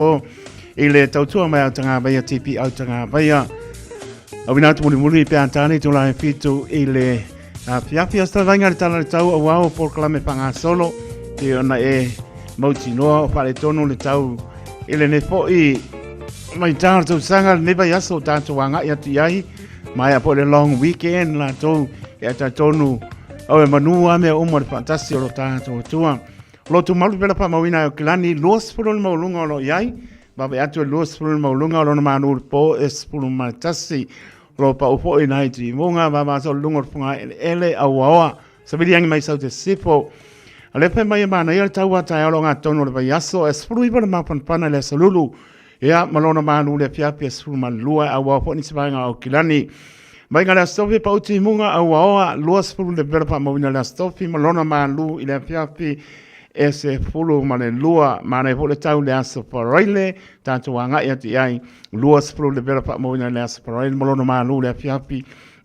O i le tautua mai au tagavaia TP au tagavaia. Awina atu mulimuli pe a tāne tō la e whitu i le fiafi a stavainga le tala le tau au ao polokalame whangasolo te ona e mautinoa o whare tonu le tau i le ne fo'i mai tā le tausaga le vai aso tātou angai atu i ai mai a po le long weekend la tau e ata tonu au e manu a mea uma le whaatasi o lo tātou atua. Lotu malu pela whaamauina e o Kilani, 20 le mauluga o lo i ai, wawe atu e 20 le mauluga o lona manu le po e 11. Lo pa upo i nai timunga, vava so le luga o le fuga eleele, auaoa, savili angi mai sau te sifo. A le whai mai e mana ia le tau a taeao lo ngā tonu o le vaiaso, e 19 le mapanapana i le aso lulu. Ia, ma lona malu le afiafi e 12, auaoa foi nisi vaega o Kilani. Mai ngā le aso tofi pa uti munga auaoa, 20 le vela whaamauina le aso tofi, ma lona malu i le afiafi e 12, mānai foi le tau le aso Faraile, tātou angai atu i ai, 20 le vela whaamauina le aso Faraile, ma lona malu le afiafi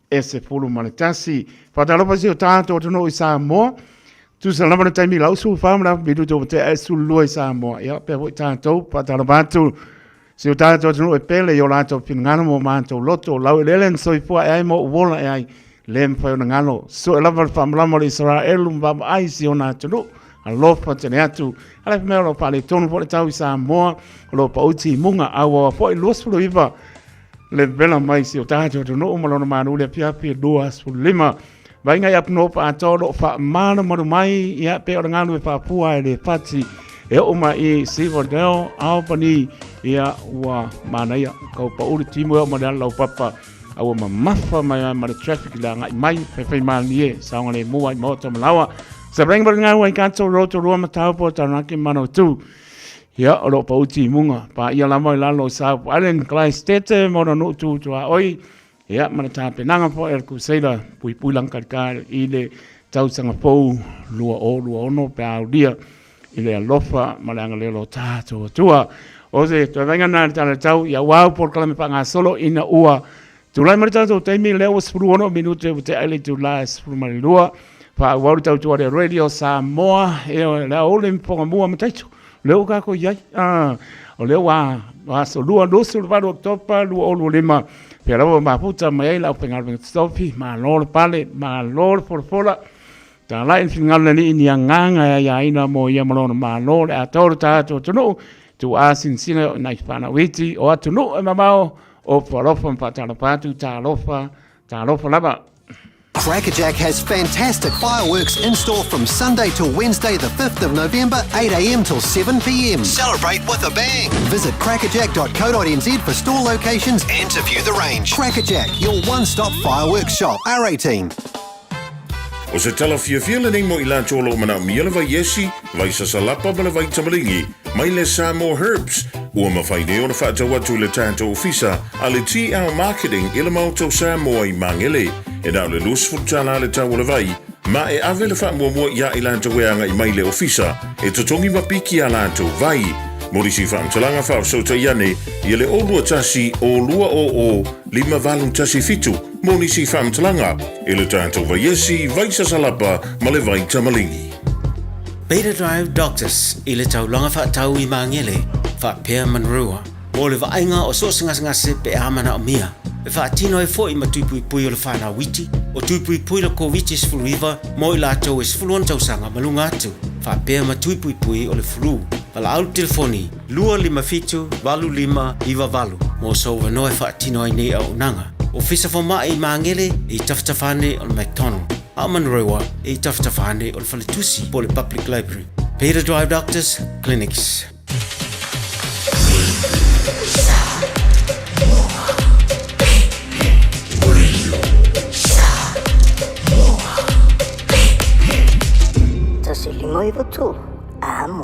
e 11. Whātalofa si o tātou atunuu i Samoa, Tusa lava le taimi lau su wha ma miru to te e su lua i Samoa. Ia, pea foi tātou, whātalofa atu. Si o tātou atunuu e pele i o lātou finagalo mo mātou loto, lau elele na soifua e ai mo uola e ai, le mawhai o na ngalo. So e lava le whaamalama o le Israelu mawama ai si ona atunuu. Alofa tene atu. Ala mea o lo whaale tonu po le tau i Samoa, o lo pauti i munga, aua foi 29 le vela mai si o tātou atunuu ma lona manu le afiafi 25. Vainga i apuno pa atoa lo wha malumalu mai ia pe o le ngalu e whaapua e le fati e o ma i Silverdale, Albany, ia ua manaia kau pa uri timu e o ma le ala papa aua mamafa mai ai ma le traffic le angai mai whaiwhai mānie saonga le mua i maota malawa sa renga ma ngā wai kato roto rua matau po taranaki mano tu ia o lo pa uti munga pa ia lama i lalo i South Island Christ tete mo no tu tu a oi Ia, ma le tapenaga foi a le Crusader puipui lagakalikā i le tausaga fou 2026 pe a aulia i le alofa ma le agalelei o tatou Atua. O se toe vaaiga lena i le Tala o le Tau, ia ua au polokalame faagasolo ina ua tulai mai le tatou taimi lea ua 16 minute ua tea ai le itula e 12. Faaauau le tautua a le Radio Samoa, ioe, le aoauli ma Fogamua ma Taito. Lea ua kākou i ai. O lea ua aso lua, 28 Oketopa 2025, pea lava ua mafuta mai ai le aufaigaluega totofi, malo le pale, malo le folafola, talai le finagalo o le Alii ni agaga e aiaina mo ia ma lona malo, le atoa o le tatou atunuu, tuuasinasina o nai fanau iti o atunuu e mamao, ofu alofa ma faatalofa atu, talofa, talofa lava. Crackerjack has fantastic fireworks in store from Sunday till Wednesday, the 5th of November, 8am till 7pm. Celebrate with a bang! Visit crackerjack.co.nz for store locations and to view the range. Crackerjack, your one-stop fireworks shop. R18. O se tala fiafia lenei mo i latou o lo o manaomia le vai esi, vai sasalapa ma le vai tamaligi, mai le Samoa Herbs, ua mafai nei ona faatau atu i le tatou ofisa a le TL Marketing i le Maota o Samoa i Magele. E na o le $20 le tau o le vai, ma e ave le faamuamua iā i latou e agai mai i le ofisa e totogi ma piki a latou vai. Mo nisi faamatalaga faafesootai ane ia le 021 020 5817 mo nisi faamatalaga i le tatou vaiesi, vai sasalapa ma le vai tamaligi. Beta Drive Doctors i le taulaga faatau i Magele, faapea Manurewa, mo le vaaiga o so o se gasegase pe a manaomia. E faatino ai foi ma tuipuipui o le whanau iti, o tuipuipui le Koviti-19 mo i latou e 16 tausaga ma luga atu, faapea ma tuipuipui o le flu. Valaau le telefoni 257 8598 mo sou avanoa e faatino ai nei auaunaga. Ofisa Fomai i Magele i tafatafa ane o le McDonald, a o Manurewa i tafatafa ane o le Faletusi po o le Public Library. Beta Drive Doctors Clinics. Tasi lima iwa tolu. Amo.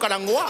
kalagoa.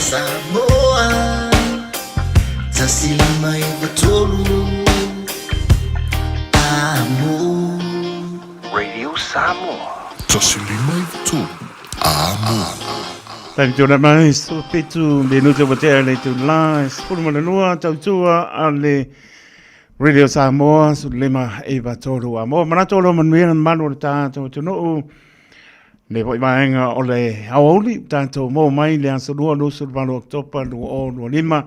Samoa 1593 Amo. Radio Samoa. 1593 Amo. Taimi tōna mai, so whitu minute ua tea le tū la, 12 tautua a le Radio Samoa, 15 9 3 a moa. Manatu o lo manuia na malu o le tātou atunuu, Nei foi vaega o le aoauli, tatou maua mai le aso 2, 28 Oketopa 2025.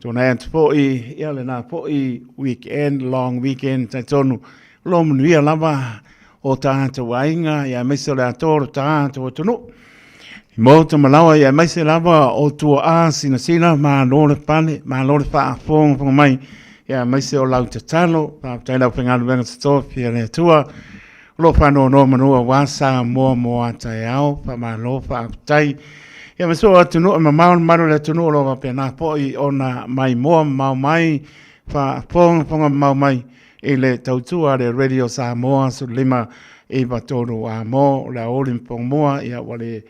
Tōna atu foi, ia lena foi weekend, long weekend, talitonu, o lo manuia lava o tātou aiga, ia aemaise o le atoa o le tātou atunuu. I maota malawa, ia aemaise lava o tuaa sinasina, malo le pale, malo le faafogafoga mai, ia aemaise o lau tatalo, faafetai lau faigaluega totofi a le Atua, O lo o faanonomanu aua Samoa mo a taeao, faamalo, faafetai. Ia ma so atunuu e mamao le malu o le atunuu o lo o faapena foi ona maimoa mamao mai, faafogafoga mamao mai i le tautua a le Radio Samoa 15 93 a mo le aoauli ma pogomua, ia ua le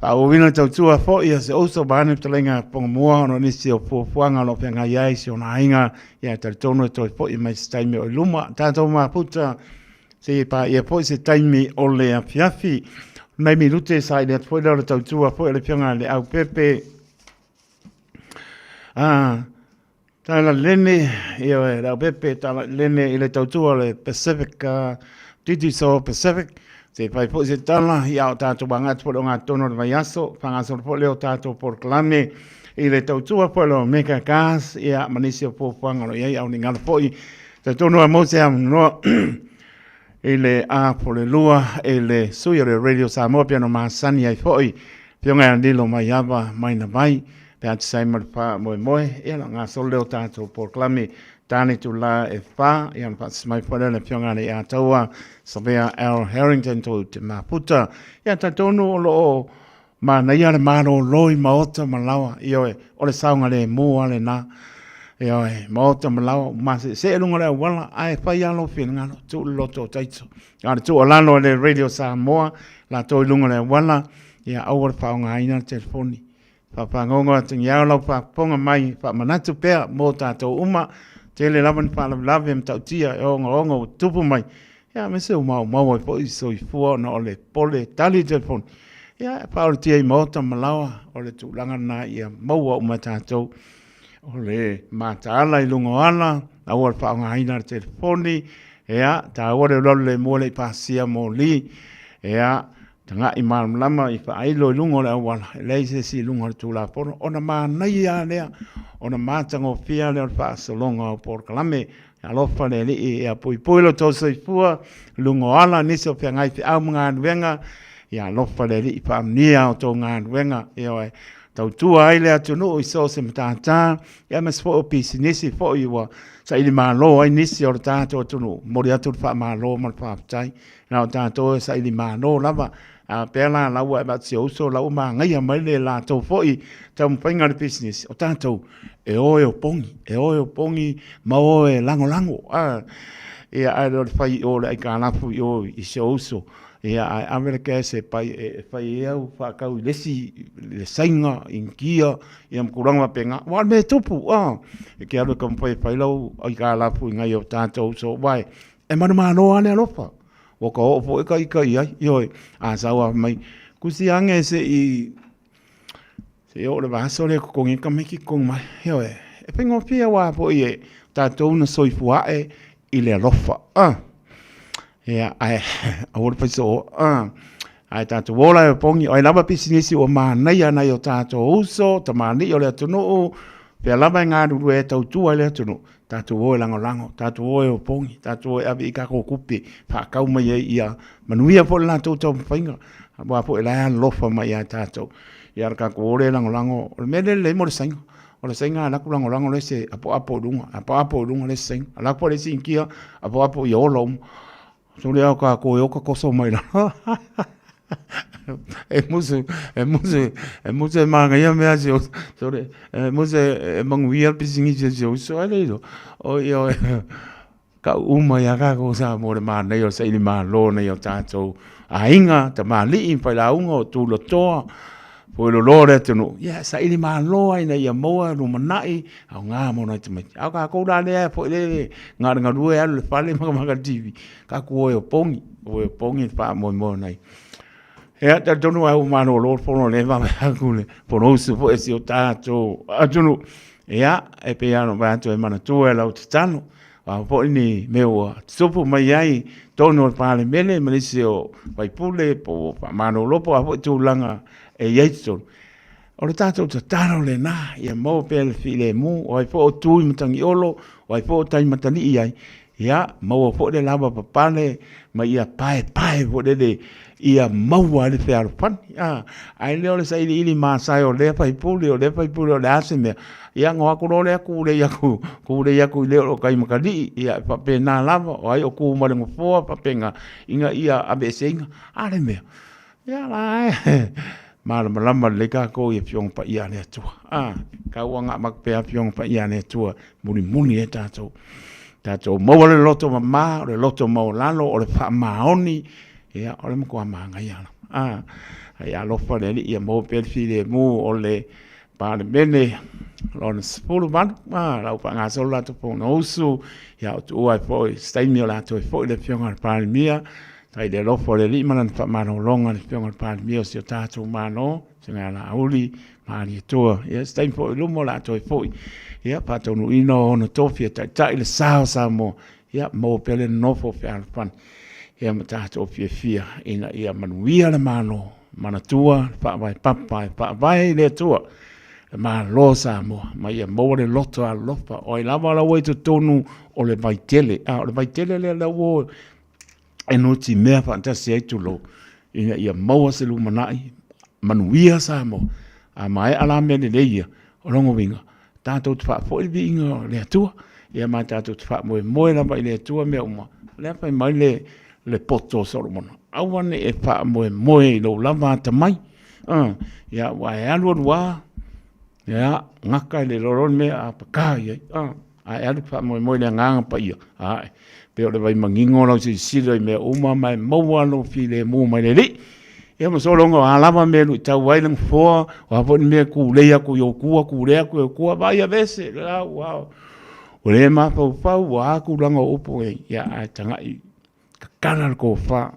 faaauauina le tautua foi a se uso vaeane fetalaiga pogomua ona o nisi o fuafuaga o lo o feagai ai si ona aiga, ia e talitonu e toe foi mai se taimi o i luma. Tatou mafuta se i paia foi se taimi o le afiafi. Nai minute sa ili atu foi lea o le tautua foi a le Afioga i le Aupepe. Ah, Tala Lene, ioe, le Aupepe Tala Lene i le tautua o le Pacific, Digital Pacific. Se i fai foi se tala, ia o tātou agai atu foi le ogatotonu o le vaiaso, faagasolo foi lea o tātou polokalame i le tautua foi o le Omega Gas, ia ma nisi o fuafuaga o lo o i ai, a o ni galo foi. Talitonu lava maua se avanoa i le 1:30 i le sui o le Radio Samoa pei ona masani ai foi, Afioga ia Lilo Maiava Mainavai, pe a tusa ai ma le faamoemoe, ia ona gasolo lea o tatou polokalame tane itula e 4, ia ona faatasi mai foi lea o le Afioga ia Taua Savea Al Harrington tou te mafuta. Ia talitonu o lo o manaia le malolo i maota ma laoa, ioe, o le saogalemu lava lena. Ioe, maota ma laoa, maseesee luga o le auala, ae fai lava lou finagalo, tuu le loto o taito. A o le tuualalo a le Radio Samoa, latou i luga o le auala, ia aua le faaaogaina le telefoni. Faafagogo atagiao lau faafofoga mai, faamanatu pea mo tatou uma, tele lava ni faalavelave matautia e ogaoga ua tutupu mai, ia aemaise ua maumau ai foi soifua ona o le pole tali telefoni. Ia e faaolatia i maota ma laoa, o le tulaga lena ia maua uma e tatou. O le mataala i luga o ala, aua le faaaogaina le telefoni, ia, taua le alualu le mua le i pasia moli, ia, taga'i malamalama i faailo i luga o le auala, e leai se isi i luga o le Tulafono, ona manaia lava lea, ona matagofie lava lea o le faasologa o polokalame. Alofa le Alii ia puipui lo outou soifua i luga o ala, nisi o feagai feau ma galuega, ia alofa le Alii faamanuia a outou galuega, ioe, tautua ai le atunuu i so o se matata, ia aemaise foi o pisinisi foi ua saili malo ai nisi o le tatou atunuu. Momoli atu le faamalo ma le faafetai. Na o tatou e saili malo lava. A pea la la ua e avatu si ou uso la ua magaia mai le latou foi taumafaiga o le pisinisi, o tatou e o e opogi, e o e opogi ma o e lagolago. A, ia ae le o le fai i o le aikalafu i o i si ou uso. Ia ae ave le cash e pai e fai ai au faatau i le isi le Saina, Initia, ia ma tulaga faapena. Aua o le mea e tupu, a, e te alu e taumafai e fai lau aikalafu i nai o tatou uso, aua e manumalo lava le alofa. Ua ka oo foi ka ita i ai, ioe, a sau lava mai, kusi ane se i, se i oo le vaiaso lea e totogi ai tamaiti totonu mai, ioe. E faigofie aua foi e tatou na soifua ae i le alofa, a. Ia, ae aua le fai soo, a. Ae tatou ola e opogi, o ai lava pisinisi ua manaia nai o tatou uso, tamalii o le atunuu, fea lava e galulue e tautua i le atunuu, tatou o e lagolago, tatou o e opogi, tatou o e ave i tatou tupe, faatau mai ai ia manuia foi le latou taumafaiga, aua foi o la e alolofa mai ia tatou. Ia o le tatou o lea e lagolago, o le mea lea e lelei mo le Saina, o le Saina e alu atu lagolago le isi e apoapo i luga, apoapo i luga le isi Saina, alu atu foi le isi Initia apoapo ia ola uma. Sole a kākou e oka koso mai lalo. E musu, e musu, e musu e manaia mea si o, sole, e musu e manuia pisinisi si o uso ai le o ia o kau uma ia kākou sa mo le manaia o saili malo nei o tātou aiga, tamalii, failauga o Tulotoa. Fueloloa le atunuu, ia saili malo ai ina ia maua lumanai aoga mo nai tamaiti. A o kākou la lea foi le galugalue alu i le fale ma maka le TV, kākou o e opogi, o e opogi le faamoemoe o nai. Ia, talitonu ai ua malolo le fono lea vaavaai atu le Fonousu foi a si o tatou atunuu. Ia, e pei lava ona ou fai atu e manatua e lau tatalo, o a foi ni mea ua tutupu mai ai i totonu o le Palemene ma nisi o faipule po o faamalolo po o a foi tulaga e i ai i totonu, o le tatou tatalo lena ia maua pea le filemu, o ai foi o tu i Matagiolo, o ai foi o tai matalii ai, ia maua foi le lavapapale ma ia paepae foi lele ia maua ai le fealofani. A, ae le o le sailiili masae o lea faipule, o lea faipule, o le a se mea. Ia ona o atu loa lea tulei atu, tulei atu i le o lo o tai matalii, ia e faapena lava, o ai o tu ma le nofoa, faapena, ina ia aveeseina. A le mea? Ia la e malamalama lelei tatou i Afioga Paia a le Atua. A, tau ina avatu pea Afioga Paia a le Atua mulimuli ai tatou. Tatou maua le loto mama, o le loto maualalo, o le faamaoni, ia, o le matua manaia lava. A, ai alofa le Alii ia maua pea le filemu o le Palemene lona 18, a, la ua faagasolo latou Fonousu, ia o tuua ai foi i se taimi o le a toe foi le Afioga i le Palemia, Tai le alofa o le Alii ma lana faamalologa i le Afioga i le Palemia o si o tatou Malo, Fetalaiga ia Laauli Malietoa. Ia, se taimi foi i luma o le a toe foi, ia, faataunuuina o ona tofi e taitai le sa o Samoa, ia, maua pea le nonofo fealofani, ia ma tatou fiafia ina ia manuia le Malo, manatua le faavae papa e faavae i le Atua le Malo o Samoa, ma ia maua le loto alofa. O ai lava la ua i totonu o le vaitele, a o le vaitele lea la ua e nutimea faatasi ai, tulou, ina ia maua se lumanai manuia Samoa. A maea la mea lelei ia, o lona uiga, tatou te faafoi le viiga o le Atua, ia ma tatou te faamoemoe lava i le Atua mea uma. O lea fai mai le poto o Solomona, aua ne i e faamoemoe i lou lava atamai, ia aua e alu alu lava, Ia, gata i le loa le mea a paka i ai, ae alu faamoemoe i le Agaga Paia, ae pei o le vai manino lau silasila i mea uma ma e maua lou filemu mai le Alii. Ia ma sologa o a lava mea e luitau ai le nofoa, o a foi ni mea e tulei atu i ou tua, tulei atu i ou tua, vaai aveese, le la ua le mafaufau, ua a tulaga o upu nei, ia ae tagai Tatala le tofa,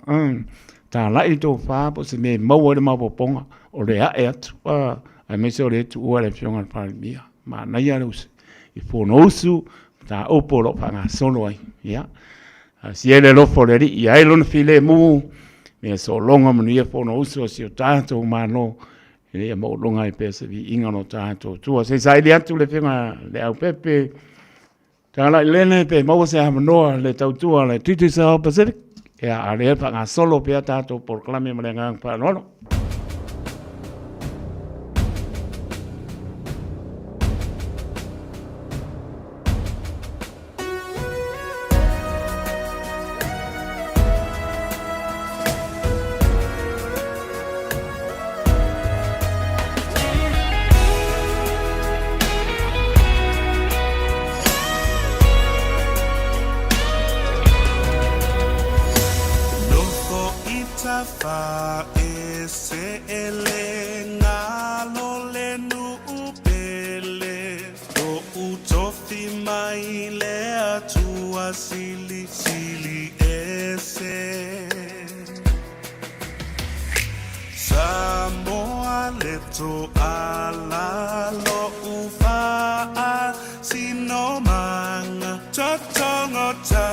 talai le tofa po o se mea e maua ai le maopoopoga o le ae atu, aemaise o lea e tuua le Afioga i le Palemia. Manaia le i Fonousu, mataupu o lo o faagasolo ai. Ia, talosia i le alofa o le Alii ia i ai lona filemu, ia sologa manuia Fonousu a si o tatou Malo, ina ia maualuga ai pea se viiga o lo tatou Atua. Se i saili atu le Afioga i le Leaupepe Tagalailene pe maua se avanoa le tautua a le Digicel Pacific. Ia, a lea faagasolo pea tatou polokalame ma le agaga faaaloalo. Nofo i tafa e seele ngalo le nuu pele Toʻu tofi mai le Atua silisili ese Samoa le toala loʻu faasinomaga Totogo ta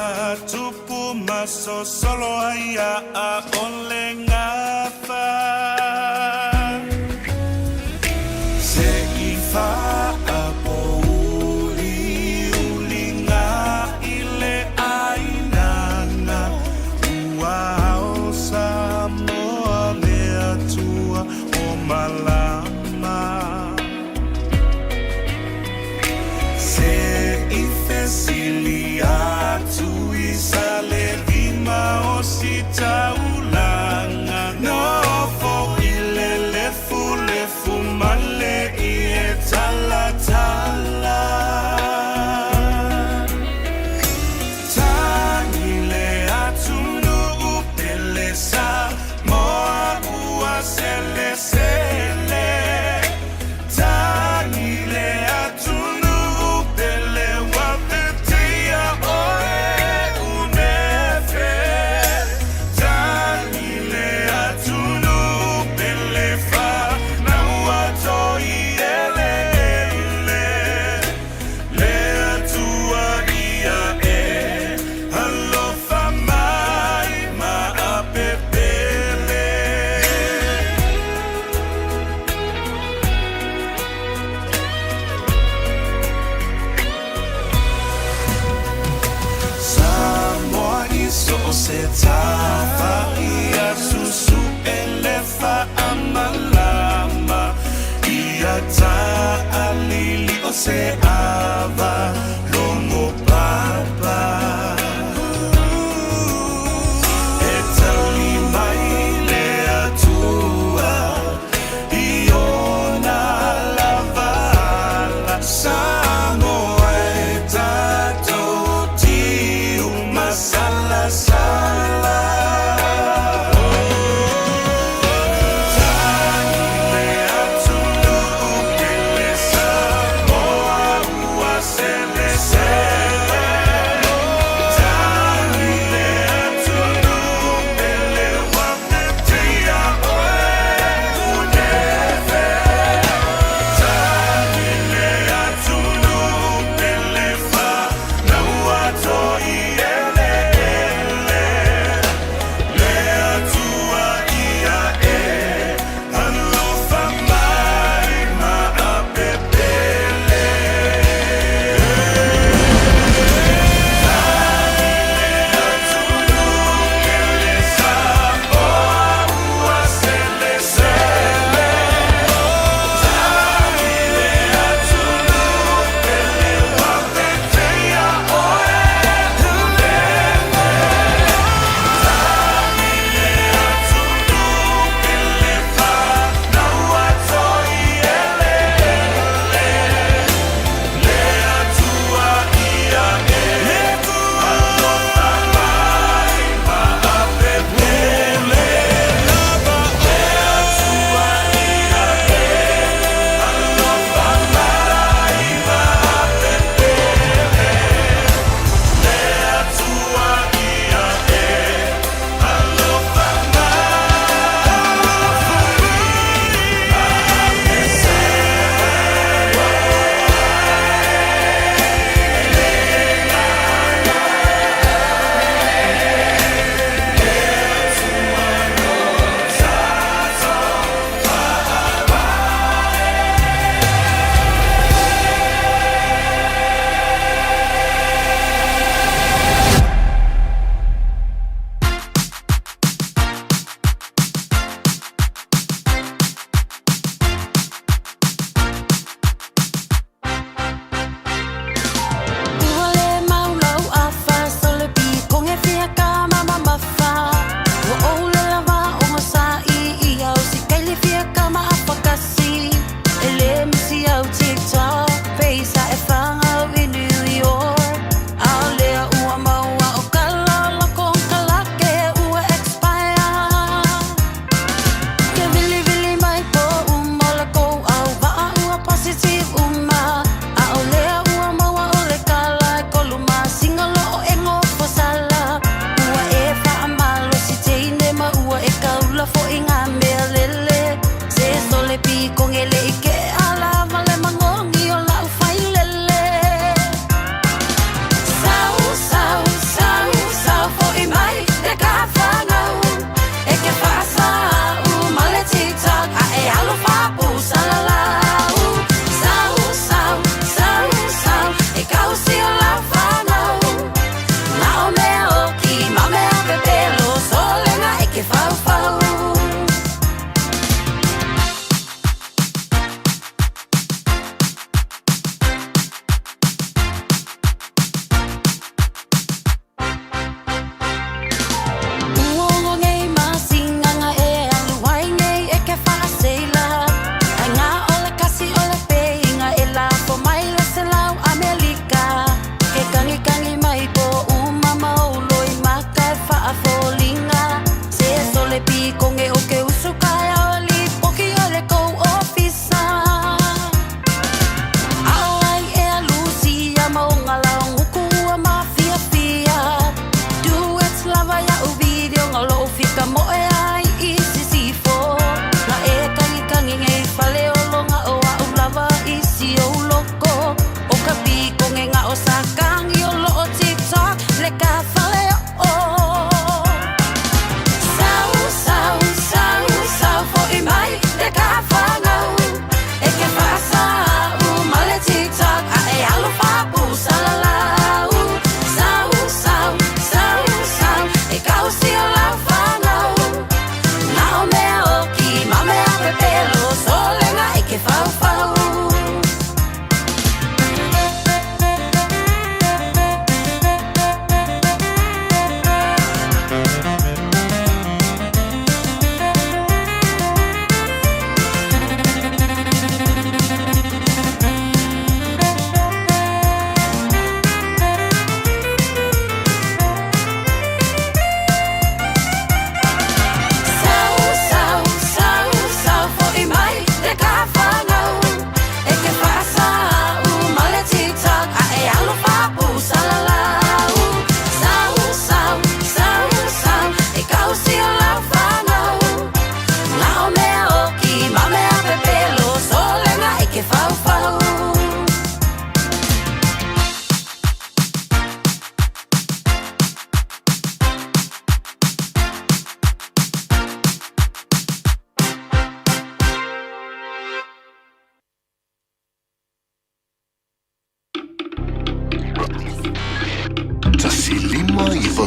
tupu masosolo ai a ʻole gafa Se i faapouliuliga i le ʻainana Ua ao Samoa le Atua o malama Se i fesili atu i Salelima o si taulaga Nofo i le lefulefu male i e talatala Tagi le atunuu pele Samoa ua selesele. se ava logo papa. E tali mai le Atua i ona lava ala. Samoa e tatou tiu masalasala. Tagi le atunuu pele Samoa.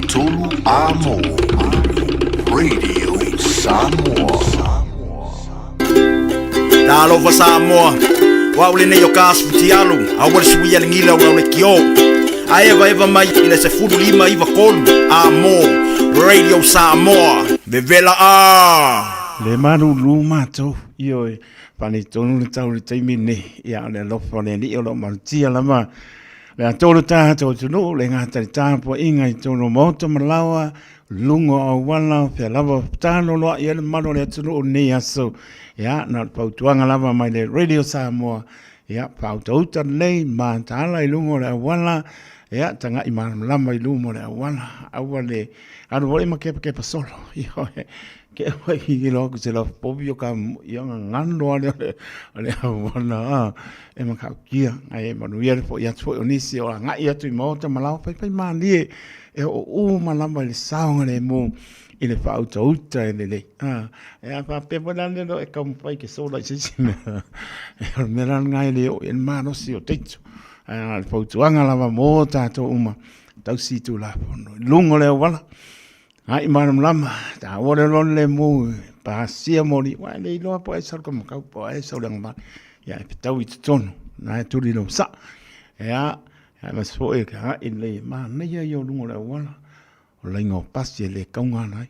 93 Amo Radio Samoa. Talofa Samoa, o au lenei o ka Futialu, aua le suia le gila o lau le kio. A evaeva mai i le 15 93 Amo Radio Samoa, vevela a! Le malulu matou, ioe, faaletonu le tau i le taimi lenei, ia o le alofa o le Alii o lo o malutia lava le atoa o le tatou atunuu, le gata i le tapuaiga i totonu o maota ma laoa, luga o auala, o fea lava o taloloa i ai le mamalu o le atunuu i lenei aso. Ia, na o le fautuaga lava mai le Radio Samoa, ia, faautauta lelei, mataala i luga o le auala, ia, tagai malamalama i luma o le auala, aua le alu foi ma kepakepa solo. Ioe, ke wai i loa ku se loa povi o ka ia ngano ale o le auala a e makaukia ai e manuia le foʻi atu foi o nisi o agai atu i maota ma laoa faifai malie e oo uma lava i le saogalemu i le faautauta e lelei. A, e a faapea foi la le loa e taumafai ke sola i se isi mea. E o le mea la lena e le oo i ai le malosi o teito. Ae na o le fautuaga lava mo tatou uma, tausi Tulafono i luga o le auala. Ai malamalama, taua le loa le lemu, pasia moli, aua e le iloa po o ai sau le kamakau, po o ai sau le agavale. Ia e fetau i totonu, na e tuli lou saa. Ia, aemaise foi e agai lelei, e manaia ia o luga o le auala, o laina o pasi e le taugala ai,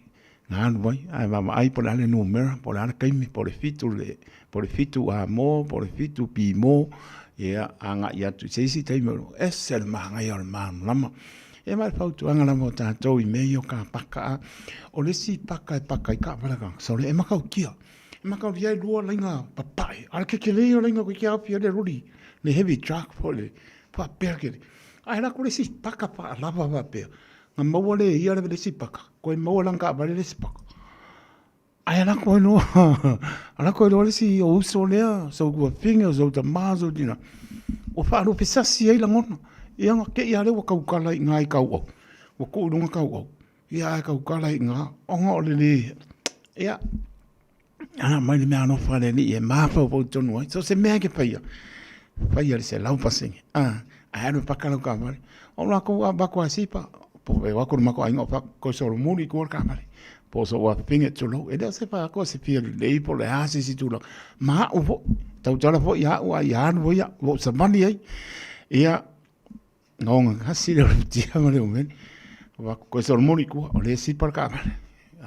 na alu ai, ae vaavaai po o le a le numera, po o le a le taimi, po o le 7 le, po o le 7 A-mo, po o le 7 B-mo, ia, agai atu i se isi taimi, ese le manaia o le malamalama. E ma le fautuaga lava o tatou i mea ia o ka paka a. O le isi paka e paka ai taavale a tagata, sole e matautia. E matautia e lua laina papae, a o le tetele ia o laina toeitiiti aofia ai le roli, le heavy truck po o le faapea tele. Ae lako le isi paka faalava faapea, na maua le ia le isi paka, toe maua e lana taavale le isi paka. Ae lako ai loa, lako ai loa le isi ou uso lea, sou tuafafine, o sou tama, sou tina, ua faalupesasi ai lagona. Ia na te i lava lea ua tautala i ina i tauau, ua tuu i luga tauau, ia ae tautala i ina ona o le le, ia, a mai le meaalofa a le Alii e mafaufau tonu ai. So o se mea e te faia, faia i le 100%, a, ae alu e paka lau taavale. O latou a avatu lava e sipa, po o atu le matou aiga o fai atu, toe solomuli i tua le taavale. Po o sou afafine, tulou, e le o se fai atu o se fia lelei po o le a se isi tulaga. Ma au foi, tautala foi ia au a ia alu ai au, ua ou savali ai. Ia, na ogatasi lea o le futia ma le umele. Ua fai atu, toe solomuli i tua, o lea e sipa le taavale.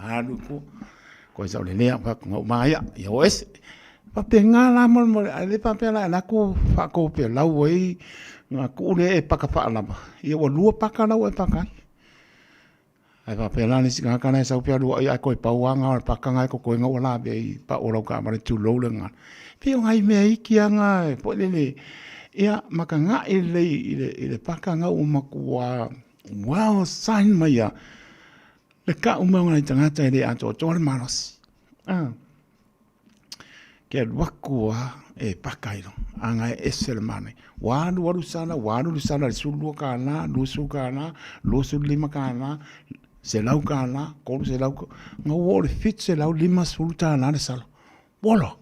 Alu i tua, toe saolelei au, fai atu, na ou maea, ia o ese. Faapena la molemole, ae le faapea la e alu atu faatopelau ai ona tuu lea e paka faalava, ia ua lua paka la ua e paka ai. Ae faapea la le isi tagata la e sau fealuai ae toe pau lava na o le paka na e totoe na ua lavea i pau o lau taavale tulou le gagana. E pei o nai mea iti lava na foi lele, ia ma tagai lelei i le paka na ua matua well sign mai lava le tau mai o nai tagata e le atoatoa le malosi. Ke alu atu a e paka i luga, a na e ese le manaia. Ua alu alu sala, ua alu le sala i le $12, $20, $25, $100, $300, na ua oo i le $750 le sala. Ola!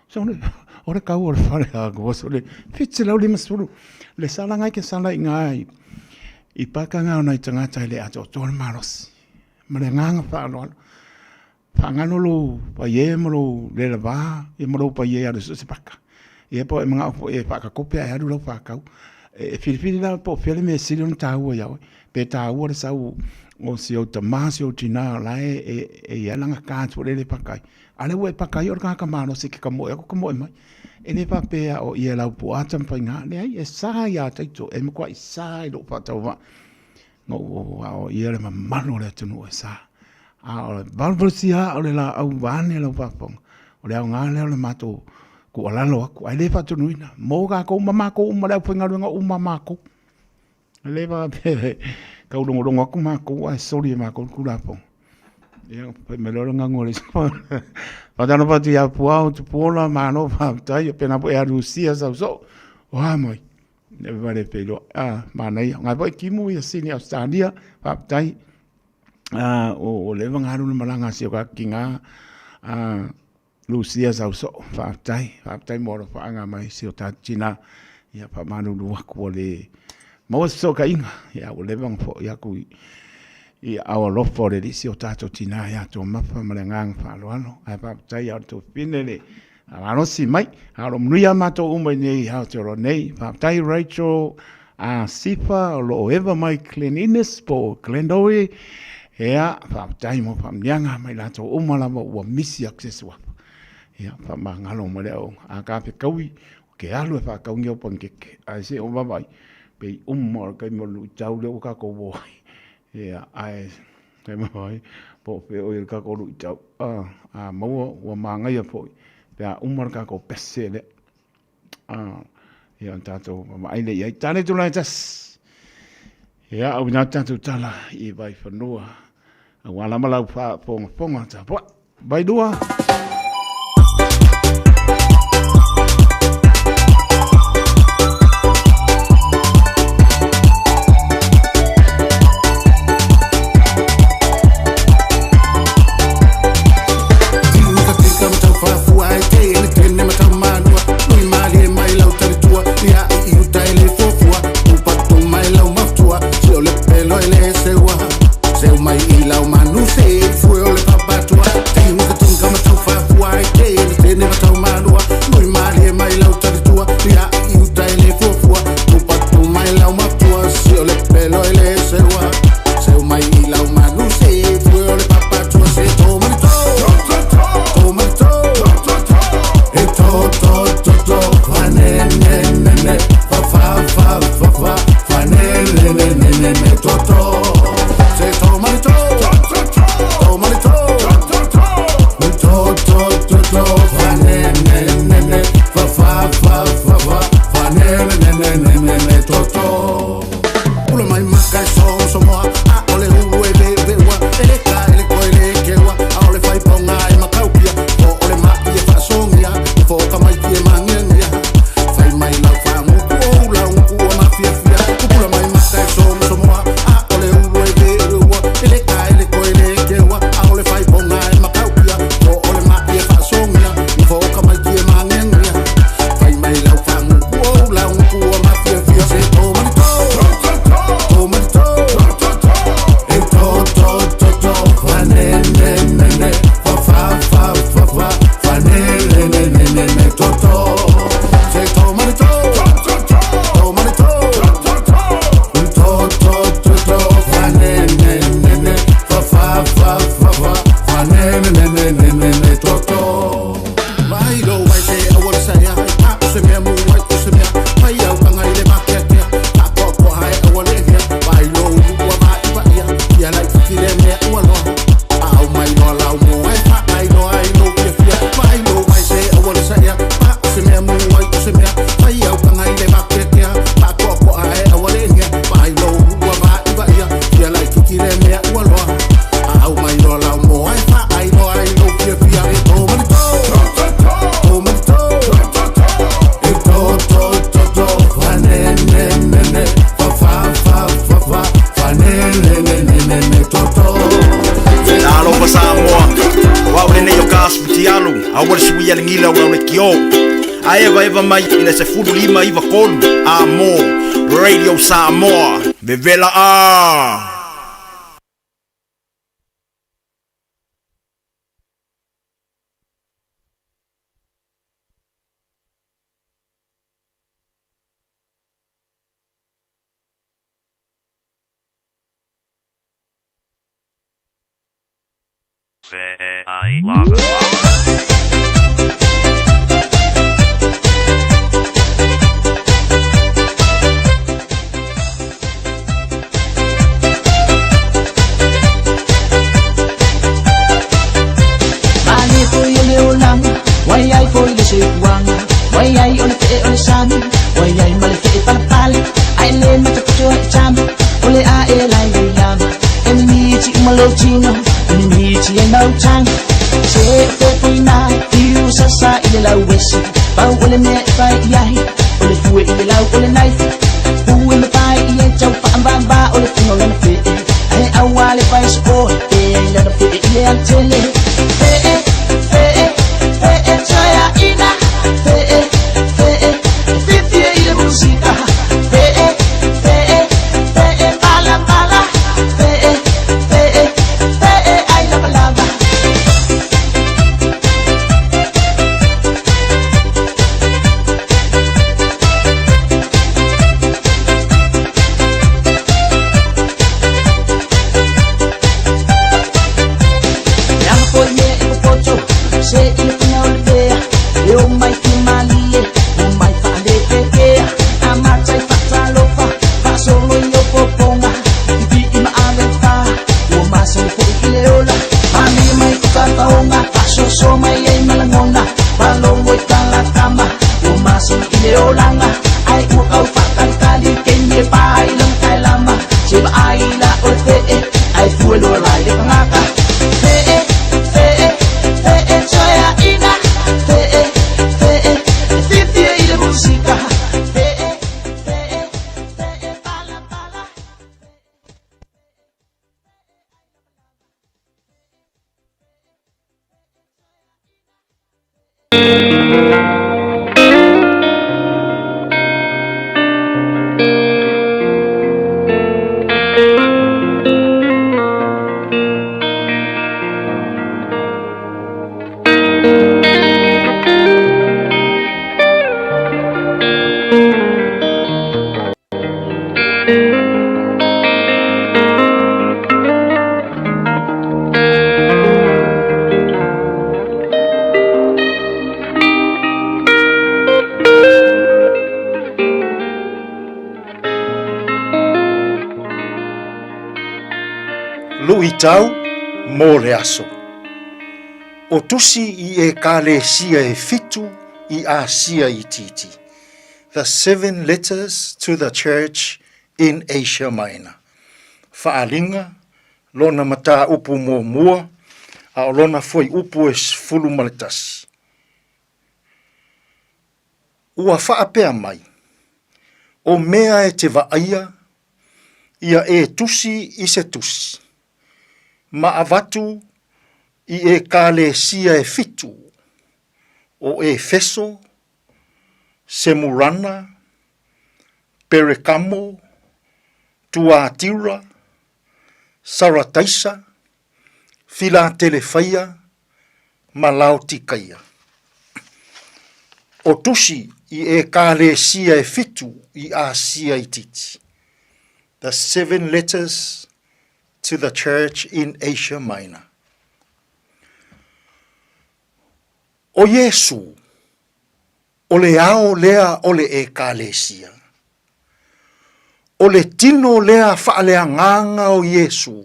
Sole, o le tau o le fale a sole, $750. Le sala na e te sala i ina i paka na o nai tagata e le atoatoa le malosi. Ma le agaga faaaloalo. Faagalo lou paie ma lou lelava ia ma lou paie e alu e sue se paka. Ia po o e manao foi e faakatope ae alu lau fakau. E filifili la po o fea le mea e sili ona taua ia oe. Pe taua le sau o si ou tama si ou tina o la e i ai lana card foi lele e paka ai. A o lea ua e paka ai o le tagata malosi e te tamoe atu tamoe mai. E le faapea o ia e laupua taumafaiga, leai e sa ia taito, e matuai sa i lou faatauvaa. Na ou aoaia le mamalu o le atunuu e sa. A o le valuvalusia o le laau vaeane lau faafofoga, o le aoga lea o le matou tuualalo atu, ae le faatonuina, mo tatou uma, matou uma, le aufaigaluega uma a matou. E le faapea e taulogologo atu matou ae soli e matou le Tulafono. Ia, fai mai loa le ganu a le isi. Faatalofa atu ia Puao Tupuola, malo faafetai, faapena foi ia Lucia Sausoo, o a mai? E vale peiloa. Ah, manaia. Ngai foi timu ia sini Australia, faafetai. Ah, o leva na alu le malaga a si o tatou tina, ah, Lucia Sausoo, faafetai. Faafetai mo alofaaga mai si o tatou tina. Ia faamalulu atu ua le maua se fesootaiga. Ia ua leva ona foi atu i. i aao alofa o le Alii si o tatou tina ia Tomafa ma le agaga faaaloalo. Ae faafetai ia outou fine le malosi mai. A o lo o manuia a matou uma i nei Aotearoa nei. Faafetai Rachel a Sifa o lo o eva mai Glen Innes po o Glendowie. Ea, faafetai mo faamanuiaga mai latou uma lava ua misi atu se suafa. Ia, faamagalo mai le au a ka fekaui o ke alu e faataugia o panikeke. Ae se o vaavaai, pei uma o le taimi o le luitau lea ua tatou o ai. Ia, ae fai mai po o fea o i ai le tatou luitau. A maua ua manaia foi pe a uma le tatou pese lea. Ia, ona tatou vaavaai lea i ai. Tane tulaga e tasi. Ia, auina atu tatou tala i Vaifanua. Aua lava lau faafogafoga tapuai. Vailua. Alofa Samoa, o au lenei o ka Asutialu, a ua le sui a le gila o le kio. A eva eva mai i le 15 iva tolu, a mo, Radio Samoa, vevela a! Luitau mo le aso. O tusi i Ekalesia e fitu i Asia Itiiti. The Seven Letters to the Church in Asia Minor. Faalinga, lona mataupu muamua, a o lona fuaiupu e 11. Ua faapea mai, O mea e te vaaia, ia e tusi i se tusi, ma avatu i Ekalesia e fitu, o Efeso, Semurana, Perekamo, Tuatira, Sarataisa, Filatelefaia ma Laotikaia. O tusi i Ekalesia e fitu i Asia Itiiti. The Seven Letters to the Church in Asia Minor. ʻO Iesū, ʻo le ao lea o le ʻEkalesia. ʻO le tino lea faaleagaga o Iesū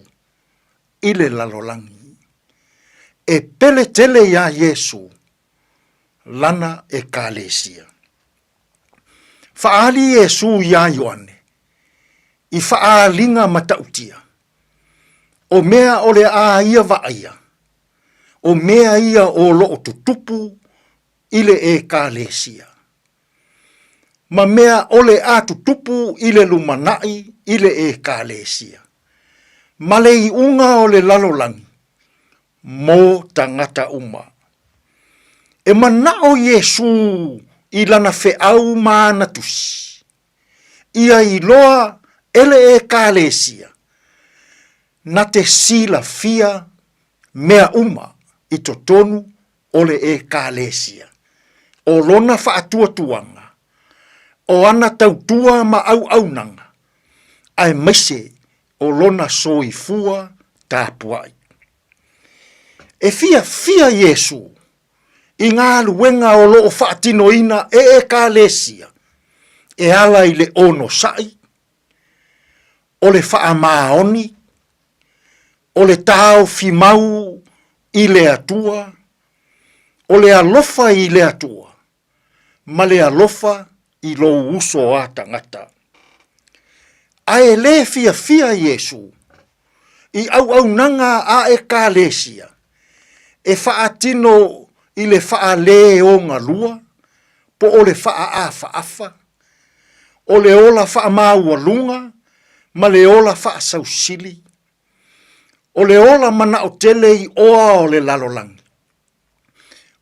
i le lalolagi. E pele tele iā Iesū lana ʻEkalesia. Faaali Iesū iā Ioane i faaaliga matautia, o mea o le a ia vaaia, o mea ia o loo tutupu i le Ekalesia, ma mea o le a tutupu i le lumanaʻi i le Ekalesia, ma le iʻuga o le lalolagi mo tagata uma. E manaʻo Iesū i lana feʻau ma ana tusi, ia iloa e le Ekalesia na te silafia mea uma i totonu o le Ekalesia, o lona faatuatuaga, o ana tautua ma auaunaga, aemaise o lona soifua tapuai. E fiafia Iesū i galuega o loo faatinoina e Ekalesia e ala i le onosai, o le faamaoni, o le taofi mau i le Atua, o le alofa i le Atua, ma le alofa i lou uso a tagata. A e lē fiafia Iesū i auaunaga a Ekalesia e faatino i le faaleogalua po o le faaafaafa, o le ola faamaualuga ma le ola faasausili, o le ola manao tele i oa o le lalolagi.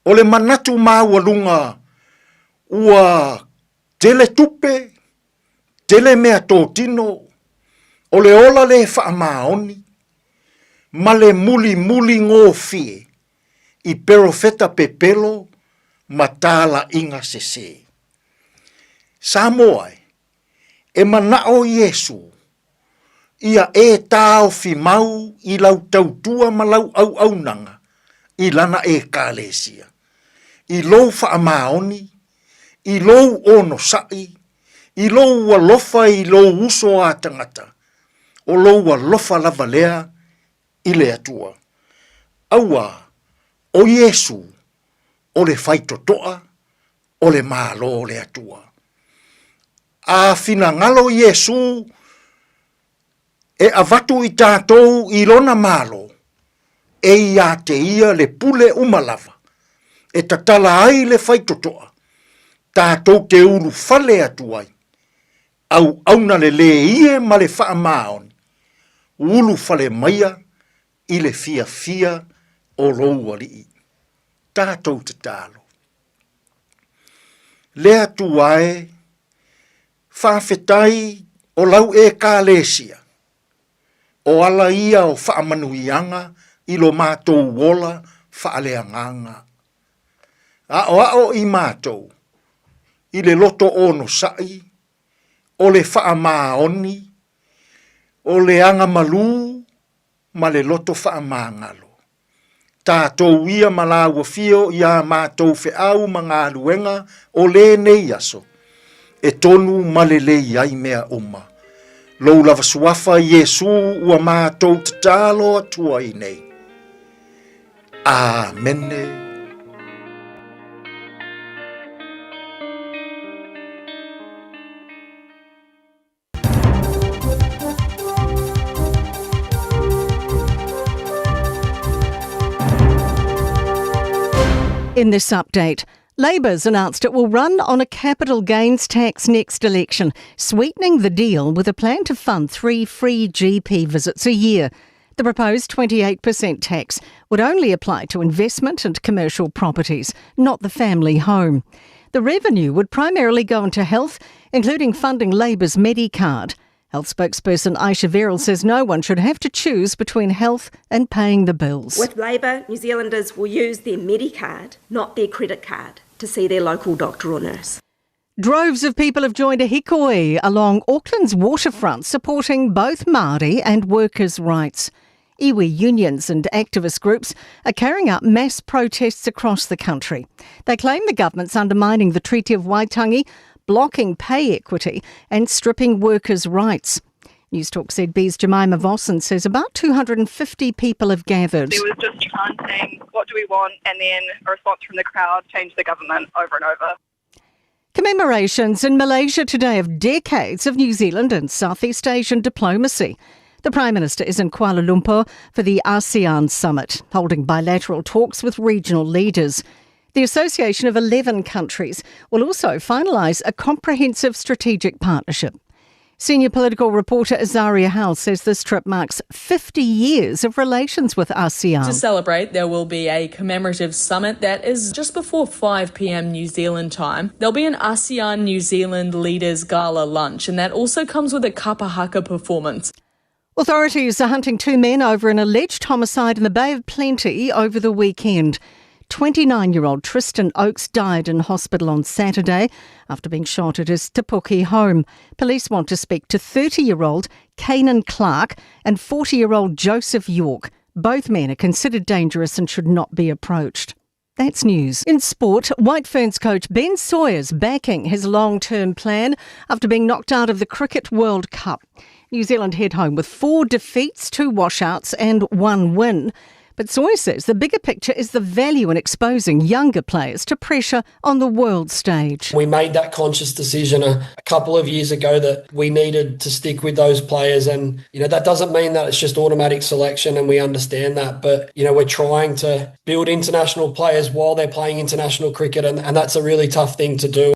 O le manatu maualuga ua tele tupe, tele meatotino, o le ola lē faamaoni, ma le mulimuli gofie i perofeta pepelo ma talaiga sesē. Samoa e, e manaʻo Iesū, ia e taofi mau i lau tautua ma lau auaunaga i lana Ekalesia, i lou faamaoni, i lou onosai, i lou alofa i lou uso a tagata, o lou alofa lava lea i le Atua. Auā, ʻo Iesū, o le faitotoa o le Malo o le Atua. A finagalo Iesū e avatu i tatou i lona Malo, e iā te ia le pule uma lava, e tatala ai le faitotoa, tatou te ulufale atu ai, auauna le lēie ma le faamaoni, ulufale maia i le fiafia o lou Alii. Tatou tatalo. Le Atua e, faafetai o lau Ekalesia, o ala ia o faamanuiaga i lo matou ola faaleagaga. Aʻoaʻo i matou i le loto onosai, o le faamaoni, o le agamalu ma le loto faamagalo. Tatou ia ma lāua fio i a matou feau ma galuega o lenei aso, e tonu ma lelei ai mea uma. Lou lava suafa Iesū ua matou tatalo atu ai nei. Amene. In this update, Labour's announced it will run on a capital gains tax next election, sweetening the deal with a plan to fund three free GP visits a year. The proposed 28% tax would only apply to investment and commercial properties, not the family home. The revenue would primarily go into health, including funding Labour's Medicard. Health spokesperson Ayesha Verrall says no one should have to choose between health and paying the bills. With Labour, New Zealanders will use their Medicard, not their credit card, to see their local doctor or nurse. Droves of people have joined a hikoi along Auckland's waterfront supporting both Māori and workers' rights. Iwi unions and activist groups are carrying out mass protests across the country. They claim the government's undermining the Treaty of Waitangi, blocking pay equity and stripping workers' rights. News Talk ZB's Jemima Vossen says about 250 people have gathered. There was just chanting, what do we want? And then a response from the crowd, change the government over and over. Commemorations in Malaysia today of decades of New Zealand and Southeast Asian diplomacy. The Prime Minister is in Kuala Lumpur for the ASEAN summit, holding bilateral talks with regional leaders. The association of 11 countries will also finalise a comprehensive strategic partnership. Senior political reporter Azaria Howell says this trip marks 50 years of relations with ASEAN. To celebrate, there will be a commemorative summit that is just before 5 p.m. New Zealand time. There'll be an ASEAN New Zealand Leaders Gala lunch, and that also comes with a kapa haka performance. Authorities are hunting two men over an alleged homicide in the Bay of Plenty over the weekend. 29 year old Tristan Oakes died in hospital on Saturday after being shot at his Te Puke home. Police want to speak to 30 year old Kanan Clark and 40 year old Joseph York. Both men are considered dangerous and should not be approached. That's news. In sport, White Ferns coach Ben Sawyer's backing his long term plan after being knocked out of the Cricket World Cup. New Zealand head home with four defeats, two washouts, and one win. But Sawyer says the bigger picture is the value in exposing younger players to pressure on the world stage. We made that conscious decision a, a couple of years ago that we needed to stick with those players. And, you know, that doesn't mean that it's just automatic selection and we understand that. But, you know, we're trying to build international players while they're playing international cricket. And, and that's a really tough thing to do.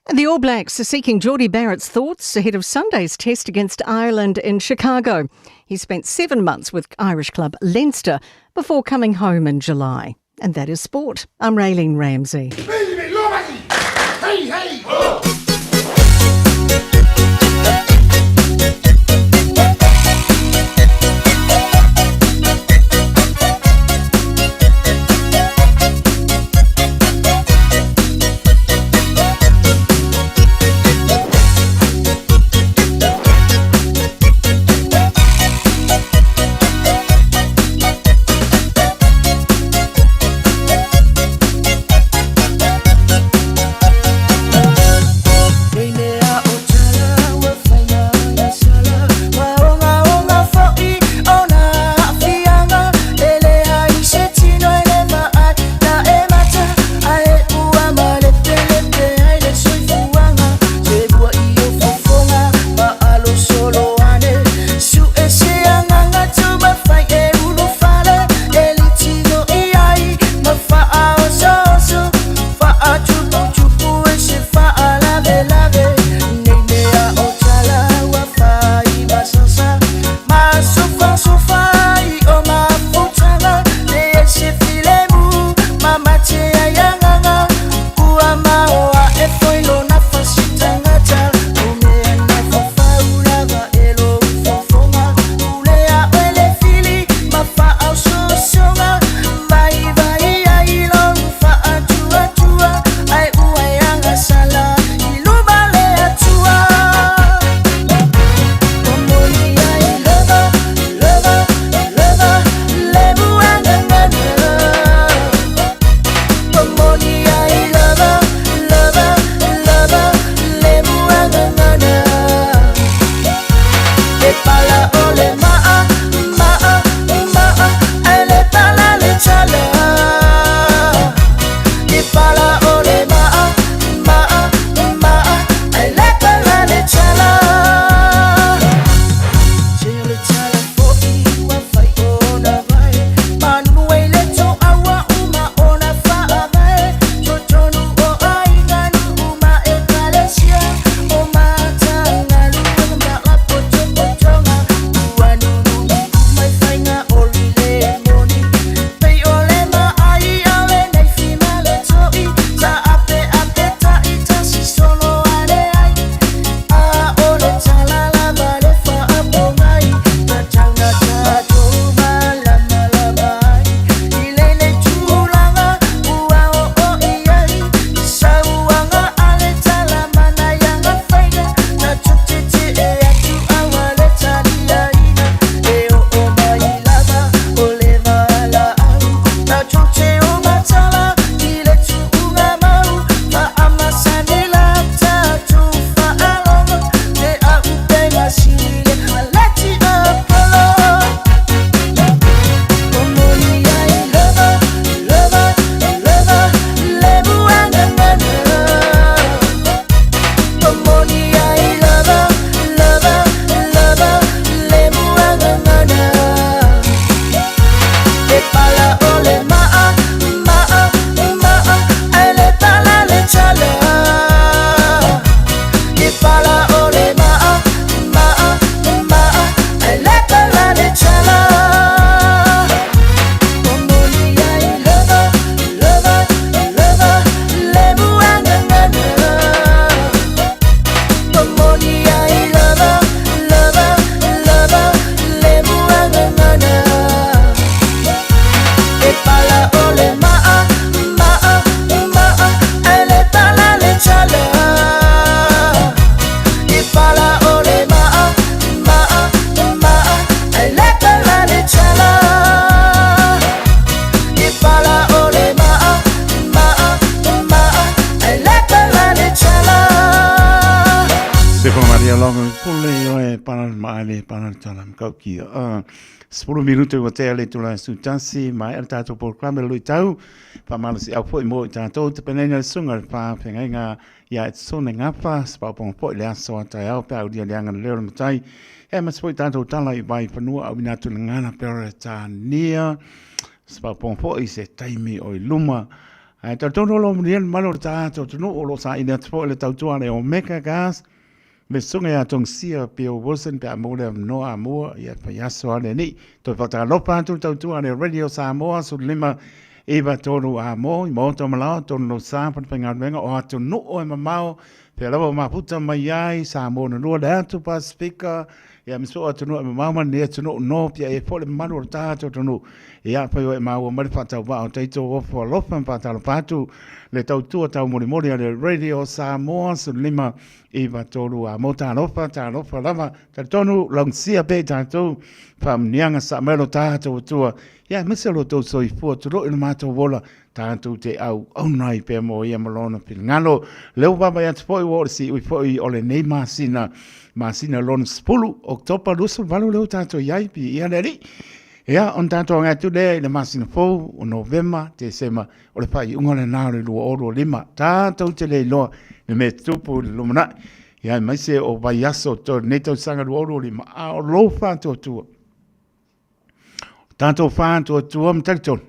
And the All Blacks are seeking Jordie Barrett's thoughts ahead of Sunday's test against Ireland in Chicago. He spent seven months with Irish club Leinster before coming home in July. And that is sport. I'm Raylene Ramsey. Hey, hey, oh. a le pana le tala matautia. 10 minute ua tea le itula e 11, maea le tatou polokalame le luitau, faamalosiau foi mo i tatou te penaina le susuga i le faafeagaiga ia Etsone Gafa, se paopaoga foi i le aso a taeao pe a ulia le aga o le leo o le matai, aemaise foi tatou tala i Vaifanua auina atu i le gagana Peretania, se paopaoga foi i se taimi o i luma. Ae talitonu o lo o manuia le mamalu o le tatou atunuu o lo o saili atu foi le tautua a le Omega Gas, Le susuga ia Togisia Bill Wilson pe a maua le avanoa amua ia fai aso a le alii. Toe faatalofa atu le tautua a le Radio Samoa 15 9 3 amo i Maota o Malaoa tonu lou sa faigaluega o atunuu e mamao pea lava o mafuta mai ai Samoa na lua le atu Pasifika ia ma so atunuu e mamao ma lenei atunuu no pia e fo le mamalu o le tatou atunuu ia fai o e maua mai le faatauvaa o taito ofo alofa ma faatalofa atu le tautua taumolimoli a le Radio Samoa 15 9, 3, a mo talofa, talofa lava, talitonu laugasia pea i tatou faamanuiaga saa mai lo tatou Atua, ia aemaise o lo outou soifua tulou i lo matou ola, tatou te auauna ai pea mo ia ma lona finagalo. Lea ua vaavaai atu foi ua oo le siui foi o lenei masina, masina lona 10, Oketopa 28 lea ua tatou i ai, viia le Alii. Ia, ona tatou agai atu lea i le masina fou o Novema, Tesema, o le faaiuga lena o le 2025. Tatou te le iloa le mea e tutupu i le lumanai, ia aemaise o vaiaso o lenei tausaga 2025, a o lou faatuatua, o tatou faatuatua ma talitonu,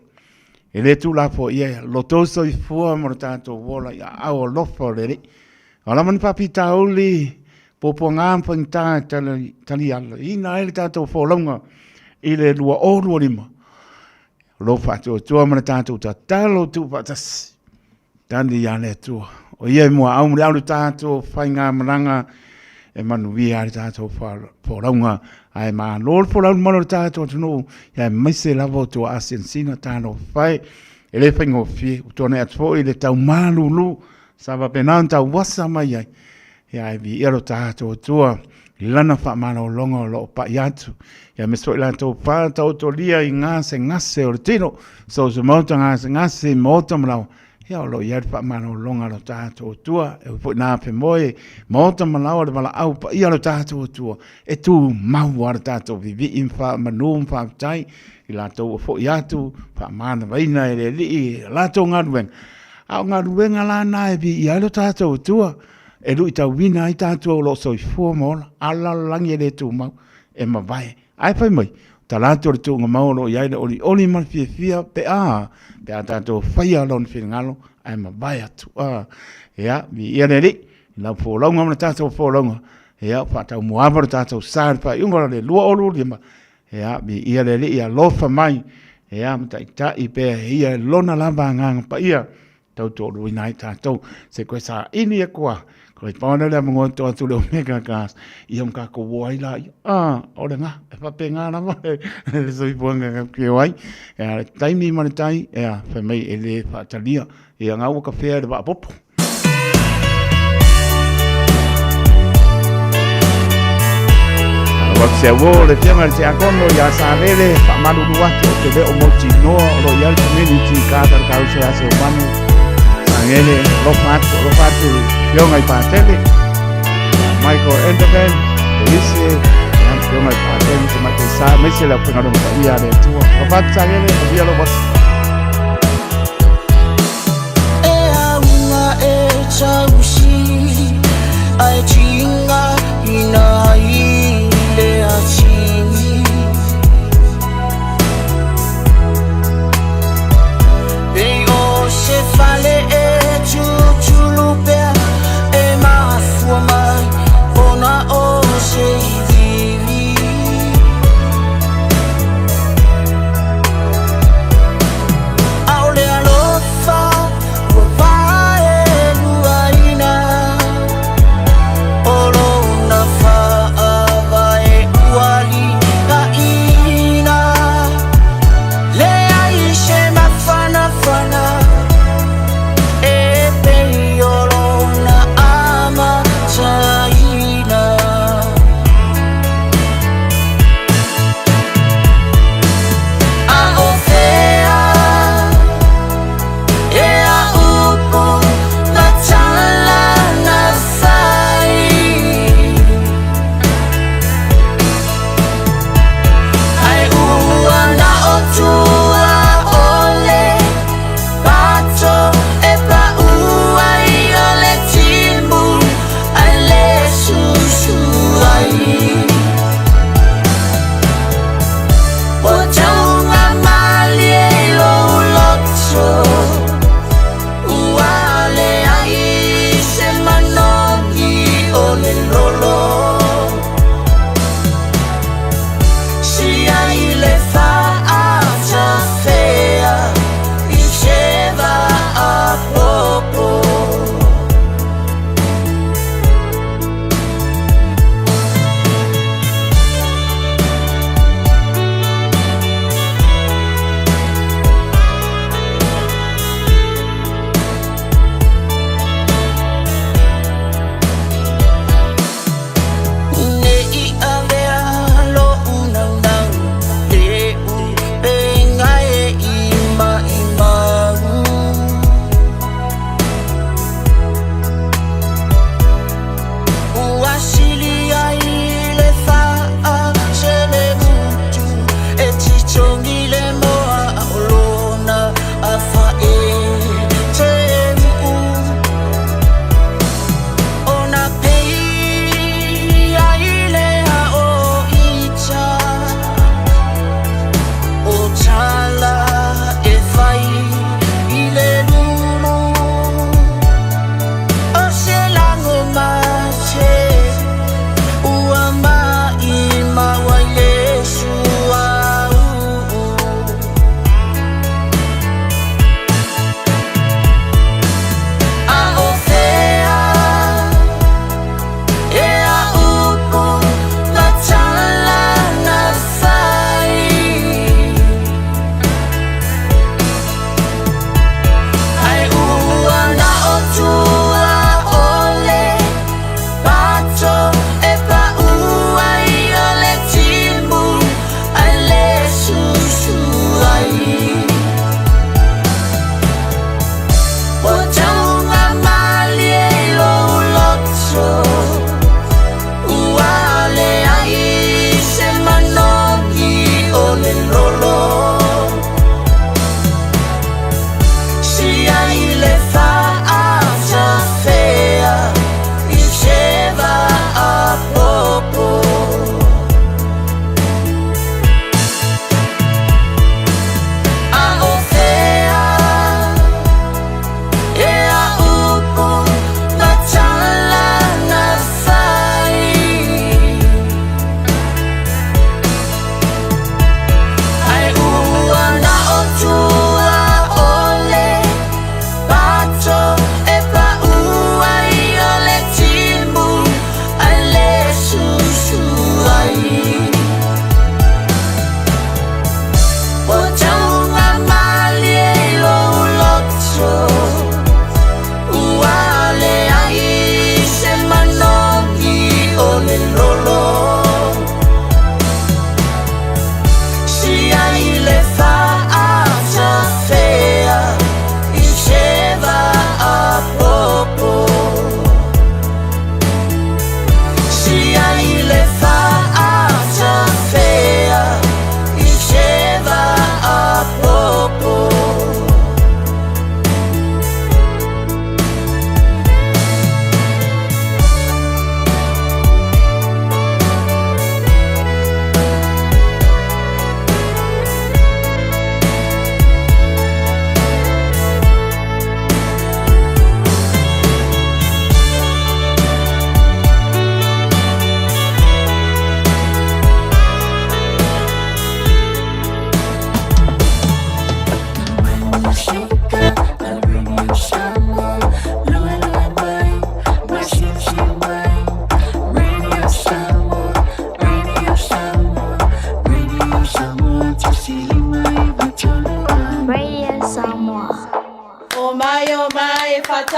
e le tuulafoaia lo tou soifua ma lo tatou ola i aao alofa o le Alii. A lava ni faafitauli, puapuaga ma faigata e talialaina ai le tatou folauga i le 2025, o lo faatuatua ma le tatou tatalo tuufaatasi, tali ia le Atua. O ia e muaau ma le au le tatou faigamalaga e manuia ai le tatou folauga. Ae malo le folau mamalu o le tatou atunuu, aemaise lava o tua asiasiga talofa e. E le faigofie, ua tuanai atu foi le tau malulu Sa faapena ona tauasa mai ai, ia ae viia lo tatou Atua i lana faamalologa o lo o pai atu. Ia aemaise foi latou faataotolia i gasegase o le tino, so o se maota gasegase i maota ma laoa, ia o lo o i ai le faamalologa a lo tatou Atua. E ui foi ina afemoe maota ma laoa le valaau paia a lo tatou Atua, e tumau lava le tatou vivii ma faamanu ma faafetai i latou ua foi atu, faamanavaina e le Alii latou galuega. A o galuega la na e viia ai lo tatou Atua, e luitauina ai tatou o lo o soifua ma ola, a o le lalolagi e le tumau, e mavae. Ae fai mai, o talaatu o le tuugamau o lo o i ai le olioli ma le fiafia pe a, pe a tatou faia Lona finagalo ae mavae atu. A, ia, viia le Alii, i lau folauga ma le tatou folauga, ia, faataumuaava lo tatou sa i le faaiuga o le 2025, Ia, viia le Alii, alofa mai, ia, ma taitai pea e ia e lona lava agaga paia, tautoaluaina ai tatou. Se koe saili aku a, koe paona le amangoa to atu le Omega Gas, ia ma kākou o ai la, ia, ah, o le ngā, e faapena lava le soifuaga ka keo ai. Ia, le taimi ma le tai, ia, fai mai e le faatalia, ia, ngā ua ka whea le vaapopo. Atu se auo le fioga le tiakono ia Salele faamalulu atu o te le o mautinoa o lo o i ai le community ka tala kau se ase o manu Sangele alofa atu alofa atu fioga i Patele Michael Enderman Elise ia fioga i Patele te mai sa maise le aufaigaluega paia a le Atua alofa atu Sangele manuia lou aso. E auga e tausi Ae tiga ina ai le atili Pei o se fale e tutulu pea E mafua mai ona o se iliili.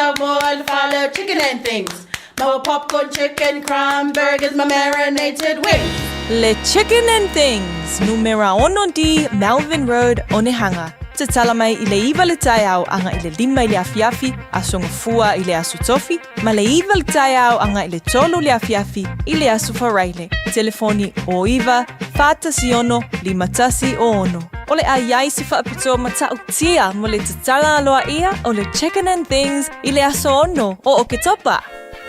Samoa i le fale o Chicken and Things. Maua popcorn chicken, crumb burgers ma marinated wings. Le Chicken and Things, numera 6 D, Melvin Road, Onehunga. Tatala mai i le 9 le taeao aga i le 5 i le afiafi, Aso Gafua i le Aso Tofi, ma le 9 le taeao aga i le 3 le afiafi i le Aso Faraile. Telefoni 09 416 5106. O le a i ai se faapitoa matautia mo le tatala aloaia o le Chicken and Things i le aso 6 o Oketopa.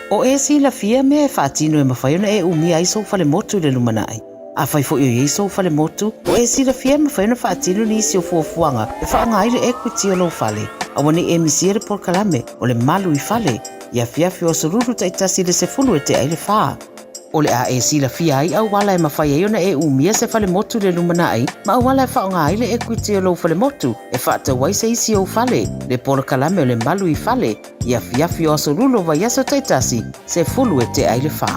O e silafia mea e faatino e mafai ona e umia ai sou falemotu i le lumanai. Afai foi o i ai sou falemotu, o e silafia e mafai ona faatino nisi o fuafuaga e faaaoga ai le equity o lou fale. Aua ne i e misia le polokalame o le Malu i Fale i afiafi o aso Lulu taitasi i le 10 e tea i le 4. O le a e silafia ai auala e mafai ai ona e umia se falemotu i le lumanai ma auala e faaaoga ai le equity o lou falemotu e faatau ai se isi ou fale, le polokalame o le Malu i Fale i afiafi o aso Lulu o vaiaso taitasi, 10 e tea i le 4.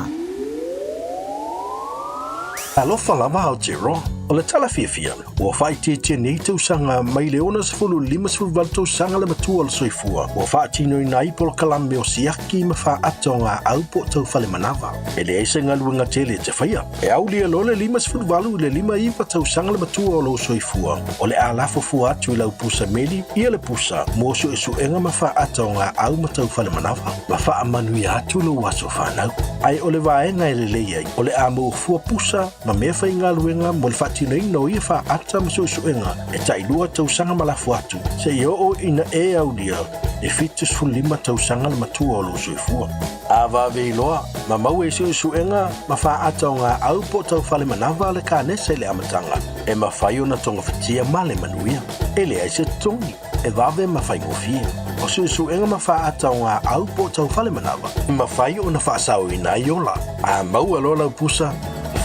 Alofa lava Aotearoa. O le tala fiafia, ua faaitiitia nei tausaga mai le 60 i le 58 tausaga le matua o le soifua ua faatinoina ai polokalame o siaki ma faata o gaau po o tau fale manava. E leai se galuega tele e te faia. E aulia loa le 58 i le 59 tausaga le matua o lou soifua, o le a lafo fua atu i lau pusa meli ia le pusa mo suesuega ma faata o gaau ma tau fale manava, ma faamanuia atu lou aso fanau. Ae o le vaega e lelei ai, o le a maua fua pusa ma mea faigaluega mo le faatinoina o ia faata ma suesuega e tailua tausaga ma lafo atu seia oo ina e aulia le 75 tausaga le matua o lou soifua. A vave iloa, ma maua i suesuega ma faata o gaau po o tau fale manava le kanesa i le amataga, e mafai ona togafitia ma le manuia. E leai se totogi, e vave ma faigofie. O suesuega ma faata o gaau po o tau fale manava, e mafai ona faasaoina ai ola. A maua loa lau pusa,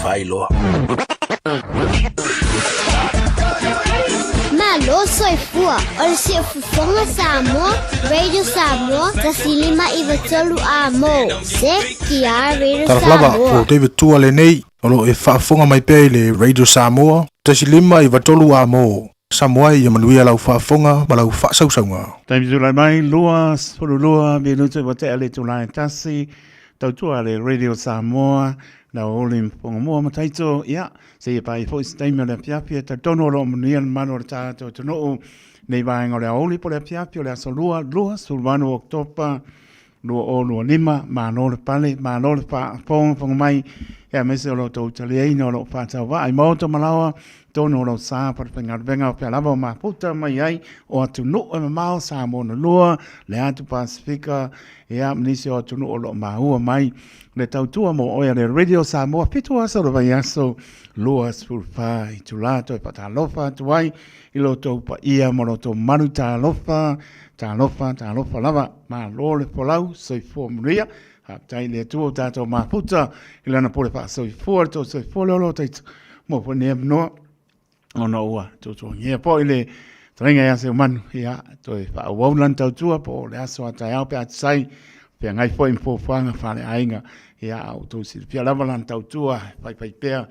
fai loa. Malo soifua, o le Siufofoga Samoa, Radio Samoa, 1593 A mo, CTR Radio Talofa lava, Samoa. o David Tua lenei, o lo o e faafofoga mai pea i le Radio Samoa, 1593 A mo. Samoa ia manuia lau faafofoga ma lau faasausauga. Taimi tulai mai, 22 minute ua tea le itula e tasi, tautua le Radio Samoa, lau Oli Mfongamua ma Taito, ia, seia paia foi se taimi o le afiafi e talitonu o lo o manuia le mamalu o le tatou atunuu, nei vaega o le aoauli po o le afiafi o le aso Lua, 28 o Oketopa, 2025, malo le pale, malo le faafogafoga mai, aemaise o lo outou taliaina o lo o faatauvaa i maota ma laoa, tonu o lou sa falefaigaluega o fea lava o mafuta mai ai o atunuu e mamao, Samoa na lua, le atu Pasifika, ia, ma nisi o atunuu o lo o maua mai le tautua mo oe a le Radio Samoa, 7 aso o le vaiaso, 24 itula, toe faatalofa atu ai i lo outou paia ma lo outou malu talofa, talofa, talofa lava. Malo le folau, soifua manuia. Faafetai i le Atua ua tatou mafuta i lana pule faasoifua, le tou soifua le ola o taito mo foi nei avanoa ona ua tuatuagia foi le fetalaiga ia Seumanu, ia, toe faaauau lana tautua po o le aso a taeao pe a tisai, feagai foi ma fuafuaga faaleaiga, ia, a ua outou silafia lava lana tautua e faifai pea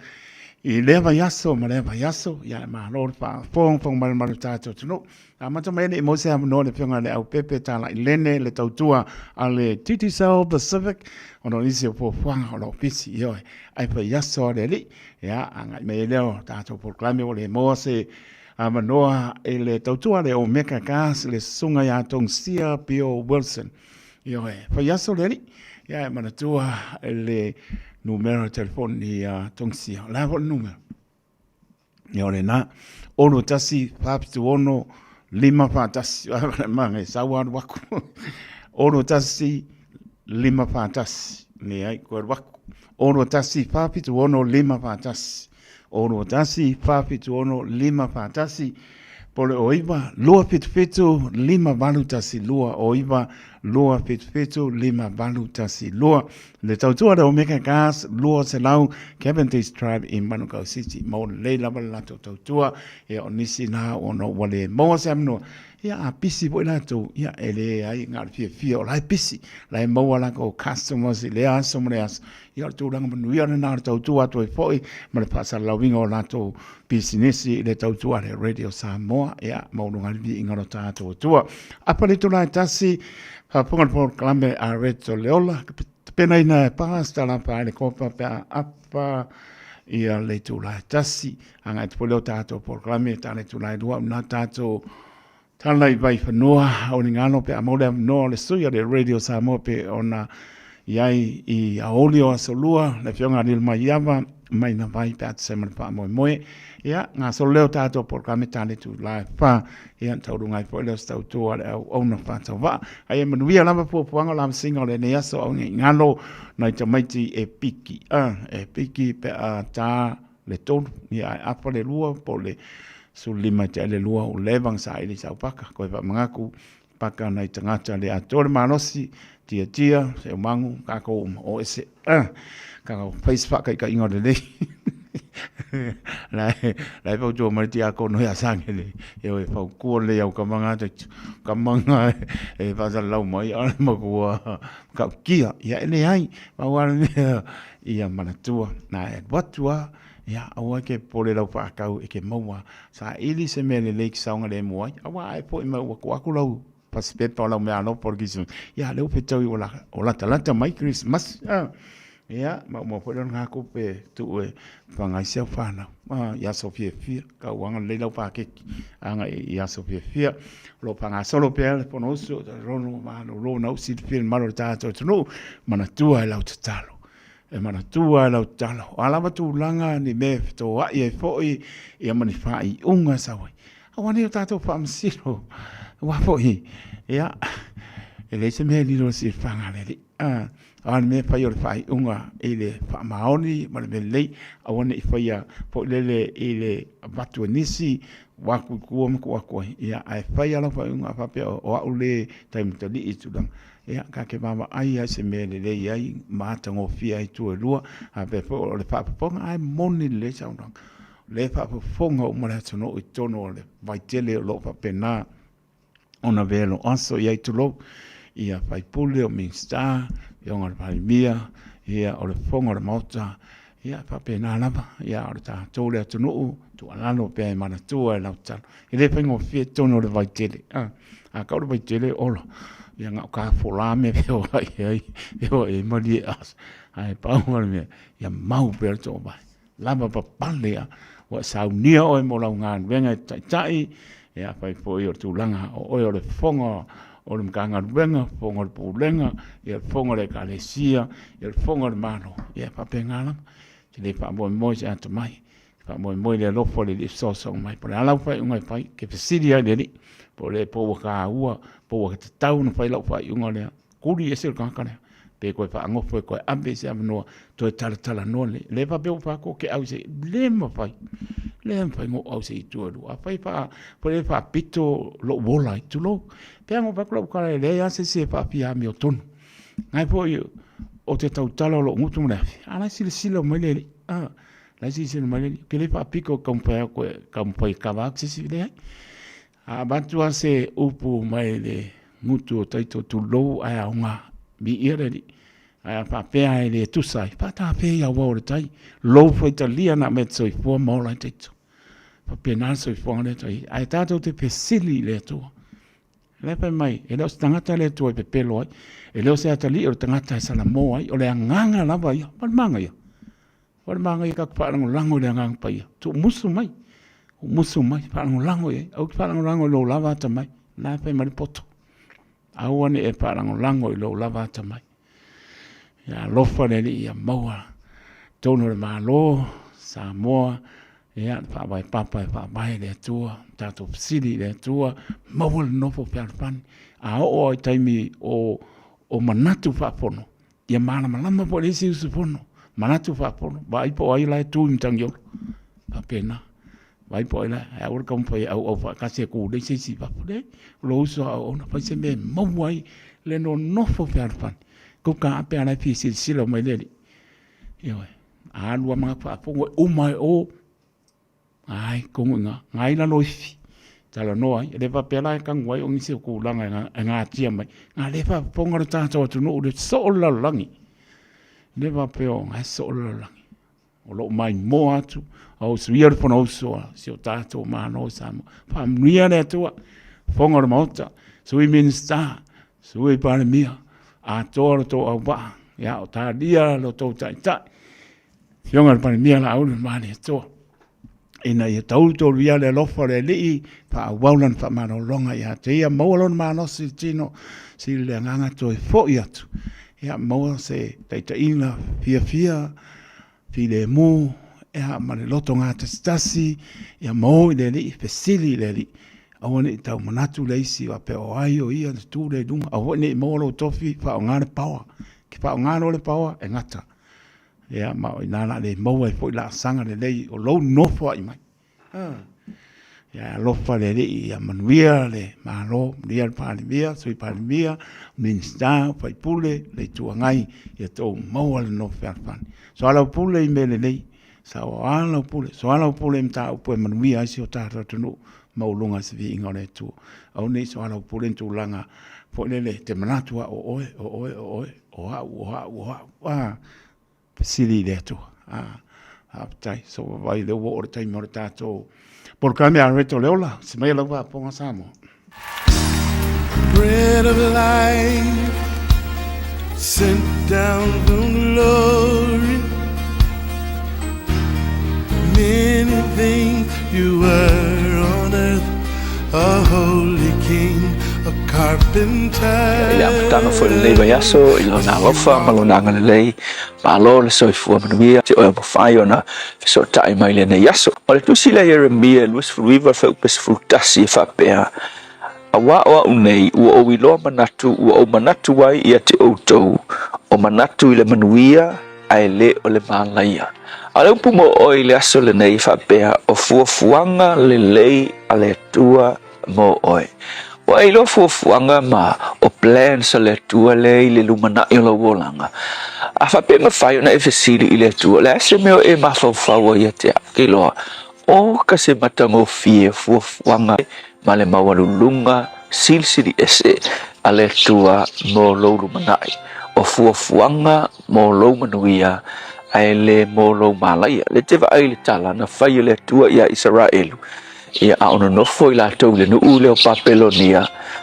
i lea vaiaso ma lea vaiaso, ia, e malo le faafogafoga mai le malu o le tatou atunuu. Amata mai nei mo se avanoa le Afioga i le Aupepe Talailene le tautua a le Digicel Pacific ona o nisi o fuafuaga o lo o pisi ioe ai fai aso a le alii ia agai mai ai lea o tatou polokalame ua le maua se avanoa i le tautua a le Omega Gas le susuga ia Tongsia Bill Wilson ioe fai aso le alii ia e manatua le numera o telefoni ia Tongsia o le a foi le numera Ia o lena, 6 1 4 7 6 5 4 1. Manga e sau alu aku. 6 1 5 4 1. Leai, koe alu aku. 6 1 4 7 6 5 4 1. 6 1 4 7 6 5 4 1. Po le o 9, 2 7 7 5 8 1 2. O 9, 2 7 7 5 8 1 2. Le tautua le Omega Gas 200 Cavendish Drive i Manukau City. Mau lelei lava le latou tautua, ia o nisi na ona ua le maua se avanoa, ia a pisi foi latou, ia e leai na o le fiafia o la e pisi, la e maua latou customers i lea aso ma lea aso. Ia o le tulaga manuia lena o le tautua atu ai foi ma le faasalalauina o latou pisinisi i le tautua a le Radio Samoa, ia maualuga ai le viiga o lo tatou Atua. Apa le itula e tasi, Faafofoga le polokalame a Red o le Ola, tapenaina e Pastor Lapa i le kopa pe a apa ia le itula e tasi. Agai atu foi lea o tatou polokalame ta le itula e lua una tatou tala i Vaifanua, o ni galo pe a maua le avanoa o le sui o le Radio Samoa pe ona i ai i aoauli o aso lua, le afioga a Lilomaiava mai na vai pe a tusa ai ma le faamoemoe. Ia, gasolo lea o tatou polokalame ta le itula e fa, ia, taualuga ai foi lea o se tautua a le auauna faatauvaa. A ia manuia lava puapuaga o lavasiga o lenei aso, aua ne i galo nai tamaiti e piki, a, e piki pe a ta le tolu, ia ae afa le lua po o le 15 i te le lua ua leva ona saili i sau paka. Koe faamanatu paka nai tagata le atoa le malosi, tiatia, seumagu, kākou uma, o ese, kākou fai se faataitaiga lelei. La e, la e fautua mai le tiakono ia Sangele, e o e fautua lelei au kamaga atu, kamaga e faasalalau mai, a o le matua matautia. Ia e leai, pau lava le mea, ia manatua, na e alu atu lava, ia aua e te popole i lau faatau e te maua. Saili se mea lelei e te saogalemu ai, aua a e foi mai ua tuu atu lau fasipepa o lau meaalofa o le Kerisimasi, ia lea ua fetaui ua latalata mai Kerisimasi. Ia, maumau foi lea o lena tupe e tuu e faga ai si au fanau i aso fiafia, tauaga lelei lau paketi agai i aso fiafia. O lo o faagasolo pea le Fonousu o Rono Malolo na silafia e le mamalu o le tatou atunuu, manatua e lau tatalo. E manatua e lau tatalo. O a lava tulaga ni mea e fetoai ai foi ia ma ni faaiuga e sau ai. Aua nei o tatou faamasino. Aua foi, ia, e leai se mea e lilo i le silafaga a le Alii. A o le mea e fai o le faaiuga i le faamaoni ma le mea lelei, aua ne i faia foi lele i le avatu e nisi, ua atu i tua ma tuu atu ai. Ia, ae fai lava lau faaiuga a faapea o au le taimatalii i tulaga, ia, ta te vaavaai lava i se mea e lelei ai ma matagofie ai itu e lua. A faapea foi o le faafofoga, ae moni lelei saunoaga. O lea e faafofoga uma le atunuu i totonu o le vaitele o lo o faapena ona velo aso i ai, tulou, ia faipule, o Minisita, afioga i le Palemia, ia o le Fofoga o le Maota, ia faapena lava. Ia o le tatou le atunuu, tuualalo pea e manatua e lau tatalo. E le faigofie totonu o le vaitele. A, a tau le vaitele ola, ia na o tafola mea e feoai ai, feoai ai malie asa. Ae pau lava le mea, ia mau pea le toovae. Lavapapale lava, ua e saunia oe mo lau galuega e taitai, ia afai foi o le tulaga o oe o le fofoga o le Matagaluega, fofoga o le Pulega, ia le fofoga o le Ekalesia, ia le fofoga o le Malo, ia e faapena lava. E te le faamoemoe i se atamai, e te faamoemoe i le alofa o le Alii e fesoasoani mai. Po o le a lau faaiuga e fai, e te fesili lava i le Alii, po o le po ua taua, po ua tatau ona fai lau faaiuga lea. Kuli ese le tagata lea, pe toe faanofo e toe ave i se avanoa, toe talatalanoa lelei. Le faapea ua fai atu ou te au i se, le mafai, le mafai ona ou au i se itu e lua. Afai e faa, foi lele faapito lou ola ai, tulou. Pei lava ona ou fai atu lau tala e leai lava se isi e faafia amiotonu. O lena foi ou te tautala o lou gutu ma le afi, a o la e silasila mai le Alii, a, o la e silasila mai le Alii. Ou te le faapito e taumafai atu e taumafai e kava atu se isi, leai. A avatu lava se upu mai le gutu o taito, tulou, ae aoga, viia le Alii. Ae a faapea e le tusa ai, faatafea i auau o le tai, lou faitalia na mea te soifua ma ola ai taito. Faapena le soifuaga lea tai. Ae tatou te fesili i le Atua. O lea fai mai, e le o se tagata le Atua e pepelo ai, e le o se atalii o le tagata e salamo ai, o le agaga lava ia, o le manaia. O le manaia tatou faalagolago i le Agaga Paia, tuumusu mai, tuumusu mai, faalagolago i ai. Aua e te faalagolago i lou lava atamai, o lena e fai mai le poto. Aua ne i e faalagolago i lou lava atamai. Ia alofa le Alii ia maua totonu o le Malo, Samoa, ia le faavae papa e faavae i le Atua, tatou fesili i le Atua, maua le nofo fealofani. A oo lava i taimi o manatu faafono, Ia malamalama foi le isi usufono, manatu faafono, vaai po o ai la e tu i Matagiola. Faapena. Vaai po o ai la, ae aua le taumafai e auau faatasi e tulei se isi i fafo. Leai, o lou uso a auauna, fai se mea e maua ai le nonofo fealofani. Tou taape a la e fia silasila mai le Alii. Ioe. A alu lava manatu faafono e uma lava i o, Ai, kogu i ngā, ngā i lalo ifi. Talanoa ai, e le faapea la e tanu ai o nisi o tulaga e gatia mai. Ngā le faafofoga le tātou atunuu le soo le lalolagi. Le faapea o ngā soo le lalolagi. O loo maimoa atu, a o suia le Fonousu a si o tātou Malo i Samoa. Faamanuia le Atua, fofoga o le Maota, Sui Minisita, Sui Palemia, atoa lo tou auvaa, ia o talia lo tou taitai. Afioga i le Palemia Laauli ma Malietoa, ina ia taulu ia le alofa o le Alii, faaauau lana faamalologa ia te ia, maua lona malosi i le tino, sili le agaga toe foi atu, ia maua se taitaiga fiafia, filemu, ia ma le loto gatasitasi, ia maua i le Alii, fesili i le Alii. Aua ne i tau manatu le isi faapea o ai o ia na tu lea i luga. Aua foi ne i maua lou tofi, faaaoga le power. Ke faaaoga loa le power, e gata. Ia, ma o i ina la le maua ai foi laasaga lelei o lou nofoai mai. Ia, alofa le Alii ia manuia le Malo, manuia le Palemia, Sui Palemia, Minisita, Faipule, le Itu Agai, ia tou maua le nofo fealofani. Soalaupule i mea lelei, soalaupule, soalaupule i mataupu e manuia ai si o tatou atunuu maualuga i se viiga o le Atua. Aua ne i soalaupule ni tulaga foi lele e te manatu lava o oe, o oe, o oe, o au, o au, o au. A, fesili i le Atua. A, faafetai. So vaai lea ua oo le taimi o le tatou polokalame a Loreto le Ola. Se mai lau faafofoga Samoa. Bread of life sent down from glory. Many things you were on earth, a holy king, a carpenter. I le amataga foi o lenei vaiaso i lona alofa ma lona agalelei, malo le soifua manuia te oe mafai ona fesootai mai lenei aso. O le tusi lea Ieremia 29 fuaiupu 11 e faapea, Auā o a'u nei ua ou iloa manatu ua ou manatu ai ia te outou, o manatu i le manuia ae le o le malaia. A o le upu mo oe i le aso lenei e faapea, o fuafuaga lelei a le Atua mo oe. Ua e iloa fuafuaga ma o plans a le Atua lea i le lumanai o lou olaga. A faapea e mafai ona e fesili i le Atua, o le a se mea o e mafaufau ai ia te au? Ke iloa, o ka se matagofie fuafuaga ma le maualuluga silisili ese a le Atua mo lou lumanai. O fuafuaga mo lou manuia ae le mo lou malaia. Le te vaai i le tala na fai e le Atua iā Isaraelu, Ia, a o nonofo i latou i le nuu lea o Papelonia,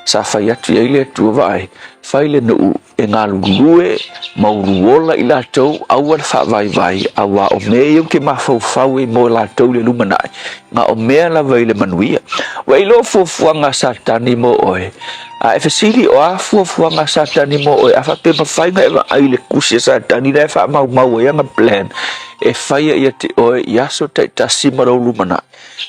sa fai atu i ai le Atua, Vaai, fai le nuu e galulue ma uluola i latou, aua le faavaivai, auā o mea ia ou te mafaufau ai mo latou i le lumanai, na o mea lava i le manuia. Ua iloa fuafuaga a Satani mo oe, a e fesili o a fuafuaga a Satani mo oe, a faapea mafai ona e vaai i le tusi a Satani la e faamaumau ai ana plan e faia ia te oe i aso taitasi ma lou lumanai.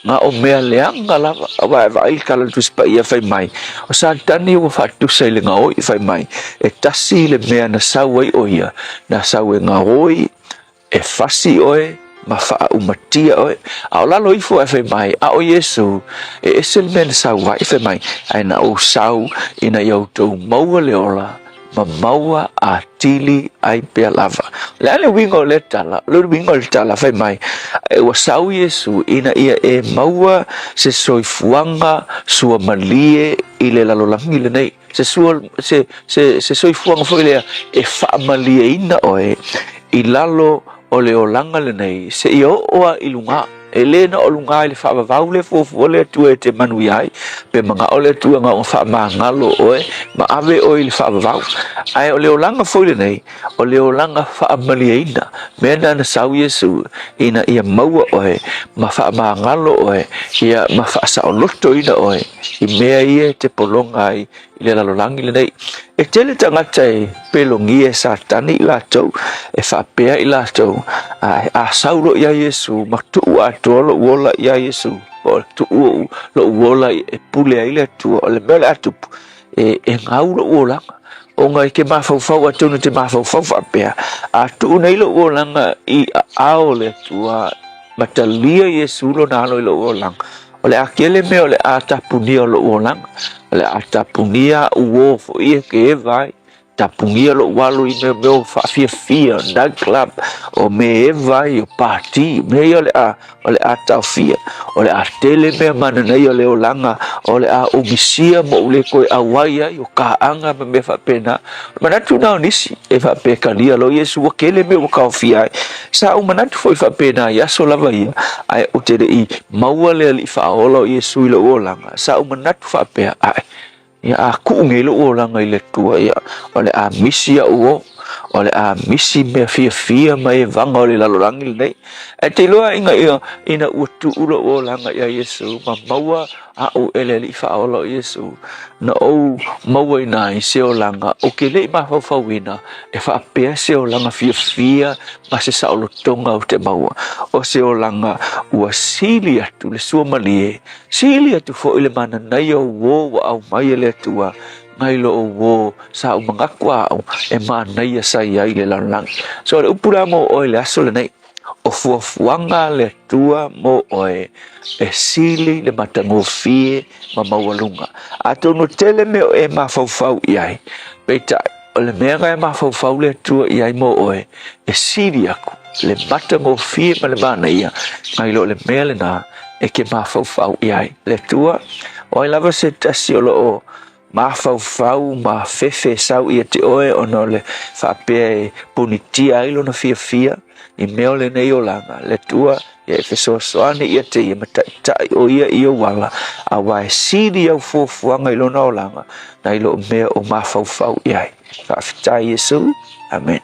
Na o mea leaga lava, aua e vaai le tala o le Tusi Paia fai mai, o Satani ua faatusa i le gaoi, fai mai, e tasi le mea na sau ai o ia, na sau e gaoi, e fasi oe, ma faaumatia oe. A o lalo ifo ae fai mai, a o Iesu, e ese le mea na sau ai, fai mai, ae na ou sau ina ia outou maua le ola, ma maua atili ai pea lava. O le a le uiga o lea tala? O le uiga o le tala fai mai, ua sau Iesu ina ia e maua se soifuaga suamalie i le lalolagi lenei. Se, sua, se, se, se soifuaga foi lea e faamalieina oe i lalo o le olaga lenei seia oo lava i luga. E le na o luga i le faavavau le fuafua le Atua e te manuia ai, pe manao le Atua na ona faamagalo oe ma ave oe i le faavavau. Ae o le olaga foi lenei, o le olaga faamalieina, mea na na sau Iesu ina ia maua oe ma faamagalo oe, ia ma faasaolotoina oe i mea ia e te pologa ai i le lalolagi lenei. E tele tagata e pelogia e Satani i latou, e faapea i latou, a, a sau loa ia Iesu ma tuu atoa lou ola ia Iesu, po o tuu ou, lou ola e pule ai le Atua, o le mea o le a tupu, e, e gau lou olaga. Ona e te mafaufau atonu e te mafaufau faapea, a tuu nei lou olaga i aao o le Atua, ma talia Iesu lona alo i lou olaga, O le a tele mea o le a tapunia o lou olaga, o le a tapunia a'u uō foi e ke eva ai, tapunia lou alo i mea mea o faafiafia, night club, o mea eva ai, o pati, mea ia o le a, o le a taofia. O le a tele mea mananaia o le olaga, o le a umisia ma ou le toe auai ai, o kaaga ma mea faapena. O le manatu na o nisi, e faapea talia loa Iesu ua tele mea ua taofia ai. Sa ou manatu foi faapena i aso lava ia, ae ou te le i maua le Alii Faaola o Iesu i lou olaga, sa ou manatu faapea, Ae, Ia, a kuu nei lou olaga i le Atua, ia, o le a misi au uo, o le a misi mea fiafia ma evaga o le lalolagi lenei. Ae te iloa ina ia, ina ua tuu lou olaga ia Iesu ma maua au e le Alii Faaola o Iesu, na ou mauaina ai se olaga ou te le i mafaufauina e faapea se olaga fiafia ma se saolotoga ou te maua. O se olaga ua sili atu le suamalie, sili atu foi le mananaia o uo ua aumai e le Atua nai lo o uo sa ou manatu a au e manaia sa i ai i le lalolagi. So o le upu la mo oe i le aso lenei, o fuafuaga a le Atua mo oe e sili le matagofie ma maualuga. Atonu e tele mea o e mafaufau i ai, peitai, o le mea na e mafaufau le Atua i ai mo oe, e sili aku le matagofie ma le manaia nai lo le mea lena e ke mafaufau i ai. Le Atua, o ai lava se tasi o lo o mafaufau ma fefe e sau ia te oe ona o le faapea e punitia ai lona fiafia i mea o lenei olaga, le Atua, ia e fesoasoani ia te ia ma taitai o ia i ou ala, auā e sili au fuafuaga i lona olaga nai lou mea o mafaufau i ai. Faafetai Iesu. Amene.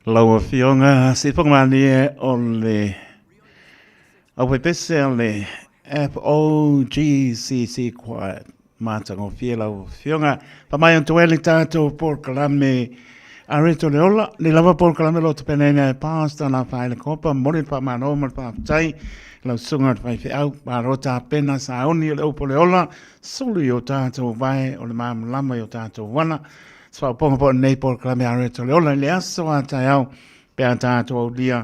Lau Afioga Sifogamanie o le Aufaipese o le FOGCC Choir. Matagofie lau Afioga. Whamai atu e le tātou polokalame a Reto le Ola. Le lava polokalame lo te peneina e pāsta nā whaele kopa, mori le whamano ma le whaapatai. Lau sunga o te whaiwheau, maro tā pena saoni o le upo le ola, sulu i o tātou vae o le māmalama i o tātou wana. Sfaaopoga po nei polokalame a Reto le Ola i le aso a taeao pe a tātou aulia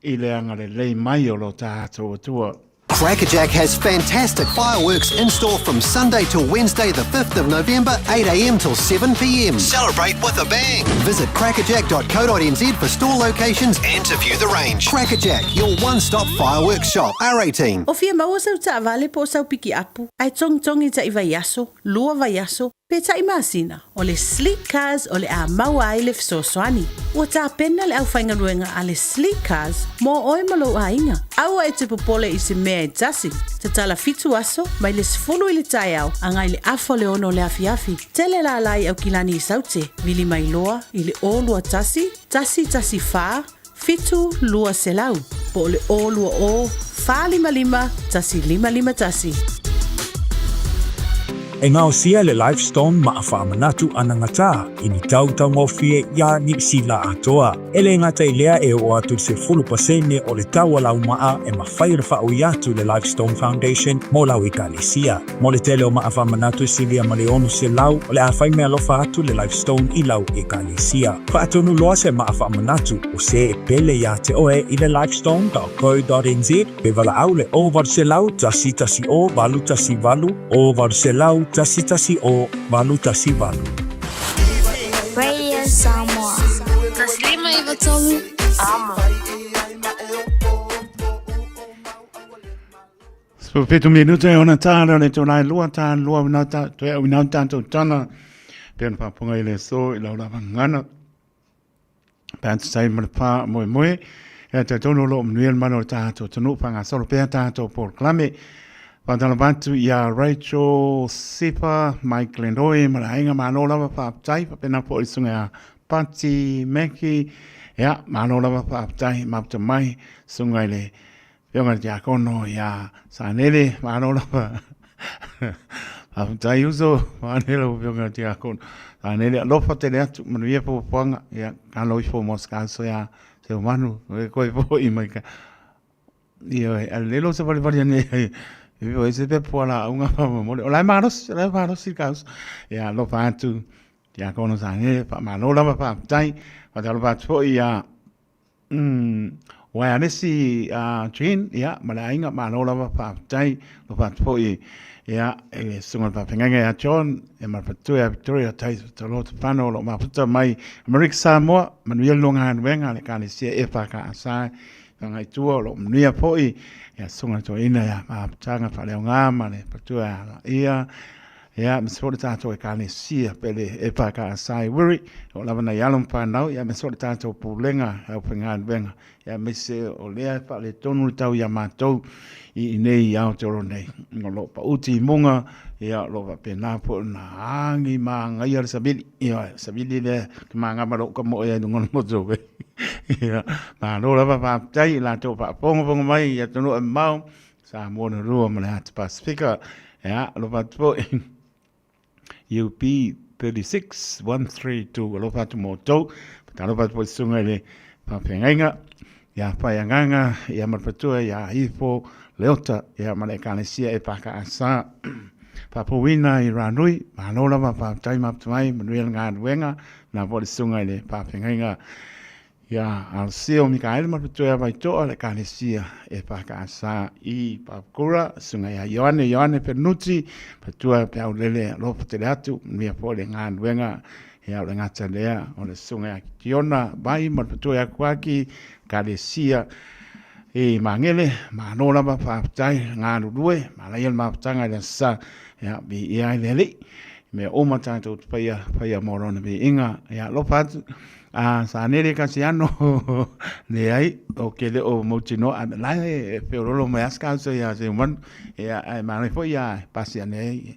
i le agalelei mai o lo tātou Atua. Crackerjack has fantastic fireworks in store from Sunday till Wednesday, the 5th of November, 8am till 7pm. Celebrate with a bang! Visit crackerjack.co.nz for store locations and to view the range. Crackerjack, your one stop fireworks shop. R18. O fia maua sau taavale po o sau pikiapu, ae togitogi taʻi vaiaso, lua vaiaso, pe taʻi masina, o le Sleek Cars o le a maua ai le fesoasoani. Ua tapena le aufaigaluega a le Sleek Cars mo oe ma lou aiga. Aua e te popole i se mea e tasi. Tatala fitu aso, mai le 10 i le taeao agai le afa o le ono o le afiafi. Tele lala i Aukilani i Saute, vili mai loa i le 021 114 7 200, po o le 020 455 1551. E gaosia le Livestone maa faamanatu anagatā i ni tau taugofie iā Niu Sila atoa. E le gata i lea e oo atu i le 10% o le tau o lau maa e mafai ona faaui atu i le Livestone Foundation mo lau ekalesia. Mo le tele o maa faamanatu e silia ma le 600, o le a fai meaalofa atu le Livestone i lau ekalesia. Faatonu loa se maa faamanatu o se e pele iā te oe i le livestone.co.nz pe valaau le 0800 110 818 0800 110 818. Radio Samoa. Taslima Ivatolu. Amo. 17 minuta e ona tāra le tō lai lua tā lua winau tā toe au winau tātou tana pe ona whāponga i le so i lau lava ngana pe atu sai ma le pā moe moe e te tono lo manuia le mana o tātou tonu whanga solo pea tātou Paul Klame Whātala atu i a Rachel Sipa, Mike Glenroy, ma le ainga māno lava whāptai, whapena po i sunga a Pati Mackie, ia, māno lava whāptai, maputa mai, sunga i le Whionga te tiakono i a Sanele, māro lava. Whawhitai uso, mānele o whionga te tiakono. Sanele, alofa tele atu, manuia puapuanga, ia, ka lo ifo mo ska so ia, se o manu, e koe po i mai ka. Ia, e lelo se wari wari ane, e e se pe pua la unga pa mo O lai maros, o lai maros i ka uso. Ia, alofa atu, tiakono Sanele, pa māro lava whawhitai, whawhitai atu po i a, Umm, wai a nisi a Jen, ia, ma le aiga, malo lava, faafetai, alofa atu foi, ia, i le susuga i le faafeagaiga ia John, ia ma le faletua ia Victoria, tai talo te whanau o lo mafuta mai Amerika Samoa, manuia le nogaluega a le Ekalesia EFKS, Whangaitua o lo manuia foi, ia, susuga i le toeaina ia Maputaga Faaleaoga ma le faletua ia Ia, Ia, me se foi le tātou Ekalesia pele EFKS i Wiri, o lava nei alo ma whanau, ia me se foi le tātou pulega au whaigaluega, ia me se o lea e faaletonu le tau ia mātou i inei i Aotearoa nei. O lo pauti i munga, ia o lo faapena foi ona agi māngaia le savili, ia savili lea ke māngama lou ka moe ai luga o le motu. Ia, malo lava faafetai i latou faafogafoga mai i atunuu e mamao, Samoa na rua ma le Ata Pasifika. Ia, alofa atu foi. UP 36 132 alofa atu mo tou. Fatalofa atu foi susuga i le faafeagaiga. Ia whai anganga, ia marpatua, ia ifo, leota, ia ma le ekalesia e whakaasa. Whapouina i Rānui, malo lava, whātai maputu mai, manuia le ngāruenga, nā po le susuga i le faafeagaiga. Ia Alceo Mikaele ma Pitoea Vaitoa le Ekalesia EFKS i Papakura, susuga ia Ioane Ioane Penuti, Patua Peaulele alofa tele atu, manuia foi le galuega ia o le gata lea o le susuga ia Kitiona Vai ma le Patua ia Kuaki, Ekalesia i Magele, malo lava faafetai galulue, manaia le mafutaga i le Aso Sa, ia viia ai le Alii, i mea uma tatou te faia, faia mo lona viiga, ia alofa atu. A sa nele Kasiano, leai, o ke le o mautinoa, a la e feololo mai a se kausa iā Seumanu, ia, ae manaia foi ia pasi ane ai,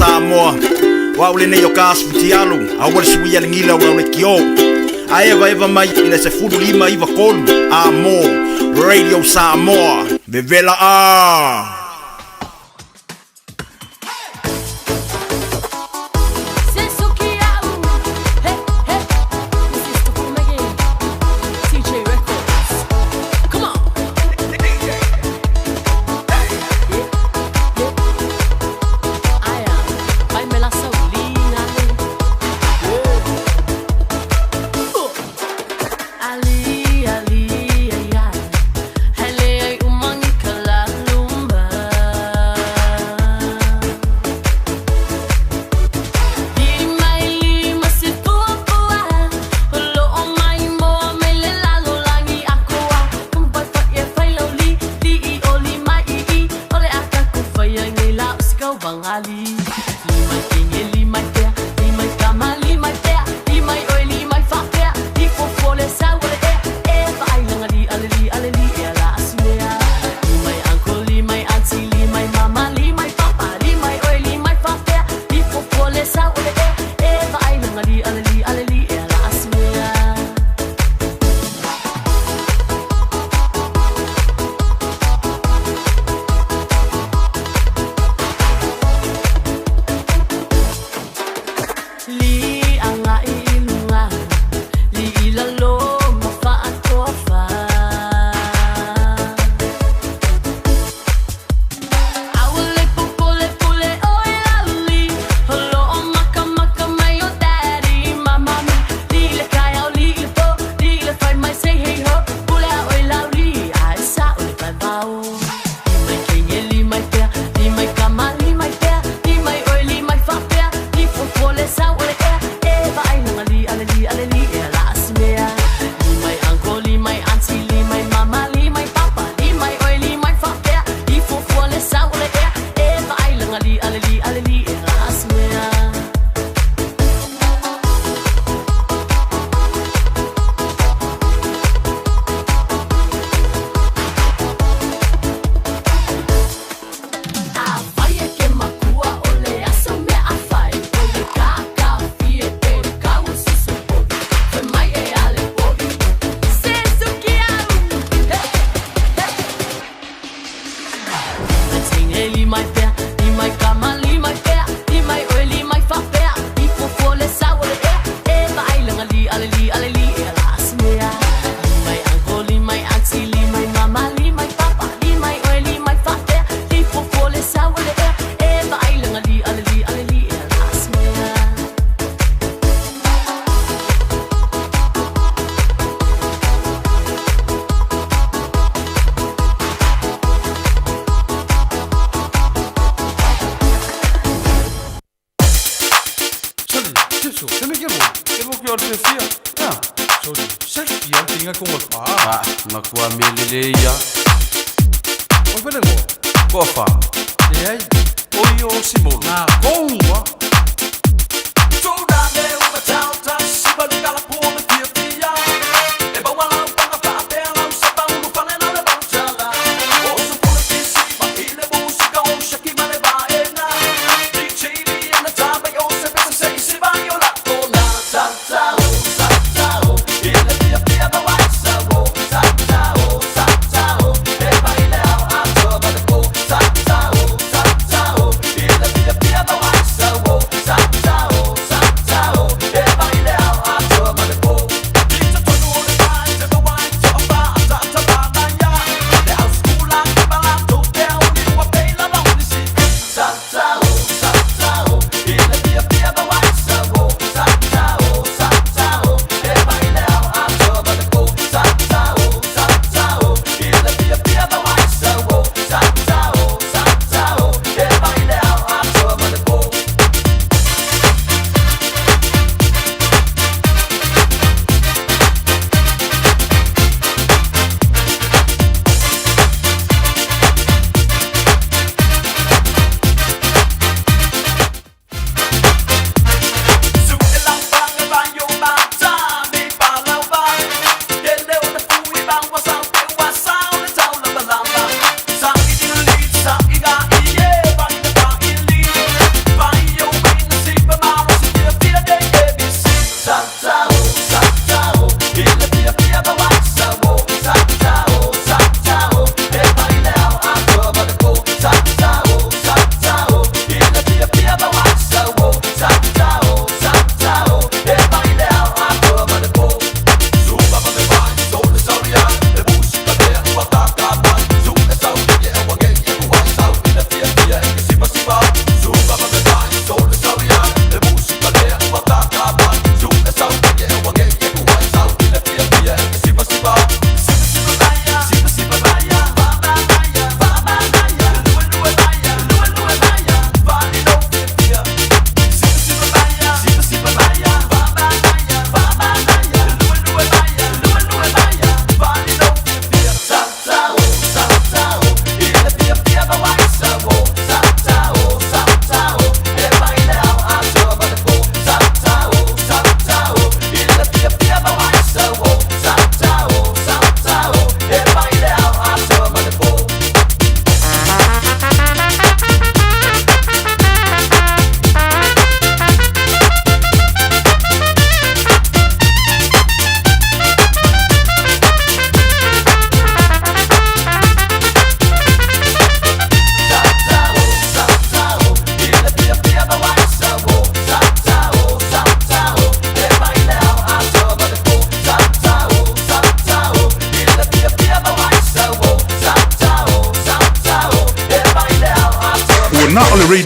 Samoa. O au lenei o ka asu fitialu, aua le suia le gila o lau lekiō. A evaeva mai i le 15 93 Amo Radio Samoa. Vevela a!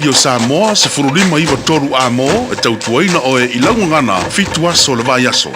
Radio Samoa 1593 Amo e tautuaina oe i lau gagana fitu aso o le vaiaso.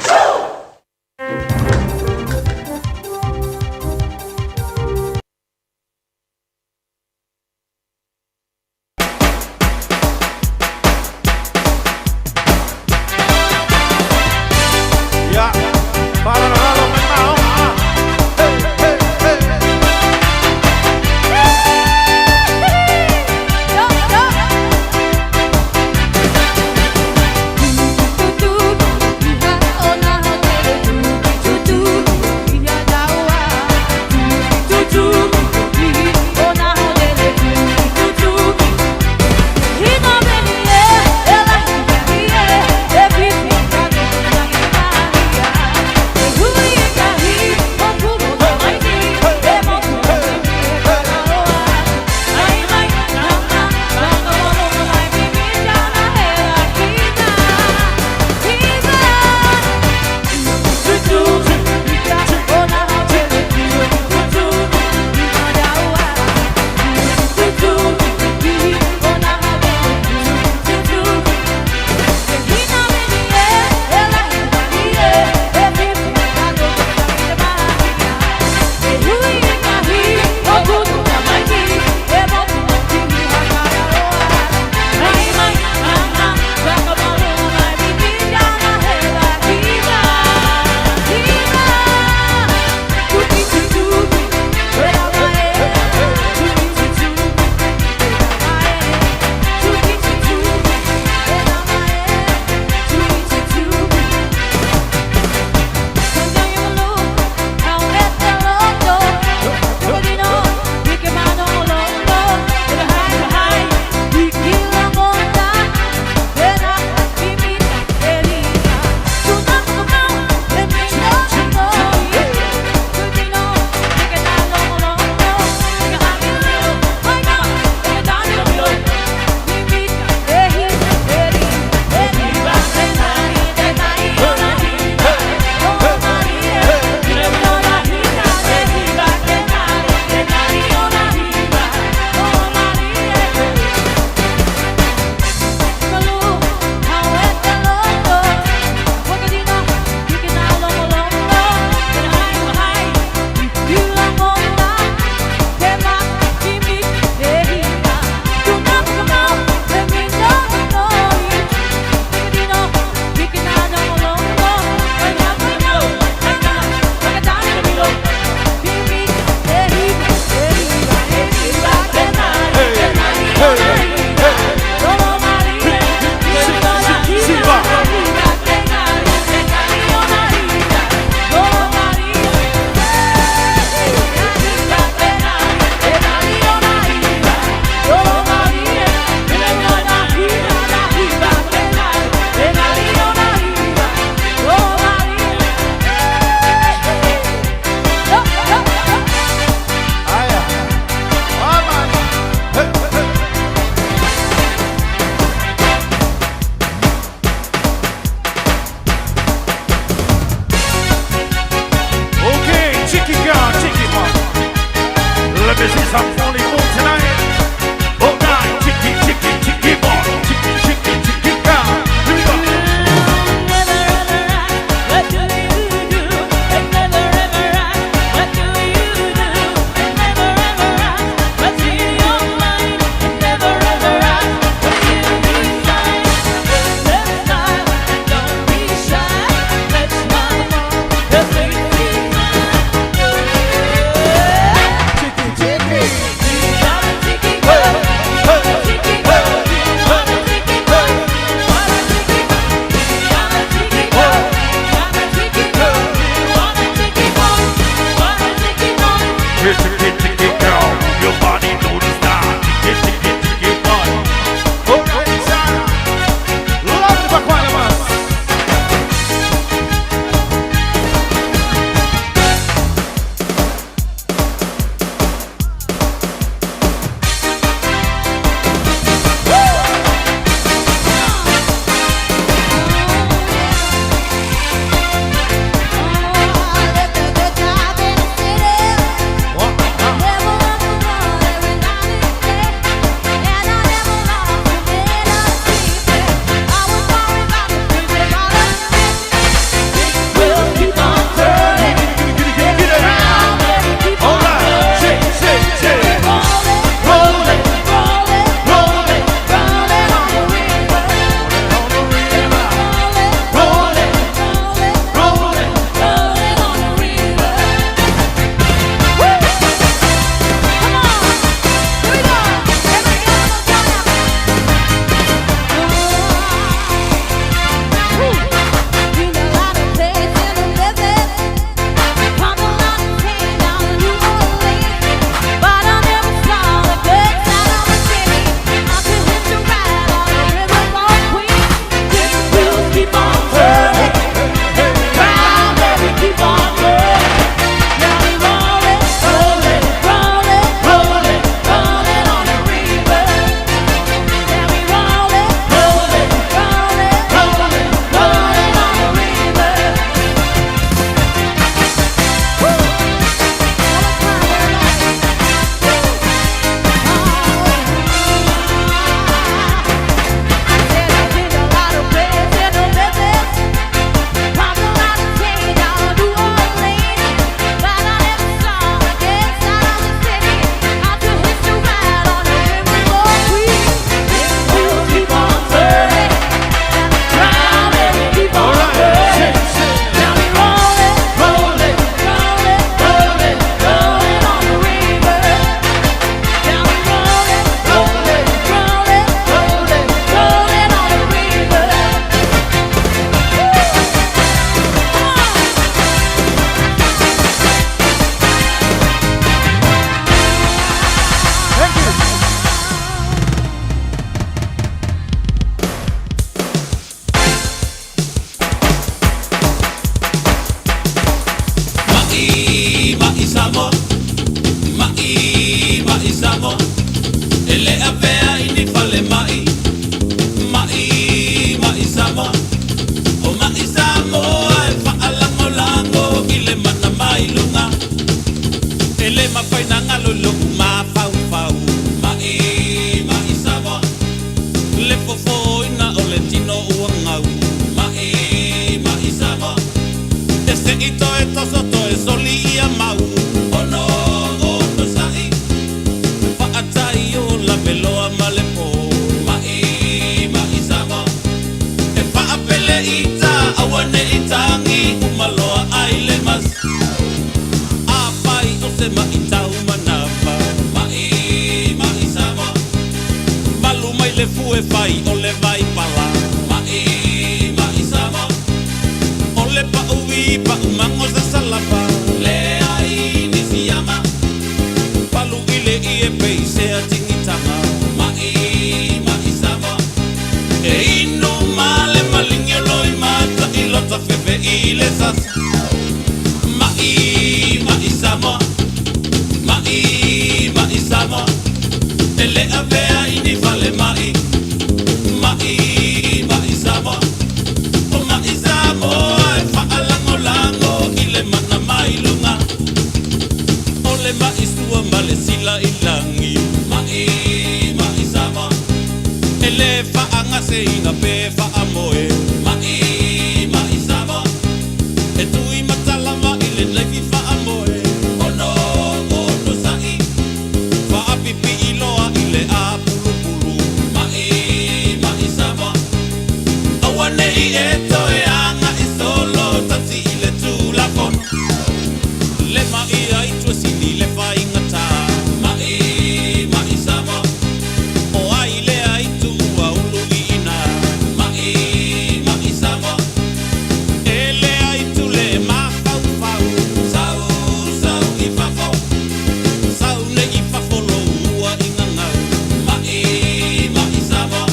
fai o le vai pala. Ma'i, ma'i Samoa. O le pa'uvi pa'umago sa salapa. Leai ni siama. Palu i le ie peisea tigitaga. Ma'i, ma'i Samoa. E inu ma le maligi o loi mata'i lota fefe'i le sasa. Ma'i, ma'i Samoa. Ma'i, ma'i Samoa. E le avea i ni fale ma'i. Ma'i, ma'i Samoa. O ma'i Samoa e fa'alagolago i le mana mai luga. O le ma'i sua ma le sila i lagi. Ma'i, ma'i Samoa. E lē fa'agaseina pe fa'amoe. Ma'i, ma'i Samoa. E tui matalava i le laifi fa'amoe. Ono ono sa'i. Fa'apipi'i loa i le apulupulu. Ma'i, ma'i Samoa. Aua ne'i e toe aga'i solo tausi i le tulafono. Le ma'i ai tuasini le faigatā. Ma'i, ma'i Samoa. O ai lea itu ua uluiina. Ma'i, ma'i Samoa. E lea itu le mafaufau. Sau, sau i fafo. Sau nei i fafo lou ua i gagau. Ma'i, ma'i Samoa.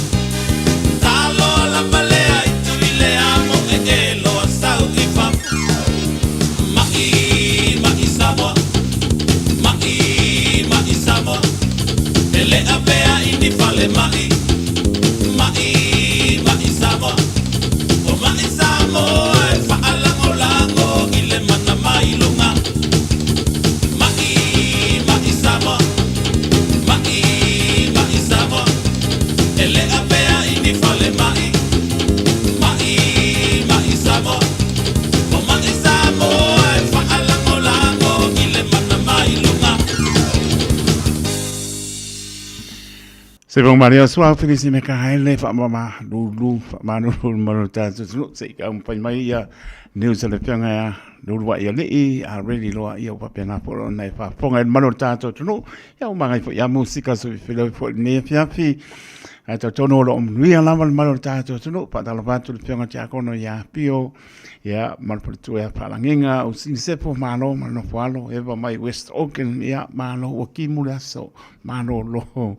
Taloa lava lea itu i le amo e e loa sau i fafo. Ma'i, ma'i Samoa. Ma'i, ma'i Samoa. E lē avea i ni fale ma'i. Ma'i, ma'i Samoa. O ma'i Samoa e fa'alagolago i le mana mai luga. Ma'i, ma'i Samoa. Ma'i, ma'i Samoa. E lē avea i ni fale ma'i. Ma'i, ma'i Samoa. O ma'i Samoa e fa'alagolago i le mana mai luga. Se vong maria sua Felisi me ka haele fa mama lulu fa manu lulu manu ta tu se ka um pai mai ia news le fianga ia lulu wa ia lei a ready loa ia pa pena po na fa fonga el manu ta tu no ia o mangai fo ia musika so filo fo ne fia fi a ta tono lo nui ala mal manu ta tu no pa ta lo tu le fianga tia kono ia pio ia mal po tu ia palanginga o sinse po malo mal no falo eva mai West Auckland ia malo o ki mule aso malo lo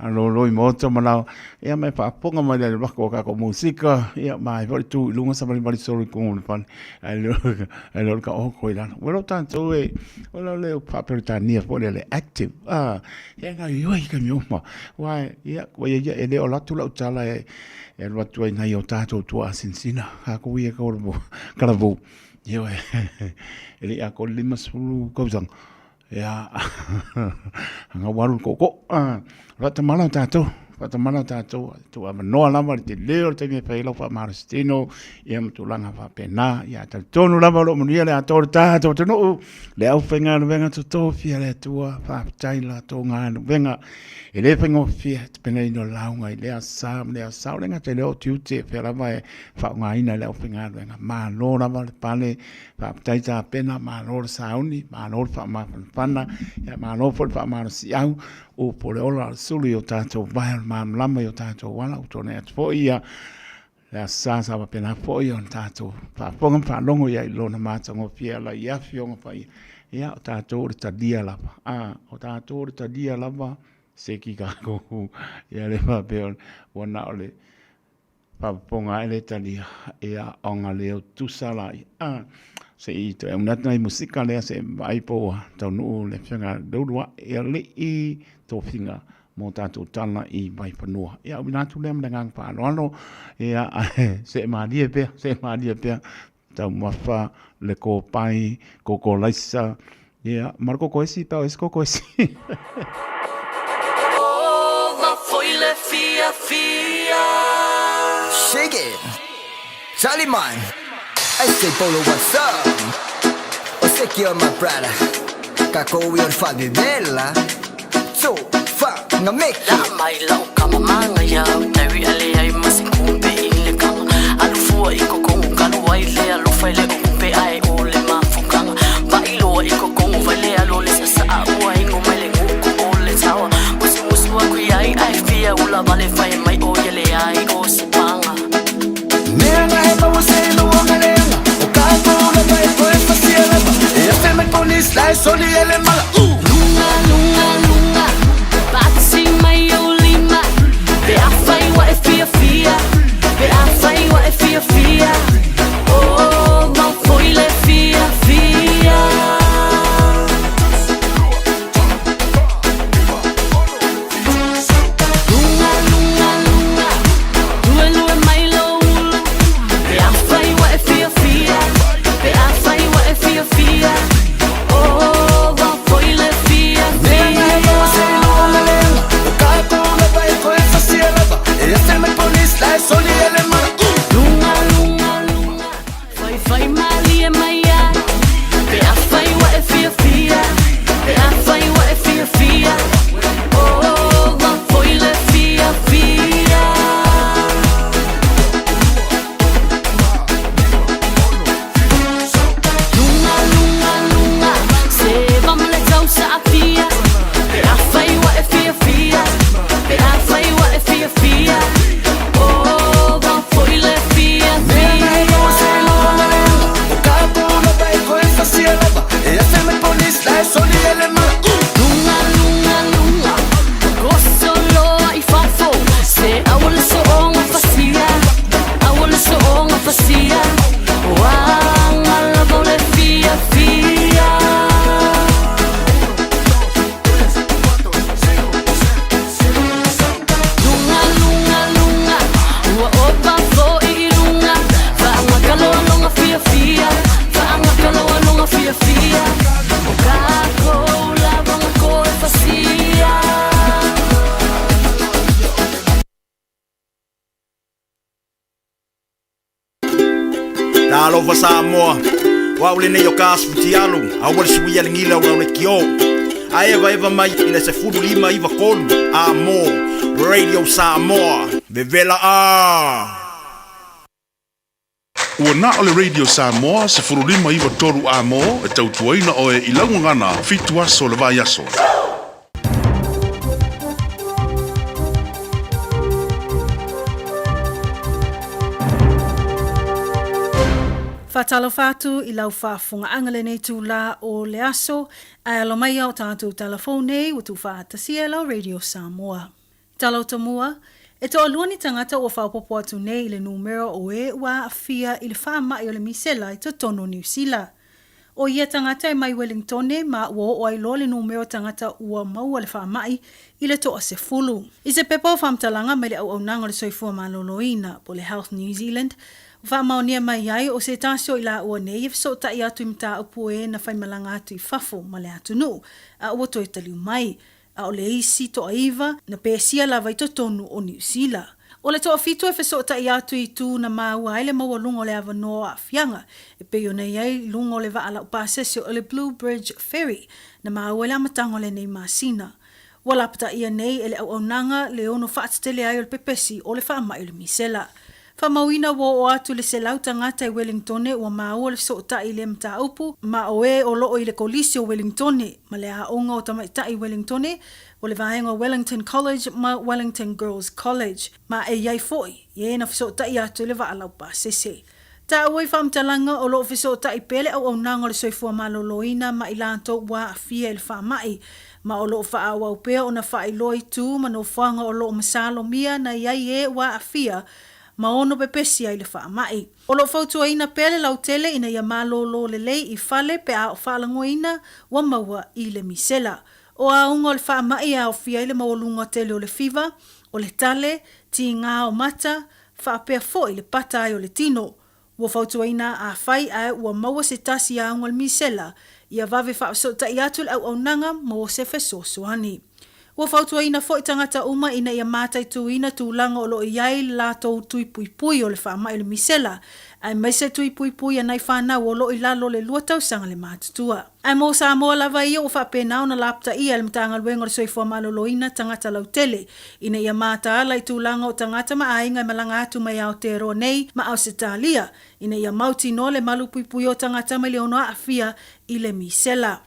alo lo i moto malau ia mai faafofoga mai le lako o kako musika ia mai foi tu i luga savalivali solo i kugu o le fale ae le o le kaoko i lalo ua lou tatou e o le leo faaperetania foi le le active a ia gaioioi i taimi uma uae ia ua ia ia e le o atu lau tala e e alu atu ai nai o tatou tuaasinasina kakou ia kalavou ioe e le'i atoa le 50 tausaga ia aga ua alu le tootoo faatamala tatou faatamala tatou tuu avanoa lava le tele o le taimi e fai ai lau faamalositino ia ma tulaga faapena ia talitonu lava o lo o manuia le atoa o le tatou atunuu le aufaigaluega totofia le Atua faafetai latou galuega e le faigofie te penaina o lauga i lea sa ma lea sa o le gata i lea o tiute e fea lava e faaaogaina e le aufaigaluega malo lava le pale Faafetai tapena, malo le sauni, malo le faamafanafana, ia malo foi le faamalosiau, upu o le ola o le sulu i o tatou vae o le malamalama i o tatou ala, ua tuanai atu foi ia le aso sa sa faapena foi ona tatou faafofoga ma faalogo i ai i lona matagofie ala i afioga paia. Ia, o tatou o le talia lava, a, o tatou o le talia lava, se ki kākou, ia le faapea ua na o le Faafofoga ae le talia ia ona leo tusa laia. Ah, se i toe auna atu nai musika lea se vaai po ua taunuu le afioga Leuluaʻe e alii tofiga mo tatou tala i Vaifanua. Ia auina atu lea ma le agaga faaaloalo, ia se malie pea, se malie pea taumafa le kopai, koko laisa, ia ma le koko esi pe o esi koko esi. Shake it, Charlie man. I say Polo, what's up? O secure my brother. Kako we on Fabibella. So, fa, nga make it. La mai lau kama manga iau Tawi ale ai ma se kumpe i le kanga Alu fua i kokongo kalu ai le alofa i le ukumpe ai o le mafukanga Vai loa i kokongo vai le alo le sasaa ua ingo mai le nguku o le tawa Musu musu aku iai ai fia ula vale fai mai o ia le Talofa Samoa, o au lenei o ka asu futialu, aua le suia le gila o lau lekiō. Ae evaeva mai i le 15 93 A mō Radio Samoa. Vevela ā! Ua na o le Radio Samoa 1593 A mō e tautuaina oe i lau gagana 7 aso o le vaiaso. Faatalofa atu i lau faafofogaaga lenei itulā o le aso, ae alo mai a o tatou tala fou nei ua tuufaatasia e lau Radio Samoa. Tala o Tomua, E toalua ni tagata ua faaopoopo atu nei i le numera o e ua aafia i le faamai o le misela i totonu o Niu Sila. ʻO ia tagata e mai Welingtone ma ua oo ai loa le numera o tagata ua maua le faamai i le 10. I se pepa o faamatalaga mai le Auaunaga o le Soifua Maloloina po o le Health New Zealand, ua faamaonia mai ai o se tasi o i laua nei e fesootai atu i mataupu e na faimalaga atu i fafo ma le atunuu a ua toe taliu mai. A o le isi toaiva na pesia lava i totonu o Niu Sila. O le toafitu e fesootai atu i itu na maua ai le maualuga o le avanoa o aafiaga e pei ona i ai i luga o le vaa laupasese o le Blue Bridge Ferry na maua i le amataga o lenei masina. Ua lapataia nei e le auaunaga le ono faatetele ai o le pepesi o le faamai o le misela. Faamauina ua oo atu i le 100 tagata i Welingtone ua maua le fesootai i lea mataupu, ma o e o loo i le Kolisi o Welingtone ma le Aoga o Tamaitai i Welingtone, o le vaega o Wellington College ma Wellington Girls College, ma e i ai foi e na fesootai atu i le vaa laupasese. Taua i faamatalaga o loo fesootai pea le auaunaga o le soifua maloloina ma i latou ua aafia i le faamai, ma o loo faaauau pea ona faailoa itu ma nofoaga o loo masalomia na i ai e ua aafia ma ono pepesi ai le faamai. O loo fautuaina pea le lautele ina ia malōlō lelei i fale pe a o faalagoina ua maua i le misela. O auga o le faamai e aofia ai le maualuga tele o le fiva, o le tale, tigā o mata, faapea foi le pata ai o le tino. Ua fautuaina afai ae ua maua se tasi auga o le misela, ia vave faafesootai atu le auaunaga mo se fesoasoani. Ua fautuaina foi tagata uma ina ia mataituina tulaga o lo o i ai le latou tui puipui o le faamai o le misela, aemaise tui puipui a nai fanau o lo o i lalo o le lua tausaga le matutua. Ae mo Samoa lava ia ua faapena ona lapataia e le Matagaluega o le Soifua Maloloina tagata lautele ina ia mataala i tulaga o tagata ma aiga e malaga atu mai Aotearoa nei ma Ausetalia ina ia mautinoa le malupuipuia o tagata mai le ono aafia i le misela.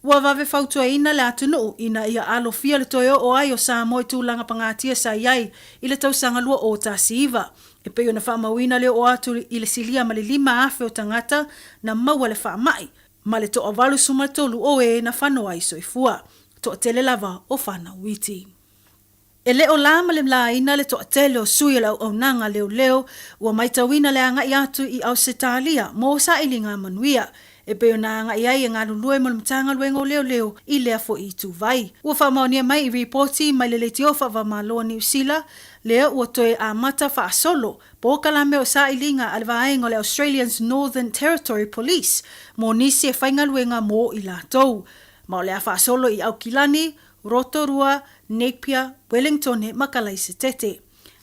Ua vave fautuaina le atunuu ina ia alofia le toe oo ai o Samoa i tulaga pagatia sa i ai i le tausaga 2019 e pei ona faamauina le oo atu i le silia ma le 5,000 o tagata na maua le faamai ma le toa-83 o e na fano ai soifua, toatele lava o fanau iti. E le o la ma le laina le toatele o sui o le auaunaga leoleo ua maitauina le agai atu i Ausetalia mo sailiga manuia, e pei ona agai ai e galulue mo le Matagaluega o Leoleo i lea foi ituvai. Ua faamaonia mai i ripoti mai le Leitio Faava-o-Malo a Niu Sila lea ua toe amata faasolo Polokalame o sailiga a le vaega o le Australian's Northern Territory Police mo nisi e faigaluega mo i latou. Ma o le a faasolo i Aukilani, Rotorua, Napier, Wellingtone ma Kalaisetete.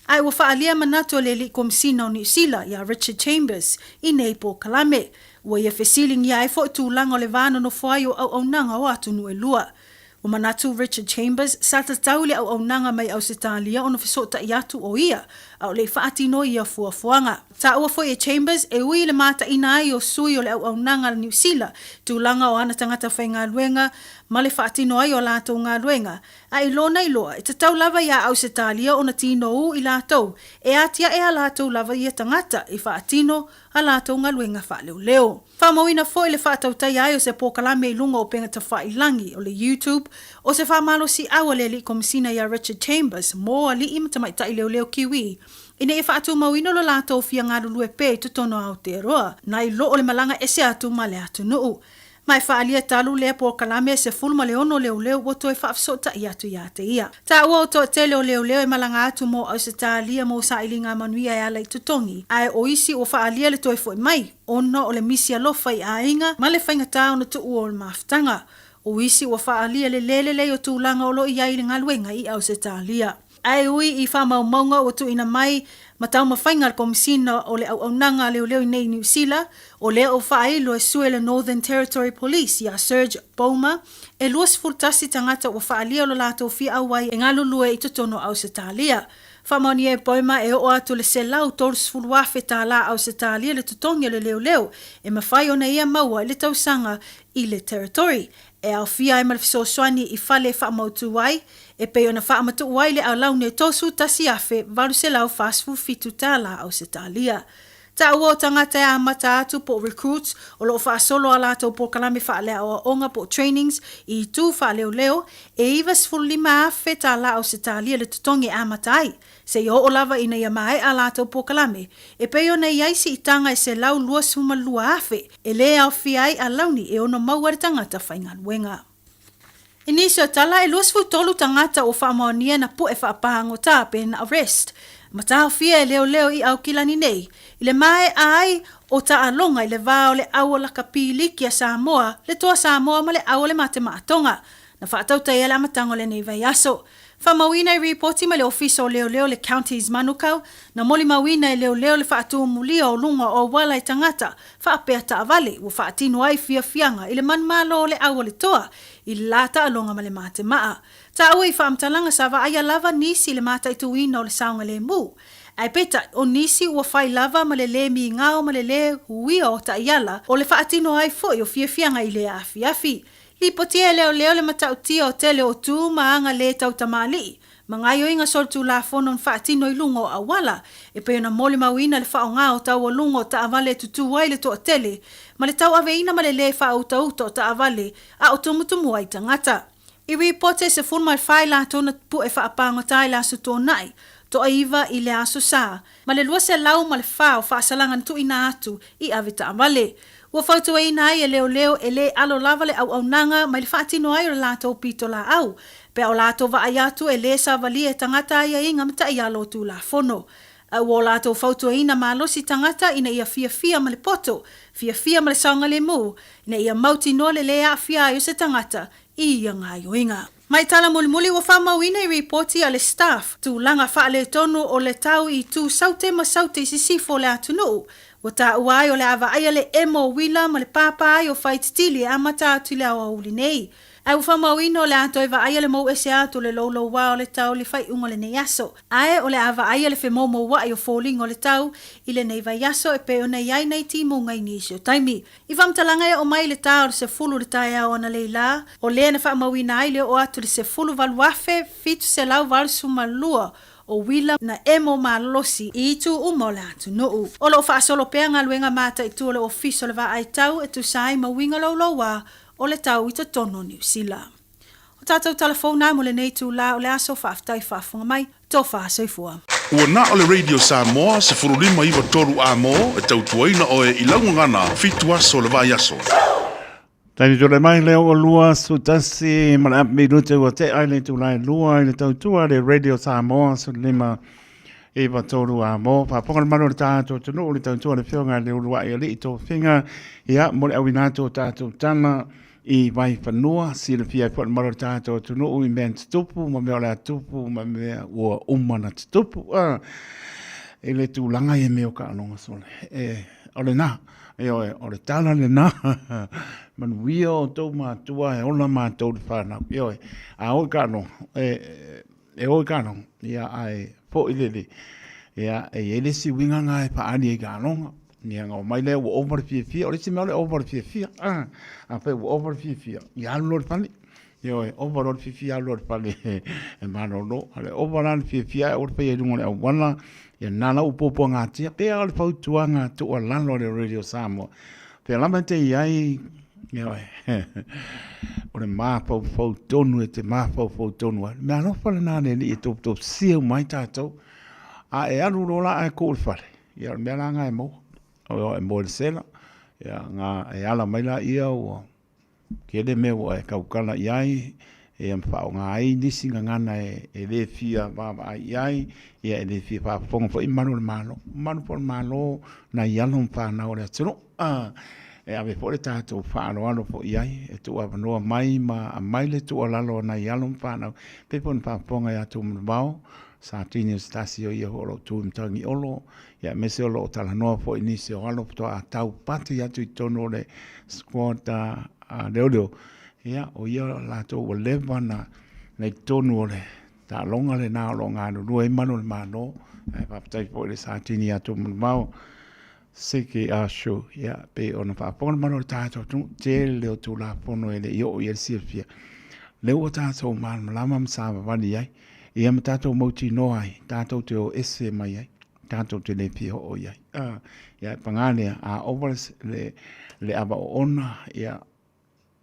Ae ua faaalia manatu a le Alii Komisina o Niu Sila iā Richard Chambers i nei polokalame. Ua ia fesiligia ai foi tulaga o le va nonofo ai o auaunaga o atunuu e lua. Ua manatu Richard Chambers, sa tatau i le auaunaga mai Ausetalia ona fesootai atu o ia, a o le i faatino ia fuafuaga. Taua foi e Chambers, e ui i le mataina ai o sui o le auaunaga a Niu Sila i tulaga o ana tagata faigaluega ma le faatino ai o a latou galuega, a i lona iloa, e tatau lava iā Ausetalia ona tinoū i latou e atiae a latou lava ia tagata i faatino a latou galuega faaleoleo. Faamauina foi le faatautaia ai o se polokalame i luga o upega tafailangi o le YouTube o se faamalosiau a le Alii Komisina iā Richard Chambers mo alii ma tamaitai leoleo Kiwi ina ia faatumauina lo latou fia galulue pea i totonu o Aotearoa nai lo o le malaga ese atu ma le atunuu. Ma e faaalia talu lea polokalame e 16 leoleo ua toe faafesootai atu ia te ia. Taua o toatele o leoleo e malaga atu mo Ausetalia mo sailiga manuia e ala i totogi, ae o isi ua faaalia le toe foi mai ona o le misi alofa i aiga ma le faigata ona tuua o le mafutaga. O isi ua faaalia le le lelei o tulaga o lo o i ai i le galuega i Ausetalia. Ae ui i faamaumauga ua tuuina mai ma taumafaiga a le Komisina o le Auaunaga a Leoleo i nei i Niu Sila, o lea ua faailo e sue le Northern Territory Police iā Serge Bomer, e 21 tagata ua faaalia lo latou fia auai e galulue i totonu o Ausetalia. Faamaonia e Bomer e oo atu le $130,000 tālā Ausetalia le totogi o le leoleo e mafai ona ia maua i le tausaga i le Territory, e aofia ai ma le fesoasoani i fale e faamautu ai, e pei ona faamatuu ai le alauni e $31,847 Ausetalia. Taua o tagata e amata atu po o recruits o lo o faasolo a latou polokalame faaleaoaoga po o trainings i itu faaleoleo, e $95,000 Ausetalia le totogi e amata ai, seia oo lava ina ia maea a latou polokalame, e pei ona i ai siitaga e $122,000 e le aofia ai alauni e ono maua e le tagata faigaluega. I nisi o tala, e 23 tagata ua faamaonia na pu'e faapāgotā pe na arrest ma taofia e leoleo i Aukilani nei, i le mae'a ai o taaloga i le va o le au o lakapi liki a Samoa, le Toa Samoa ma le au o le Matemaatoga, na faatautaia le amataga o lenei vaiaso. Faamauina i ripoti mai le Ofisa o Leoleo le Counties Manukau, na molimauina e leoleo le faatumulia o luga o auala e tagata faapea taavale ua faatino ai fiafiaga i le manumalo o le au o le toa i le la taaloga ma le matemaa. Taua i faamatalaga sa vaaia lava nisi i le mataituina o le saogalemu. Ae peitai, o nisi ua fai lava ma le le migao ma le le uia o taiala o le faatino ai foi o fiafiaga i lea afiafi. Lipotia e leoleo le matautia o tele o tu ma aga le tau tamalii, ma gaioiga solitulafono na faatino i luga o auala, e pei ona molimauina le faaaoga o taualuga o taavale e tutū ai le toatele, ma le tauaveina ma le lē faautauta o taavale a o tumutumu ai tagata. I ripoti e 14 i latou na pu'e faapagota i le Aso Toonai, toaiva i le Aso Sa, ma le 204 o faasalaga na tuuina atu i avetaavale. Ua fautuaina ai e leoleo e le alo lava le auaunaga mai le faatino ai o le latou pitolaau, pe a o latou vaai atu e le savalia e tagata aiaiga ma taiala o Tulafono. A ua o latou fautuaina malosi tagata ina ia fiafia ma le poto, fiafia ma le saogalemu, ina ia mautinoa le le aafia ai o se tagata i ia gaoioiga. Mai tala mulimuli ua faamauina i ripoti a le Staff tulaga faaletonu o le tau i itu saute ma saute i sisifo o le atunuu. Ua taua ai o le a vaaia le emo o uila ma le pāpā ai o whaititili e amata atu i le aoauli nei. Ae ua faamauina o le a toe vaaia le mou ese atu o le loulouā o le tau i le faaiuga o lenei aso. Ae o le a vaaia le femoumoua'i o foliga o le tau i lenei vaiaso e pei ona i ai nai timuga i nisi o taimi. I faamatalaga e oo mai i le ta o le 10 i le taeao analeila, o lea na faamauina ai le oo atu i le 18,782 o uila na emo malolosi i itu uma o le atunuu. O lo o faasolo pea galuega mataitu o le Ofisa o le Vaai Tau e tusa ai ma uiga loulouā o le tau i totonu o Niu Sila. O tatou tala fou na mo lenei itula o le aso, faafetai faafofoga mai, tofa soifua. Ua na o le Radio Samoa 15 93 A mo e tautuaina oe i lau gagana fitu aso o le vaiaso. Taimi tulai mai lea ua 21 ma le api minute ua tea i le itula e lua i le tautua le Radio Samoa 15 93 A mo. Faafofoga le malu o le tatou atunuu i le tautua le Afioga i le Uluai Alii Tofiga ia mo le auina atu o tatou tala i Vaifanua, silafia ai foi le mamalu o le tatou atunuu i mea na tutupu ma mea o le a tutupu ma mea ua uma ona tutupu. I le tulaga ia mea o taaloga sole, e, o lena, ioe, o le tala lena, manuia outou matua e ola matou i le fanau, ioe, a o i taaloga, e, e o i taaloga, ia, ae foi lele, ia, e i ai le isi uiga lena e faaali ai i taaloga. Ia, ona omai lea ua ova le fiafia. O le isi mea o le ova le fiafia. Ah, afai ua ova le fiafia, ia alu loa i le fale. Ioe, ova loa le fiafia, alu loa i le fale e malolo. A o le ova la le fiafia ae aua le faia i luga o le auala, ia lena la ua puapuagatia. Pei lava o le fautuaga tuualalo a le Radio Samoa, pea lava e te i ai, ioe, o le mafaufau tonu e te mafaufau tonu ai. O le meaalofa lena a le Alii e topetopesia uma ai tatou. A e alu loa la ae tuu i le fale, Ia, o le mea la lena e maua, o e moe i le sela, ia, na e ala mai laia ua tele mea ua e tautala i ai, ia ma faaaoga ai nisi gagana e le fia vaavaai i ai, ia e le fia faafofoga foi malu o le Malo. Malu foi o le Malo nai alo ma fanau a le atunuu. E ave foi le tatou faaaloalo foi i ai, e tuuavanoa mai ma aumai le tuualalo a nai alo ma fanau, pei foi ona faafofoga ia Tuimavao. Satini o se tasi o ia foi o lo o tu i Matagiolo, ia aemaise o lo o talanoa foi i nisi o alo faatoa taupati atu i totonu o le squad a leoleo, ia o ia latou ua leva na i totonu o le taaloga lena o lo o galulue ai malu o le Malo. Ae faafetai foi i le Satini ia Tumanuvao Seke Ashu, ia pei ona faafofoga le mamalu o le tatou atunuu, tele o Tulafono e le i oo i ai le silafia. Lea ua tatou malamalama ma savavali ai, ia ma tatou mautinoa ai, tatou te o ese mai ai, tatou te le fia oo i ai. Ia, paga lea, a ova le, le ava oona, ia,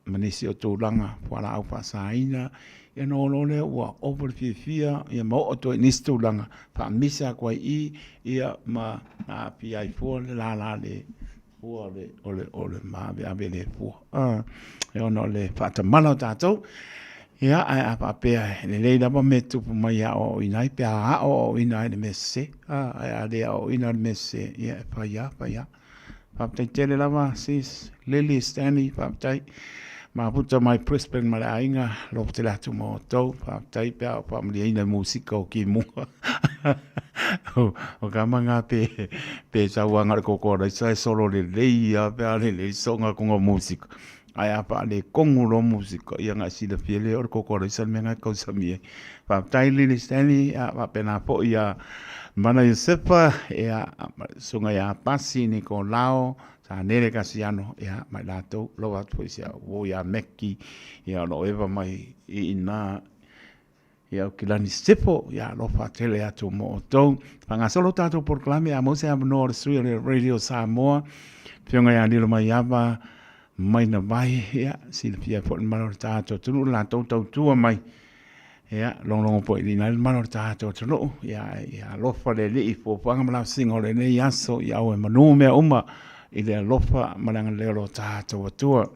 ma nisi o tulaga fualaau faasaina, ia ona o loa lea ua ova le fiafia, ia ma oo atu ai i nisi tulaga faamisa atu ai i i, ia ma aafia ai fua le lala le fua o le, o le, o le maaveave le fua. Ia ona o le faatamala o tatou, ia ae a faapea e lelei lava mea e tutupu mai e aoaoina ai, pe a aoaoina ai i le mea sese, ae a le aoaoina i le mea sese, ia e fai lava fai lava. Faafetai tele lava sis Lily Stanley, faafetai. Mafuta mai Brisbane ma le aiga, alofa tele atu ma outou. Faafetai pe a o faamalieina i musika o Kimua. O ka manga pe pe sauaga le koko raisa e solo lelei a pe a lelei soga konga musika. Ae a faalekogu loa musika, ia na e silafia lea o le koko raisa le mea na e tausami ai. Faafetai Lily Stanley, ia faapena foi ia Mana Iosefa, ia susuga ia Pasi Nikolao, Sanele Kasiano, ia ma i latou, alofa atu foi i si au uo ia Meki, ia o lo o eva mai i ina ia Aukilani Sisifo, ia alofa tele atu mo outou. Faagasolo tatou polokalame, a maua se avanoa o le sui o le Radio Samoa, Afioga ia Lilomaiava mai na vai, ia, silafia foi le mamalu o le tatou atunuu, le latou tautua mai, ia, logologo foi i le mamalu o le tatou atunuu, ia, ia alofa le Alii i fuafuaga ma lausiga o lenei aso, ia aua e manu mea uma i le alofa ma le agalelei o lo tatou Atua.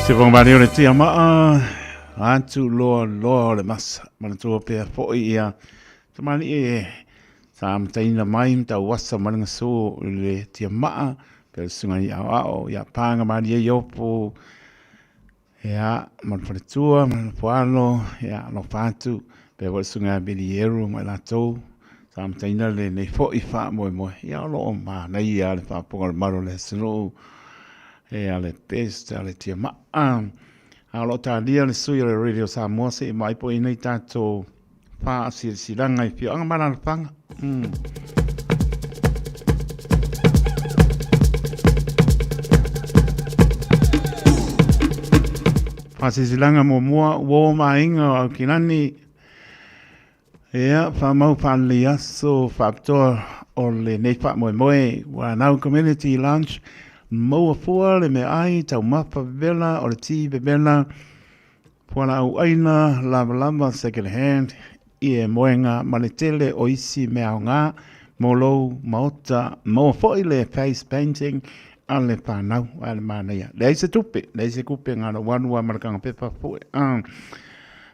Te whangamani o le tia maa, atu loa loa o le masa. Manatua pea foi ia tamani e sa amataina mai ma tauasa mai le gasu i le tia maa, pe le susuga i aoao, ia pāga malie i opo, ia, ma le faletua, ma le pualo, ia, alofa atu, pea foi le susuga ia Billy Eru ma i latou, sa amataina lenei foi faamoemoe, ia o lo o manaia le faafofoga o le malu o le atunuu, ia le best a le tia maa. A o lo o talia le sui o le Radio Samoa se i vaai po o i ai nai tatou faasilasilaga i afioaga ma alaalafaga. Faasilasilaga muamua, uo ma aiga o Aukilani, ia, faamau faalelei aso faapitoa o lenei faamoemoe, Wanau Community Lunch, maua fua le meaai, taumafa vevela, o le ti vevela, Fualaau aina, lavalava, second hand, ie moenga ma le tele o isi mea aoga mo lou maota. Maua foi le face painting a le whanau, a le manaia. Leai se tupe, leai se kupe ngā lou alu a ma le kanga pepa fue.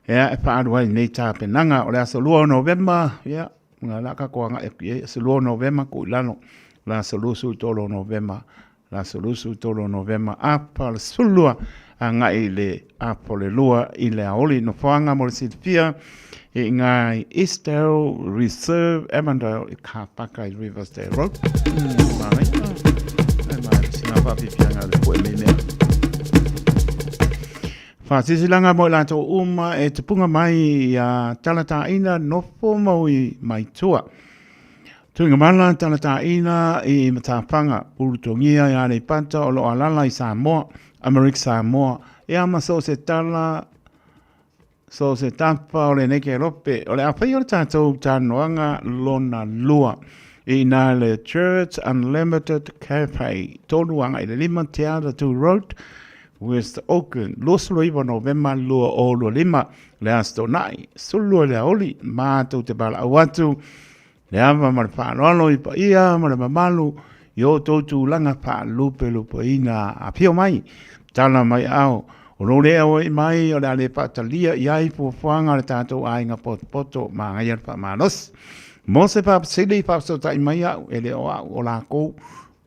Ea, e whaalu ai nei tāpenaga o le aso 2 o Novema, ia, ngā la ka koanga e kui, aso 2 o Novema ku i lalo, la aso 23 o Novema Le aso 23 o Novema, afa le 12 agai i le afa o le 2 i le aoli. Nofoaga mo le silafia i ngā Eastdale Reserve, Avondale i Kāpaka i Riversdale Road. Māngai. Ai mā, singa whawhiwhianga le poe me mea. Whāsisilanga mo i lātou uma e te punga mai i a Talataina nofo mau i Maitua. Tuigamala, Talataina i Matawhanga, Urutongia i Aleipata o lo o alala i Samoa, Amerika Samoa, ia ma so o se tala, so o se tapa o lenei kelope, o le a whai o le tātou tānoanga lona lua. I nā le Church Unlimited Cafe, tolu anga i le lima Te Atatū Road, West Auckland, 29 Novema 2025, le aso tonai, 12 le aoli, mātou te valaau atu, Le ava ma le faaaloalo i paia ma le mamalu i o outou tulaga faalupelupeina. Afio mai, tala mai ao, o lou lea oi mai o le a le faatalia i ai fuafuaga a le tatou aiga potopoto ma agaia le faamalosi. Mo se faafesili, faafesootai mai au, e le o au o lakou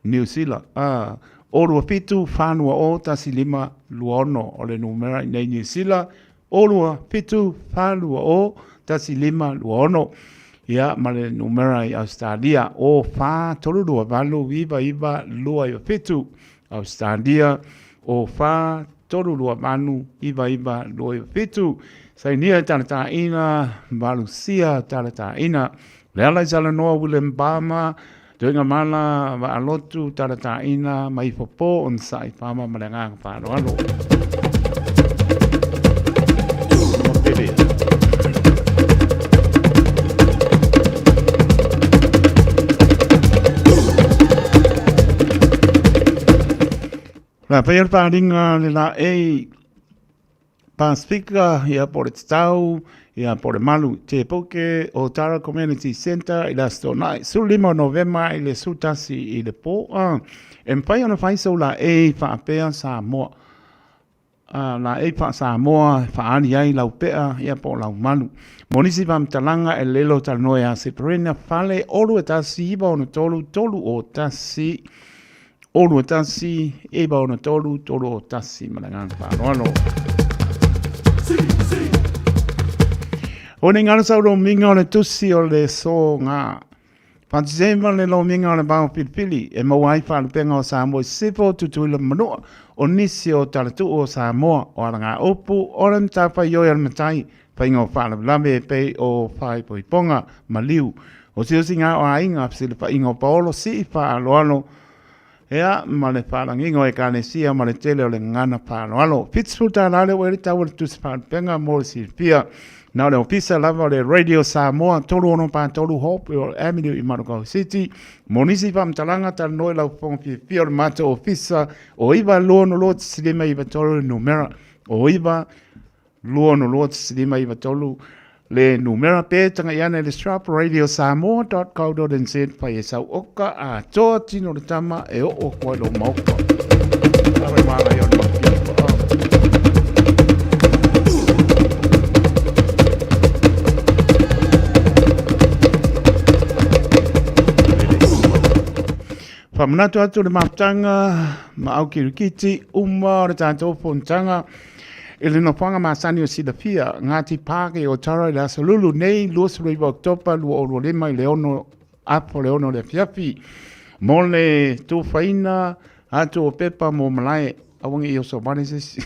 Niu Sila, a, o 27 4 2 0 1 5 2 6 o le numera i nei Niu Sila, o 2 7 4 2 0 1 5 2 6. Ia, ma le numera i Ausetalia, o 4 3 2 8 9 9 2 9 7. Ausetalia, o 4 3 2 8 9 9 2 9 7. Sainia talata'ina, Valusia talata'ina. Le ala i talanoa William Palmer, Tuiga Mala, Vaalotu, Talata'ina, Maifopo, Onosai Palmer ma le agaga faaaloalo. La whai o le pāringa le la e Pasifika, ia po o le tatau, ia po o le malu. Te Puke o Tara Community Centre i le Aso Toonai, 15 o Novema i le 11 i le pō. E mafai ona fai sau laei faapea Samoa. Laei faa-Samoa e faaali ai lau pea, ia po o lau malu. Mo nisi faamatalaga e lelo talanoa ia Seferina Fale, 0 1 9 6 3 0 1 0 1 9 6 3 0 1 ma le agaga faaaloalo. O nei ngaro sau lomiga o le tusi o le soga. Whatisema le lomiga o le vao pilipili e maua ai whaalupega o Samoa i sisifo Tutuila ma Manua o nisi o talatuu o Samoa o alaga upu o le matafaioi a le matai faiga o faalavelave e pei o faaipoipoga maliu o siosiga o aiga fesilafaiga o paolo sii faaaloalo ea ma le faalagiga o ekalesia ma le tele o le gagana faaaloalo. $70 le ua i le tau o le tusi faalupega mo le silafia. Na o le ofisa lava o le Radio Samoa 3643 Hopewell Avenue i Manukau City. Mo nisi faamatalaga talanoa i lau fofoga fiafia o le matou ofisa o 922 593 le numera o 9 262 le numera pe tagai ane le strap radiosamoa.co.nz fai e sau oka a toa tino le tama e oo koa i lo maoka. Awe mara i o le makia. Faamanatu atu le mafutaga ma au kirikiti uma o le tatou fonotaga i le nofoaga masani o silafia Ngāti Pākē o Tara i le aso Lulu nei 29 Oketopa 2025 i le 6 apo le 6 o le afiafi mo le tufaina atu o pepa mo malae aua ne i oso vale se isi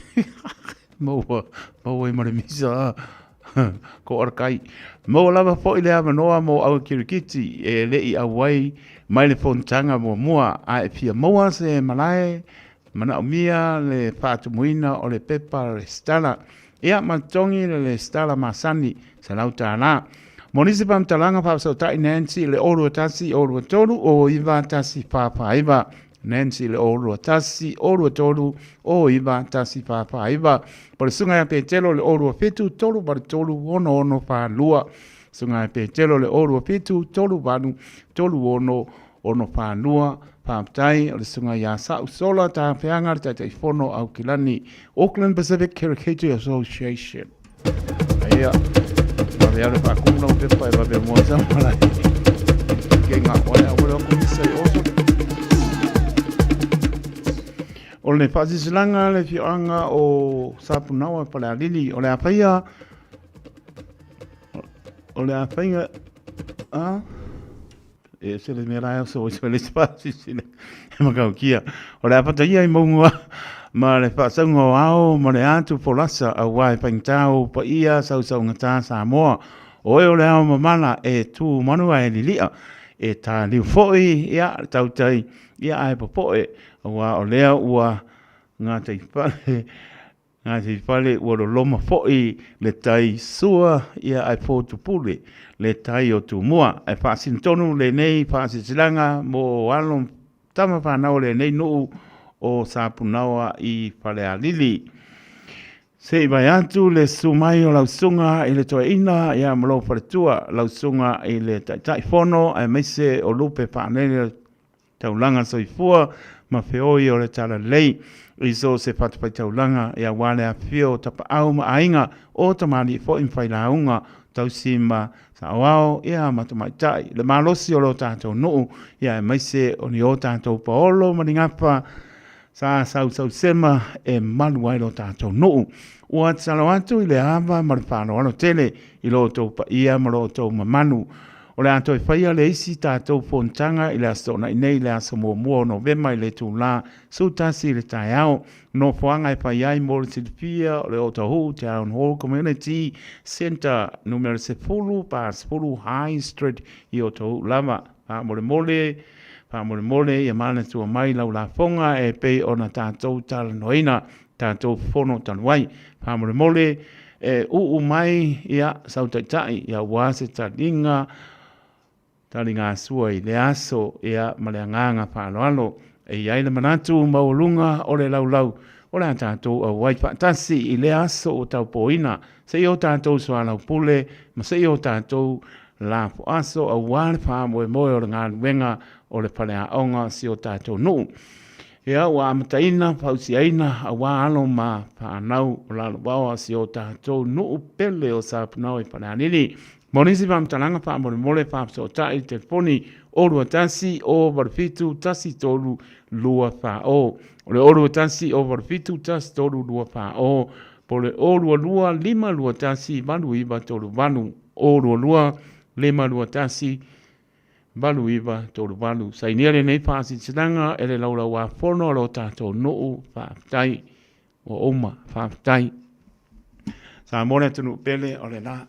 maua maua ai ma le misa ko Arakai. Maua lava foi le avanoa mo aua kirikiti e le i auai mai le fonotaga muamua a e fia maua se malae manaomia le faatumuina o le pepa resitala. Ia ma totogi le resitala masani $100. Mo nisi faamatalaga faafesootai Nancy i le 021 023 09149. Nancy le 021 023 09149. Po le Susuga ia Petelo le 027 383 6642. Susuga ia Petelo le 027 38 36 42. Faafetai o le Susuga ia Sa'u Sola Tafeaga le Taitaifono Aukilani, Auckland Pacific Kirikiti Association. Ia, vave alu faakumu lau pepa e vave moa sa malae. Ke ngā oe a wale o misa i oso. O le whaasisilanga le fioanga o Sapunaoa e Palealili, o le a whaia, o le a whainga, a? E ese le mea la e oso oso le whaasisila e makaukia. O le a whata ia i maunga ma le whaasauga o ao ma le atu polasa au e whaingtā o paia sausaugata Samoa. O e o le ao mamala e tū manu a e lilia e tā liu foi ia le tautai ia ae popoe aua o lea ua ngā fale Ngāti Whare ua loloma foi le tai sua ia ae fotupule le tai o Tumua. Ae faasino tonu lenei faasilasilaga mo alo tama fanau o lenei nuu o Sapunaoa i Falealili. Se i vae atu le susu mai o lau susuga i le toeaina ia ma lou faletua, lau susuga i le Taitaifono aemaise o lupe faanele Taulaga soifua ma feoi o le Talalelei i so o se fatafaitaulaga e aua le afifio o tapaau ma aiga o tamalii foi ma failauga, tausi ma saoao ia ma tamaitai, le malosi o lo tatou nuu ia aemaise o ni o tatou paolo ma ni gafa sa sausausema e malu ai lo tatou nuu. Ua tatalo atu i le ava ma le faaaloalo tele i lo outou paia ma lo outou mamalu. O le a toe faia le isi tatou fonotaga i le Aso Toonai nei i le aso muamua o Novema i le itulā 11 i le taeao. Nofoaga e fai ai mo le silafia o le Otahuhu Town Hall Community Centre, numera 10 40 High Street i Otahuhu lava. Faamolemole, faamolemole ia manatua mai lau lafoga e pei ona tatou talanoaina tatou fono talu ai. Faamolemole e uu mai ia sau taitai ia aua se taliga taligasua i le aso ia ma le agaga faaaloalo. E i ai le manatu maualuga o le laulau o le a tatou auai faatasi i lea aso ua taupoina seia o tatou soalaupule ma seia o tatou lafoaso aua le faamoemoe o le galuega o le faleaoga o si o tatou nuu. Ia, ua amataina, fausiaina, aua alo ma fanau o lalovaoa o si o tatou nuu pele o Sapunao i Falealili. Mo nisi faamatalaga faamolemole faafesootai i le telefoni 021 087 13 240. O le 021 087 13 240 po o le 022 521 8938. 022 521 8938. Sainia lenei faasilasilaga e le Laulau-a-Fono a lo tatou nuu. Faafetai. Ua uma. Faafetai. Samoa le atunuu pele o le la.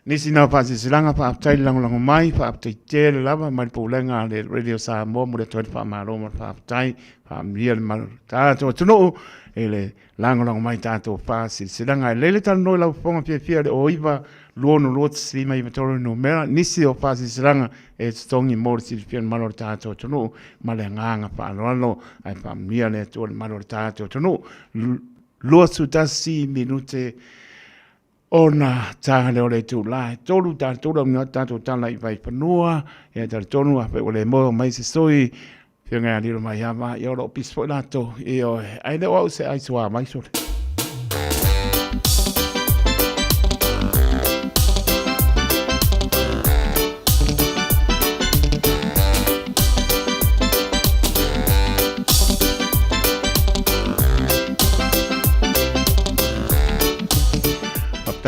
Nisi na faasilasilaga, faafetai le lagolago mai, faafetai tele lava mai le pulega a le Radio Samoa mo le atu ai le faamalo ma le faafetai. Faamanuia le malu tatou atunuu i le lagolago mai tatou faasilasilaga. E lelei le talanoa i lau fofoga fiafia le 09 262 593 numera, nisi o faasilasilaga e totogi mo le silafia le malu o le tatou atunuu ma le agaga faaaloalo ae faamanuia le Atua le malu o le tatou atunuu. 21 minute ona ta lea o le itulā e tolu tatou au tatou tala i Vaifanua ia talitonu afai ua le moe mai se sui Afioga ia Lilo Maiava ia o lo o pisi foi latou ioe ae le o au se ai suā mai sole.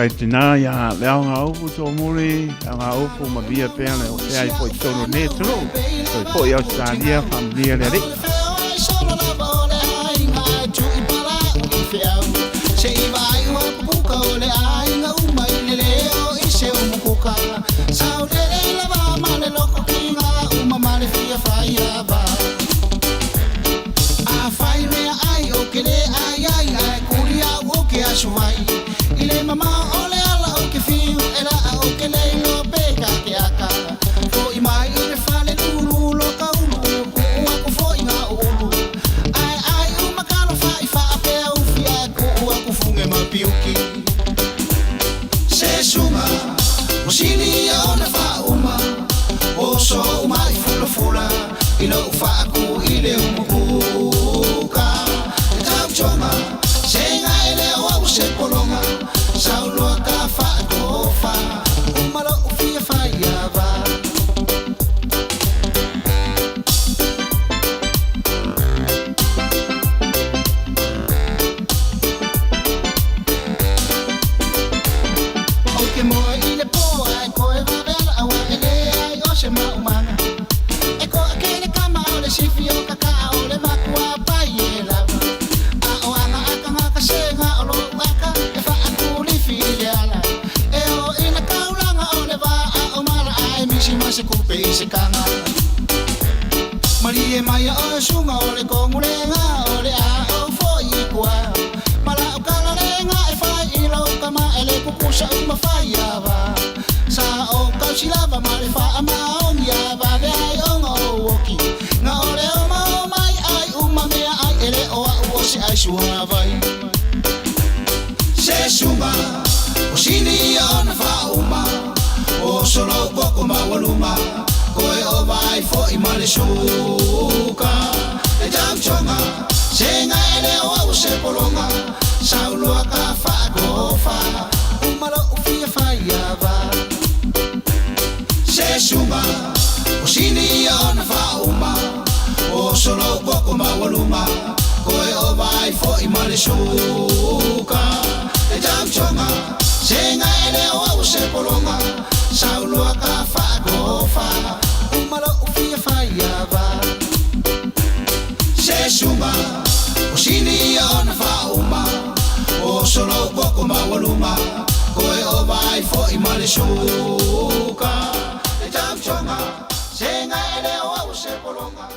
Mai tinā ia le aoga upu tō muri, aoga upu ma via pea le o te ai po i tonu ne tulu. Toi po i Australia, whamunia le alii. Se i vai ua puka o le aiga uma i le leo i se umukuka. Saulele lava ma le loko kinga uma ma le fia fai ava. A fai mea ai o ke le ai ai ai kuli au o ke aso vai. I le mama o le ala o ke fiu e la o ke le lo pe ka ke aka. Fo i mai i le fale lulu lo ka ulu ku ua ku fo i ngā ulu. Ai ai u makalo fa i fa a pea ufi ai ku ua ku funge ma piuki. Se sunga, o sili ia ona fa uma. O so uma i fula fula, i lo fa aku i le umukuka. E tau tonga, se nga e le o au se polonga. Sauloa ka fa tofa, uma lo ufia fa ia va. O ke moe i le pō ai koe vavela aua e le ai o se maumanga. E koa ke le kama o le sifi o kaka o le makua pai e lava. A o anga aka ngaka se nga o lo aka e fa aku lifi i le ala. E o i le kaulanga o le va a o mala ai misi ma se kupe i se kanga. Marie mai o sunga o le kongu le nga o le a o fo i kua. Mala o kala le nga e fai i lo kama e le kukusa uma fai ava. Sa o kausilava ma le fa a maongi a vave ai onga o oki. Nga o le o ma o mai ai uma mea ai e le o a u o se ai sua vai. Se sunga, o sini ia ona fa uma. O solo poko ma waluma. Koe o vai fo i ma le suka. E tau tonga, se nga e le o au se polonga. Sauloa ka fa kofa, uma lo ufia fai ava. Se sunga, o sini ia ona fa uma. O solo poko ma waluma. Koe o vai fo i ma le suka. E tau tonga, se nga e le o au se polonga. Sauloa ka fa kofa, uma lo ufia fai ava. Se sunga, o sini ia ona fa uma. O solo poko ma waluma. Koe o vai fo i ma le suka. E tau tonga, se nga e le o au se polonga.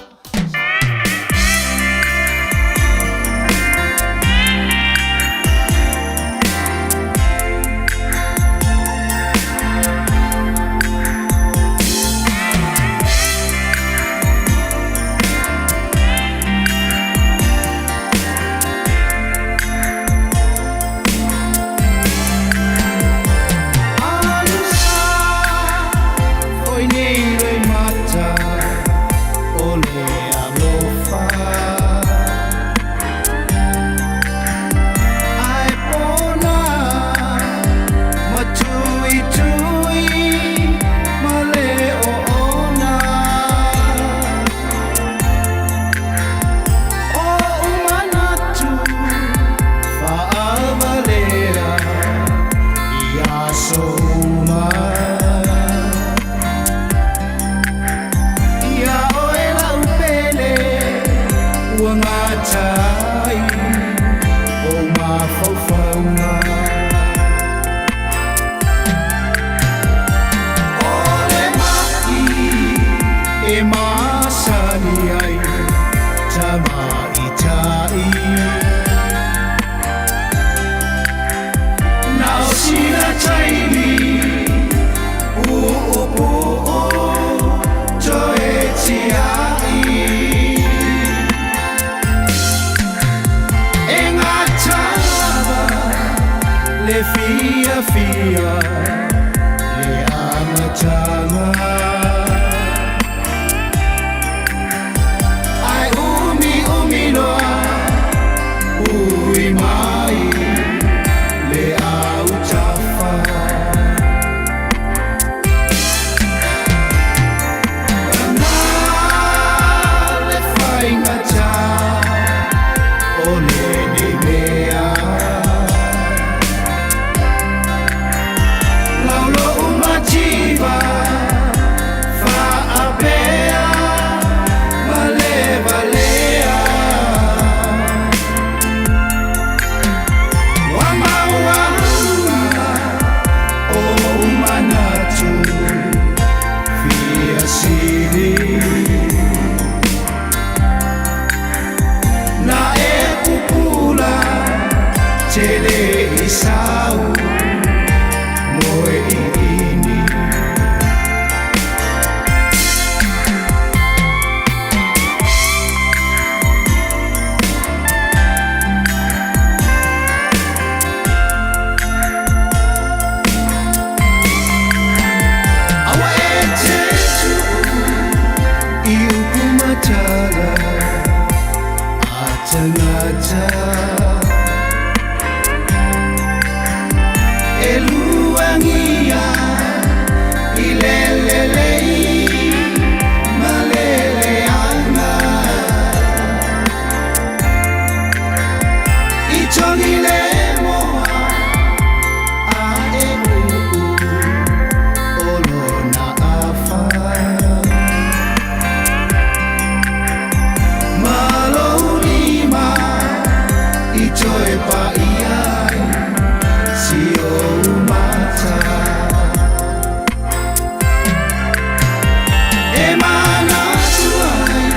E manatu ai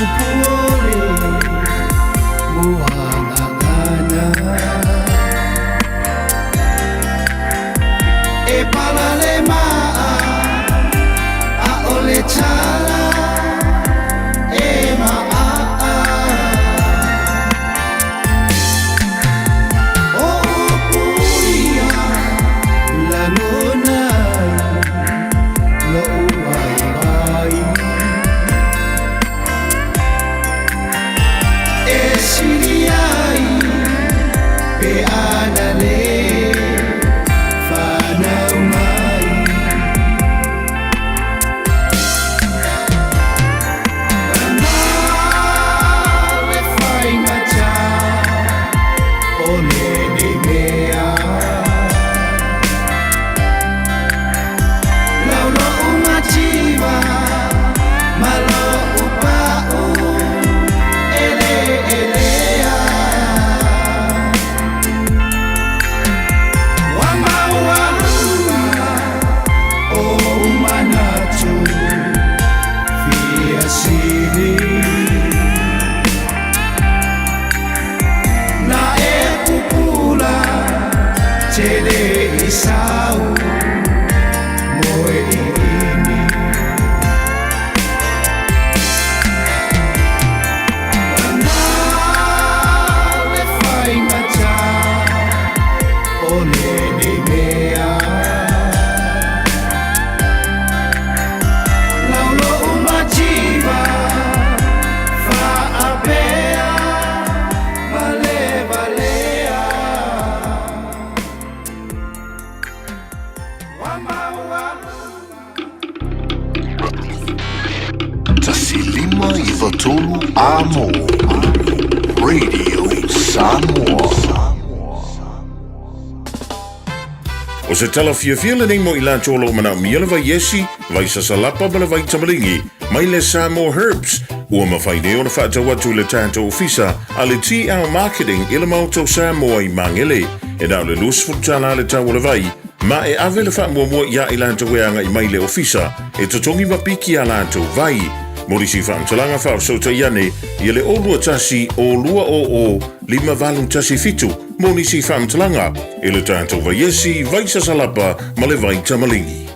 upu o le muagagana. E pala le maa, a o le tala e maa. O upu ia lagona ai lo'u waiwai. E sili ai pe ana le whanau mai. Na le whaingata o lenei mea. Lau lo'u mativa ma lo'u pa'u eleelea. Ua maualuga ou manatu fia sili. Na e pupula tele i sau moe ʻiʻini. Na le faigata o lenei mea. Lau lo'u mativa faapea valevalea. Ua maualuga. 159 Amo Radio Samoa. O se tala fiafia lenei mo i latou o lo o manaomia le vai esi, vai sasalapa ma le vai tamaligi mai le Samoa Herbs, ua mafai nei ona faatau atu i le tatou ofisa a le TL Marketing i le Maota o Samoa i Magele. E na o le $20 le tau o le vai, ma e ave le faamuamua iā i latou e agai mai i le ofisa e totogi ma piki a latou vai. Mo nisi faamatalaga faafesootai ane ia le 021 200 5817 mo nisi faamatalaga i le tatou vaiesi, vai sasalapa ma le vai tamaligi.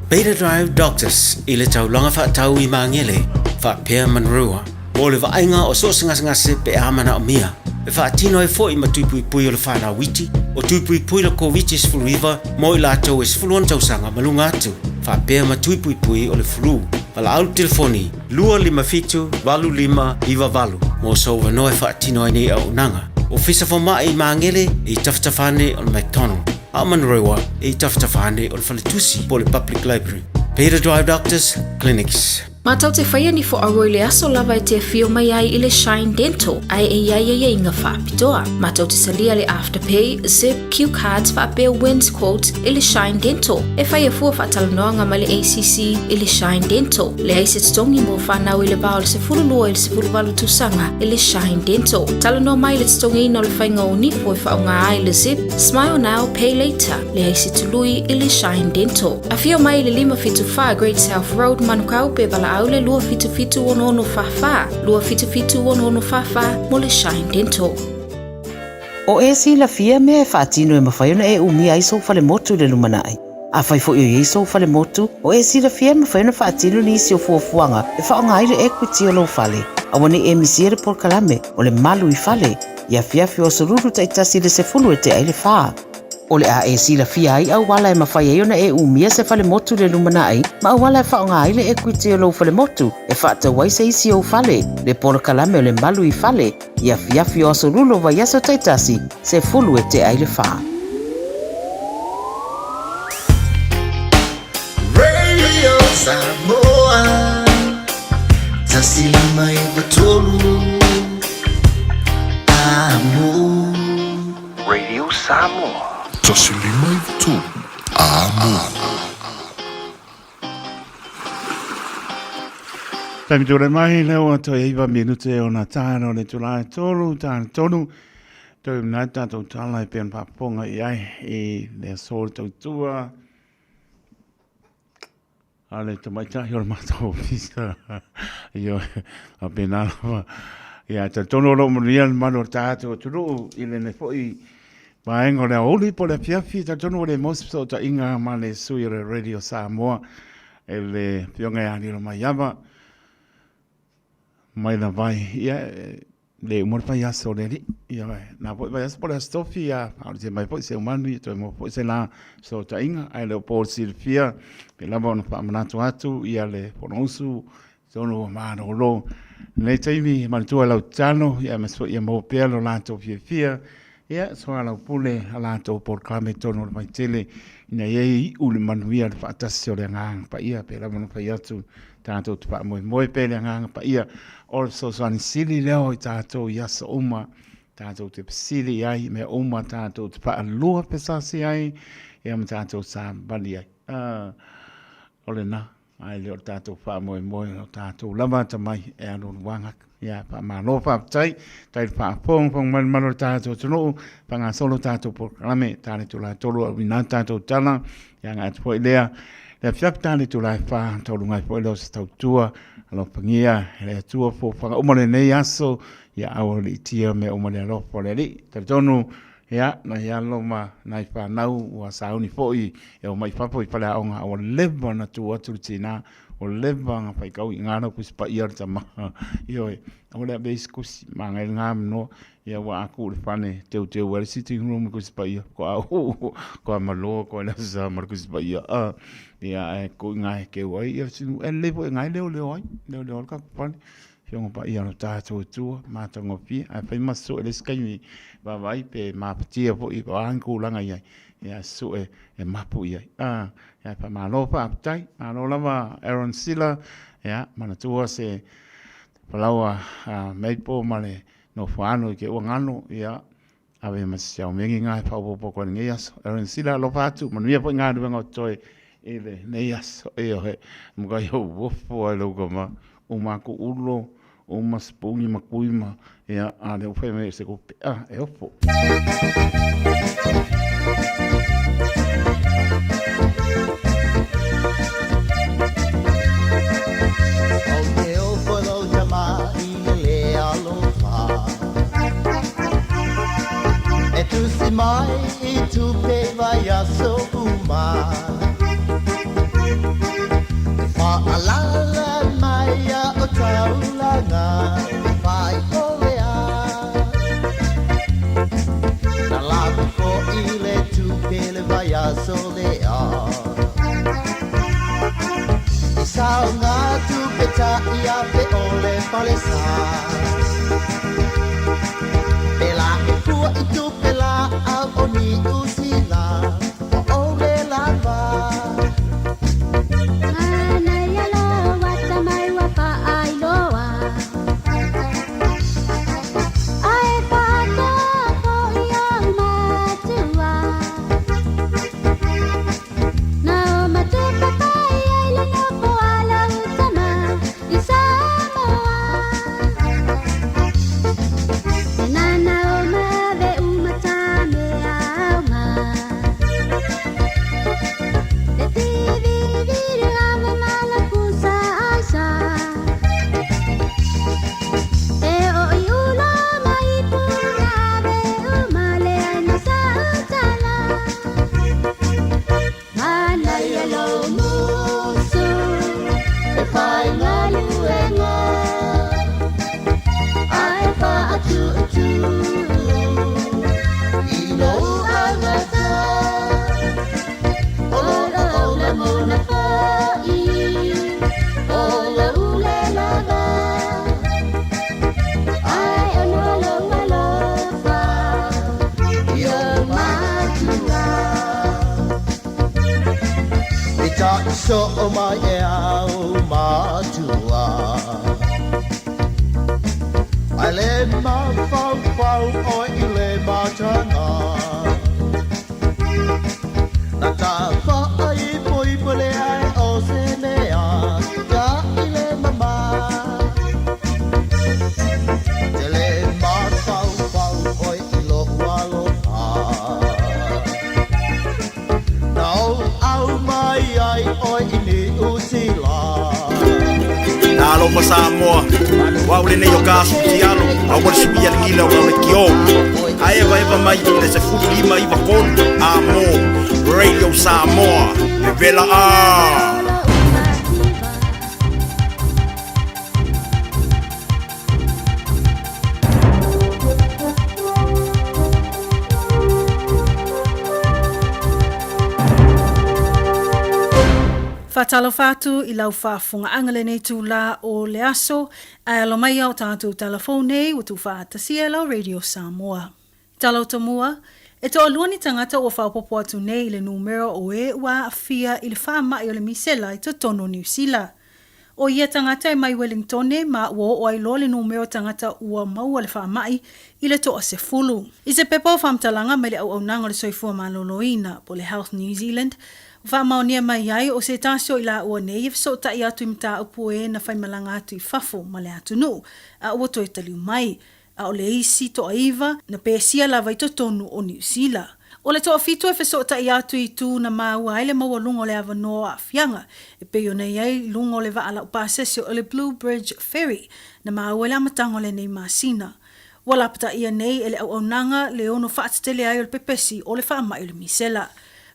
Beta Drive Doctors i le taulaga faatau i Magele, faapea Manurewa, mo le vaaiga o so o se gasegase pe a manaomia. E faatino ai foi ma tui puipui o le fanau iti, o tui puipui le Koviti-19 mo i latou e 16 tausaga ma luga atu, faapea ma tui puipui o le flu. Valaau le telefoni 257 8598 mo sou avanoa e faatino ai nei auaunaga. Ofisa Fomai i Magele e i tafatafa ane o le McDonald, a o Manurewa e i tafatafa ane o le Faletusi po o le Public Library. Beta Drive Doctors Clinics. Mātou te whaia ni whoaua i le aso lava e te awhio mai ai i le Shine Dental, ae e iai aiaiga whaapitoa. Mātou te salia le Afterpay, Zip, Cue Cards whaapea Wins Quote i le Shine Dental. E whai afua whaatalanoanga mai le ACC i le Shine Dental. Leai se totogi mo whanau i le va o le 12 i le 18 tausaga i le Shine Dental. Talanoa mai le totogiina o le whainga o nifo e whaonga ai le Zip, Smile Now, Pay Later. Leai se tului i le Shine Dental. Afio mai i le 574 Great South Road, Manukau, pe valaau le 277 6644, 277 6644 mo le Shine Dental. O e silafia mea e faatino e mafai ona e umia ai sou falemotu i le lumanai. Afai foi o i ai sou falemotu, o e silafia e mafai ona faatino nisi o fuafuaga e faaaoga ai le equity o lou fale. Aua ne i e misia le polokalame o le Malu i Fale i afiafi o aso Lulu taitasi i le 10 e tea ai le fa. O le a e silafia ai auala e mafai ai ona e umia se falemotu i le lumanai ma auala e faaaoga ai le equity o lou falemotu e faatau ai se isi ou fale, le polokalame o le Malu i Fale i afiafi o aso Lulu o vaiaso taitasi, 10 e tea ai le fa. Radio Samoa 159 Amo. Radio Samoa. 153 Amo. Taimi tūre mai, leo atu e iwa minute o nā tāna o le tū lai tōru, tāna tonu, tau nā tātou tāla e pēn pāponga i ai, i le aso le tautua. a le tamaitai o le matou ofisa. Ioe, faapena lava. Ia, e talitonu o lo o manuia le mamalu o le tatou atunuu i lenei foi vaega o le aoauli po o le afiafi. E talitonu ua le maua se fesootaiga ma le sui o le Radio Samoa e le Afioga ia Lilomaiava mai Lavai. Ia, le uma le vaiaso o le alii. Ioe, na foi vaiaso po o le Aso Tofi, ia, faaolotia mai foi Seumanu, ia toe maua foi se la fesootaiga, ae le o po le silafia, pei lava ona faamanatu atu ia le Fonousu totonu o malolo. I lenei taimi, e manatua lau tatalo, ia aemaise foi ia maua pea lo latou fiafia, ia soalaupule a latou polokalame i totonu o le Vaitele, ina ia iu le manuia le faatasi o le Agaga Paia, pei lava ona fai atu, tatou te faamoemoe pea i le Agaga Paia, o le fesoasoani sili lea o i tatou i aso uma, tatou te fesili i ai i mea uma, tatou te faalua pesasi ai, ia ma tatou savali ai. O lena, ae le o le tatou faamoemoe, o tatou lava atamai e alualuaga. Ia, faamalo, faafetai, tai le faafogafoga mai le mamalu o le tatou atunuu, faagasolo tatou polokalame, ta le itula e 3 auina atu tatou tala, ia agai atu foi lea, le afiafi ta le itula e 4, taualuga ai foi lea o se tautua, alofagia e le Atua fofoga uma o lenei aso, ia aualiitia mea uma i le alofa o le Alii. Talitonu, ia, nai alo ma nai fanau ua sauni foi e omai i fafo i faleaoga, a ua leva ona tu atu le tina, ua leva ona faitau i ina lau Tusi Paia le tama. Ioe, aua le avea isi tusi, manaia lena avanoa. Ia ua a tuu i le fale e teuteu ai le sitting room i Tusi Paia, faatoa oo, faatoa malo atu ai le Aso Sa ma le Tusi Paia. Ia ae tuu i ina e teu ai, ia e lelei foi o lena e leoleo ai, leoleo ai le tatou fale. Afioga Paia o lo tatou Atua, matagofie, ae fai ma sue le isi taimi vaavaai pe mafatia foi o a ni tulaga i ai, ia sue e mapu i ai. Ia faamalo faafetai, malo lava Aaron Sila, ia manatua se palaoa maple ma le nofoano i ke ua galo, ia ave ma se siaumegi ngā e faaopoopo atu ai i lenei aso. Aaron Sila, alofa atu, manuia foi galuega o totoe i lenei aso. Ioe, matua ou ofo lava i lou tama, uma atu ulo, uma sipuni ma tui ma, ia, a o lea ua fai mai o se tupe, ah, e ofo. Ou te ofo i lou tama i le le alofa E tusi mai i tupe vaiaso uma E whaalala mai a o taulanga E whai ole a Na lako ko i le tupe le vaiaso le a I sao ngā tupe ta i a pe ole palesa Pe la e pua i tupe la au o ni usila Wa ole lava. So o mai e au matua Ai le mafaufau oe i le matanga Na ta whaaipoipo le ai o se mea Ka i le mama Te le mafaufau oe i lou aloha Na ou au mai ai oe i Niu Sila. Alofa Samoa, o au lenei o ka asu tialo, a ua le suia le gila o le kio. A eva eva mai i le 1593, a mo, Radio Samoa, vevela a! Faatalofa atu i lau faafofogaaga lenei itulā o le aso, ae alo mai a o tatou talafou nei ua tuufaatasia e lau Radio Samoa. Tala o Tomua, E toalua ni tagata ua faaopoopo atu nei i le numera o e ua aafia i le faamai o le misela i totonu o Niu Sila. ʻO ia tagata e mai Welingtone ma ua oo ai loa le numera o tagata ua maua le faamai i le 10. I se pepa o faamatalaga mai le Auaunaga o le Soifua Maloloina po o le Health New Zealand, ua faamaonia mai ai o se tasi o i laua nei e fesootai atu i mataupu e na faimalaga atu i fafo ma le atunuu a ua toe taliu mai. a o le isi toaiva na pesia lava i totonu o Niu Sila. O le toafitu e fesootai atu i itu na maua ai le maualuga o le avanoa o aafiaga, e pei ona i ai i luga o le vaa laupasese o le Blue Bridge Ferry na maua i le amataga o lenei masina. Ua lapataia nei e le auaunaga le ono faatetele ai o le pepesi o le faamai o le misela.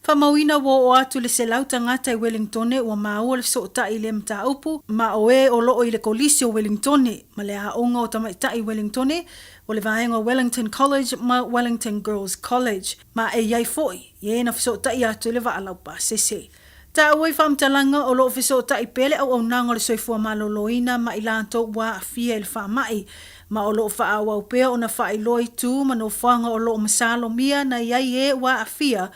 Faamauina ua oo atu le 100 tagata i Welingtone ua maua le fesootai i lea mataupu, ma o e o loo i le Kolisi o Welingtone ma le Aoga o Tamaitai i Welingtone, o le vaega o Wellington College ma Wellington Girls College, ma e i ai foi e na fesootai atu i le vaa laupasese. Taua i faamatalaga o loo fesootai pea le auaunaga o le soifua maloloina ma i latou ua aafia i le faamai, ma o loo faaauau pea ona faailoa itu ma nofoaga o loo masalomia na i ai e ua aafia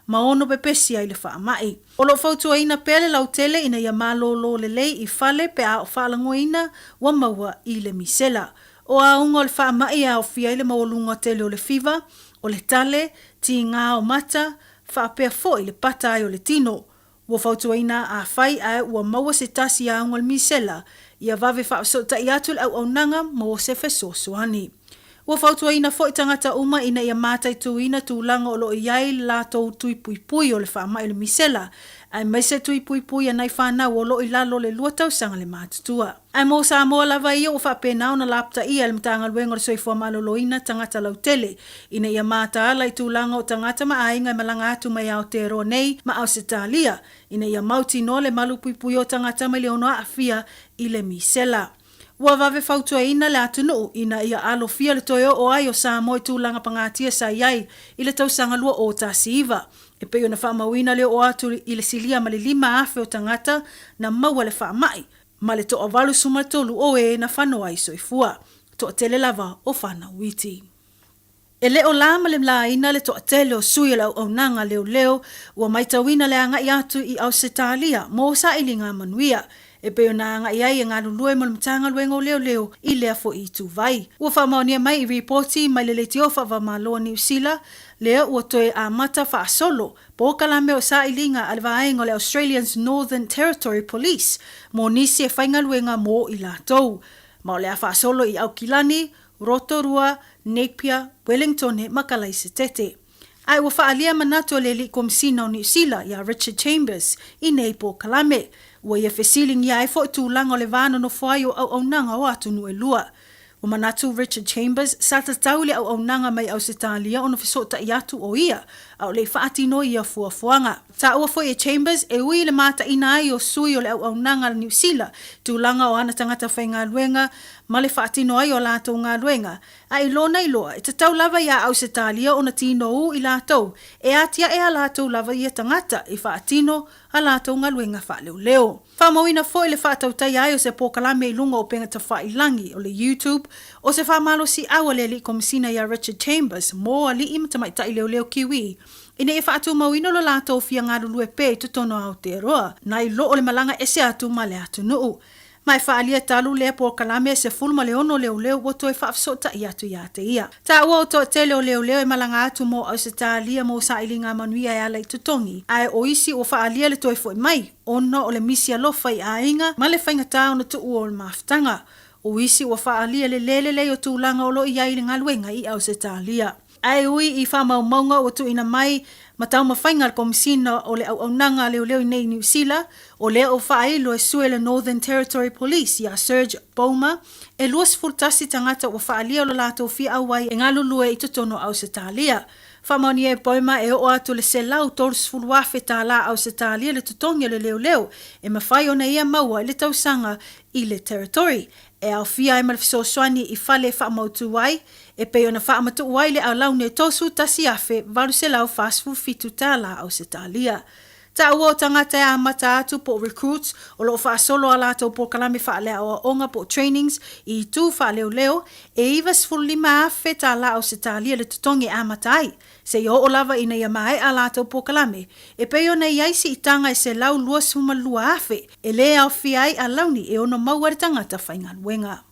ma ono pepesi ai le faamai. O loo fautuaina pea le lautele ina ia malōlō lelei i fale pe a o faalagoina ua maua i le misela. O auga o le faamai e aofia ai le maualuga tele o le fiva, o le tale, tigā o mata, faapea foi le pata ai o le tino. Ua fautuaina afai ae ua maua se tasi auga o le misela, ia vave faafesootai atu le auaunaga mo se fesoasoani. Ua fautuaina foi tagata uma ina ia mataituina tulaga o lo o i ai le latou tui puipui o le faamai o le misela, aemaise tui puipui a nai fanau o lo o i lalo o le lua tausaga le matutua. Ae mo Samoa lava ia ua faapena ona lapataia e le Matagaluega o le Soifua Maloloina tagata lautele ina ia mataala i tulaga o tagata ma aiga e malaga atu mai Aotearoa nei ma Ausetalia ina ia mautinoa le malupuipuia o tagata mai le ono aafia i le misela. Ua vave fautuaina le atunuu ina ia alofia le toe oo ai o Samoa i tulaga pagatia sa i ai i le tausaga 2019 e pei ona faamauina le oo atu i le silia ma le 5,000 o tagata na maua le faamai ma le toa 83 o e na fano ai soifua. Toatele lava o fanau iti. E le o la ma le laina le toatele o sui o le auaunaga leoleo ua maitauina le agai atu i Ausetalia mo sailiga manuia, e pei ona agai ai e galulue mo le Matagaluega o Leoleo i lea foi ituvai. Ua faamaonia mai i ripoti mai le Leitio Faava-o-Malo a Niu Sila lea ua toe amata faasolo polokalame o sailiga a le vaega o le Australian's Northern Territory Police mo nisi e faigaluega mo i latou. Ma o le a faasolo i Aukilani, Rotorua, Napier, Wellingtone ma Kalaisetete. Ae ua faaalia manatu o le Alii Komisina o Niu Sila iā Richard Chambers i nei polokalame. Ua ia fesiligia ai foi tulaga o le va nonofo ai o auaunaga o atunuu e lua. Ua manatu Richard Chambers sa tatau i le auaunaga mai Ausetalia ona fesootai atu o ia a o le i faatino ia fuafuaga. Taua foi e Chambers e ui i le mataina ai o sui o le auaunaga a Niu Sila i tulaga o ana tagata faigaluega ma le faatino ai o a latou galuega, a i lona iloa e tatau lava iā Ausetalia ona tinou i latou e atiae a latou lava ia tagata i faatino a latou galuega faaleoleo. Faamauina foi le faatautaia ai o se polokalame i luga o upega tafailagi o le YouTube o se faamalosiau a le Alii Komisina iā Richard Chambers mo alii ma tamaitai leoleo Kiwi ina ia faatumauina lo latou fia galulue pea i totonu o Aotearoa nai lo o le malaga ese atu ma le atunuu. Ma e faaalia talu lea polokalame e 16 leoleo ua toe faafesootai atu ia te ia. Taua o toatele o leoleo e malaga atu mo Ausetalia mo sailiga manuia e ala i totogi, ae o isi ua faaalia le toe foi mai ona o le misi alofa i aiga ma le faigata ona tuua o le mafutaga. O isi ua faaalia le le lelei o tulaga o lo o i ai i le galuega i Ausetalia. Ae ui i faamaumauga ua tuuina mai ma taumafaiga a le Komesina o le Auaunaga a Leoleo i nei i Niu Sila, o lea ua faailo e sue le Northern Territory Police iā Serge Bomer, e 21 tagata ua faaalia lo latou fia auai e galulue i totonu o Ausetalia. Faamaonia e Bomer e oo atu le 130,000 tālā Ausetalia le totogi o le leoleo e mafai ona ia maua i le tausaga i le Territory, e aofia ai ma le fesoasoani i fale e faamautū ai, e pei ona faamatuu ai le alauni e $31,847 tālā Ausetalia. Taua o tagata e amata atu po o recruits o lo o faasolo a latou polokalame faaleaoaoga po o trainings i itu faaleoleo, e $95,000 tālā Ausetalia le totogi e amata ai, seia oo lava ina ia maea a latou polokalame, e pei ona i ai siitaga e $122,000 e lē aofia ai alauni e ono maua e le tagata faigaluega.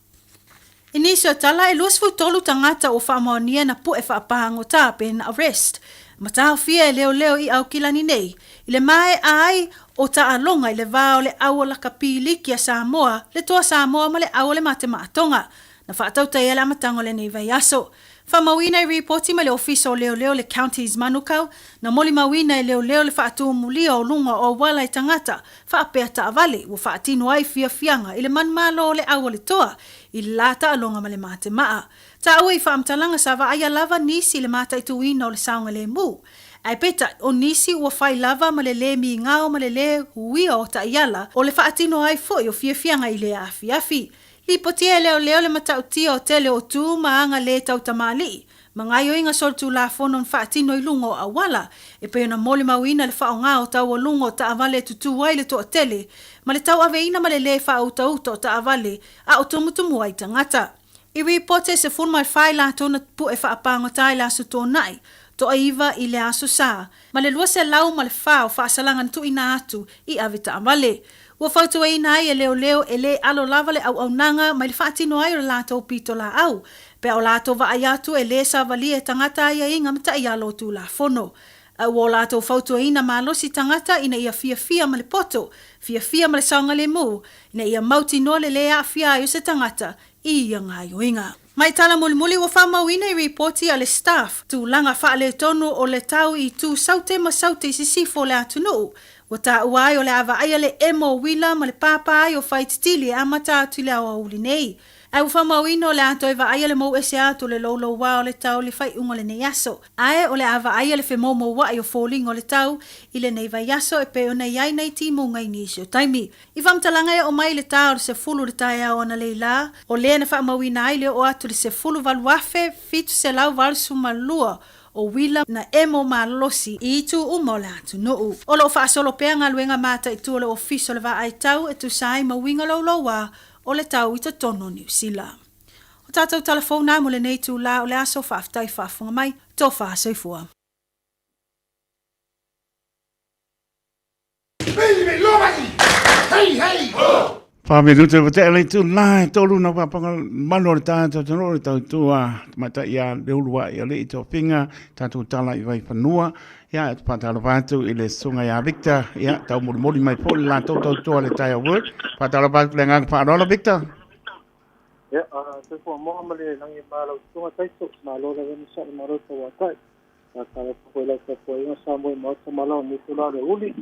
I nisi o tala, e 23 tagata ua faamaonia na pu'e faapāgotā pe na arrest, ma taofia e leoleo i Aukilani nei, i le mae'a ai o taaloga i le va o le au o lakapi liki a Samoa, le Toa Samoa ma le au o le Matemaatoga, na faatautaia le amataga o lenei vaiaso. Faamauina i ripoti mai le Ofisa o Leoleo le Counties Manukau, na molimauina e leoleo le faatumulia o luga o auala i tagata faapea taavale ua faatino ai fiafiaga i le manumalo o le au a le toa i le la taaloga ma le matemaa. Taua i faamatalaga sa vaaia lava nisi i le mataituina o le saogalemu. Ae peitai, o nisi ua fai lava ma le lē migao ma le lē uia o taiala o le faatino ai foi o fiafiaga i lea afiafi. Lipotia e leoleo le matautia o tele o tu ma aga lē tau tamalii ma gaoioiga solitulafono na faatino i luga o auala, e pei ona molimauina le faaaoga o taualuga o taavale e tutū ai le toatele, ma le tauaveina ma le lē faautauta o taavale a o tumutumu ai tagata. I ripoti e 14 i latou na pu'e faapagota i le Aso Toonai, toaiva i le Aso Sa, ma le 204 o faasalaga na tuuina atu i avetaavale. Ua fautuaina ai e leoleo e lē alo lava le auaunaga mai le faatino ai o le latou pitolaau, pe a o latou vaai atu e lē savalia e tagata aiaiga ma taiala o Tulafono. A ua o latou fautuaina malosi tagata ina ia fiafia ma le poto, fiafia ma le saogalemu, ina ia mautinoa le lē aafia ai o se tagata i ia gaoioiga. Mai tala mulimuli ua faamauina i ripoti a le Staff tulaga faaletonu o le tau i itu saute ma saute i sisifo o le atunuu. Ua taua ai o le a vaaia le emo o uila ma le pāpā ai o Whaititili e amata atu i le aoauli nei. Ae ua faamauina o le a toe vaaia le mou ese atu o le loulouā o le tau i le faaiuga o lenei aso. Ae o le a vaaia le femoumoua'i o foliga o le tau i lenei vaiaso e pei ona i ai nai timuga i nisi o taimi. I faamatalaga e oo mai i le ta o le 10 i le taeao analeila, o lea na faamauina ai le oo atu i le 18,782 o uila na emo malolosi i itu uma o le atunuu. O lo o faasolo pea galuega mataitu o le Ofisa o le Vaai Tau e tusa ai ma uiga loulouā o le tau i totonu o Niu Sila. O tātou tala fou nā mo lenei itulā o le aso, faafetai faafofoga mai, tofa soifua. Wha-minute ua tea le itulā e tolu na wapanga manu o le tātou tano o le tautua tamaitai ia Leulua'i a Alii Tofiga tātou tala i Vaifanua ia e whātalofa atu i le susuga ia Victor ia taumolimoli mai foi le latou tautua le Taia Work whātalofa atu le agaga faaaloalo Victor. Ia, soifua moa ma le lagi ma lau susuga Taito, malo lava ni sa'i malo tauatai. Faatalofa foi i lau tapuaiga Samoa i Maota ma lau nifo la le uli.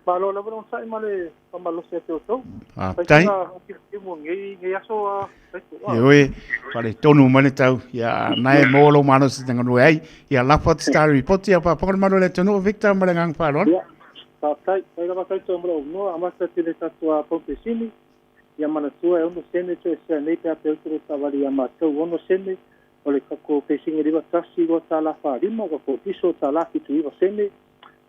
Malo lava le onosai ma le faamalosi ia te outou. Faafetai. Faifina nei nei aso a Taito. Ioe, faaletonu mai le tau. Ia, na e maua lou malosi te galue ai. Ia lafo atu se tala ripoti ia faafofoga le malu o le atunuu Victor ma le agaga faaaloalo. Ia, faafetai. Fai lava Taito ma lou avanoa, amata atu i le tatou paupesini. Ia manatua e 6 sene toesea nei pe a peutu le taavale ia matou. 6 sene o le kako pesini 51 2 tala 45 kako piso tala 79 sene.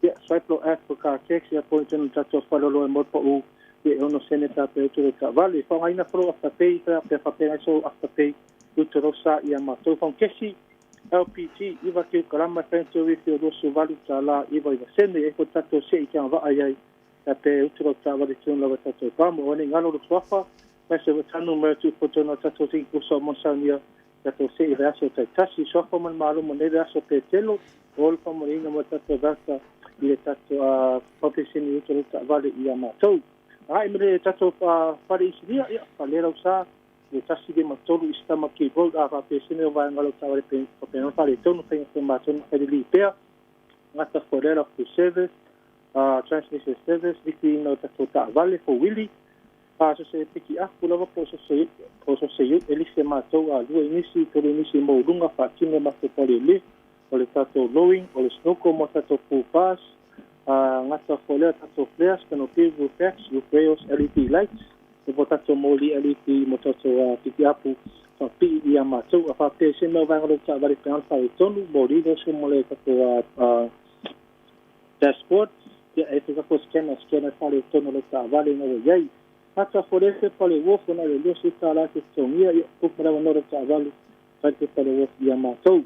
Ia swipe lo app for car tax ia point tonu tatou faleoloa e mo pa'u ia e 6 sene pe a peutu le taavale. Faaaogaina fo lou afterpay pe a faapea ai sou afterpay utu lo sa ia matou. Faukesi LPG 9 kilokarama e fai atu e 28 tala 99 sene e fo tatou se'i te agavaa i ai Ia pe utu lau taavale tonu lava tatou pamo o nei galo le suafa mai se tanu mai atu po tonu tatou tiki kusa o Monsaunia tatou se i le aso tai tasi suafa ma le malo mo nei le aso pe telo o le faamanuiaina mo tatou vata i le tatou paupesini utu lau taavale ia matou. Agai ma le tatou fale isilia ia fale lau sa. le 153 i Stamaki Road a faapea se mea o vaega o lau taavale faapena ona faaletonu faiga fai matou na fai lelei pea. Gata foi lea full service, transmission service, lifiina o tatou taavale fouili, so se piki afu lava po o so se e lisi e matou a lua inisi tolu inisi maualuga faatino e matou palele o le tatou lowing o le snoko mo tatou full pass. Gata foi lea tatou flares, canopy, roof racks, roof rails, LED lights e po tatou moli LED mo tatou piki apu faapii ia matou. A faapea se mea o vaega o lau taavale pe ana faaletonu moli lea mo le tatou dashboard ia e te tatou scanner scanner faaletonu o lau taavale ina ua iai. Ata fo le pepa le uofu na le 20 tala te totogia ia tupu lava no lau taavale fai le pepa le uofu ia matou.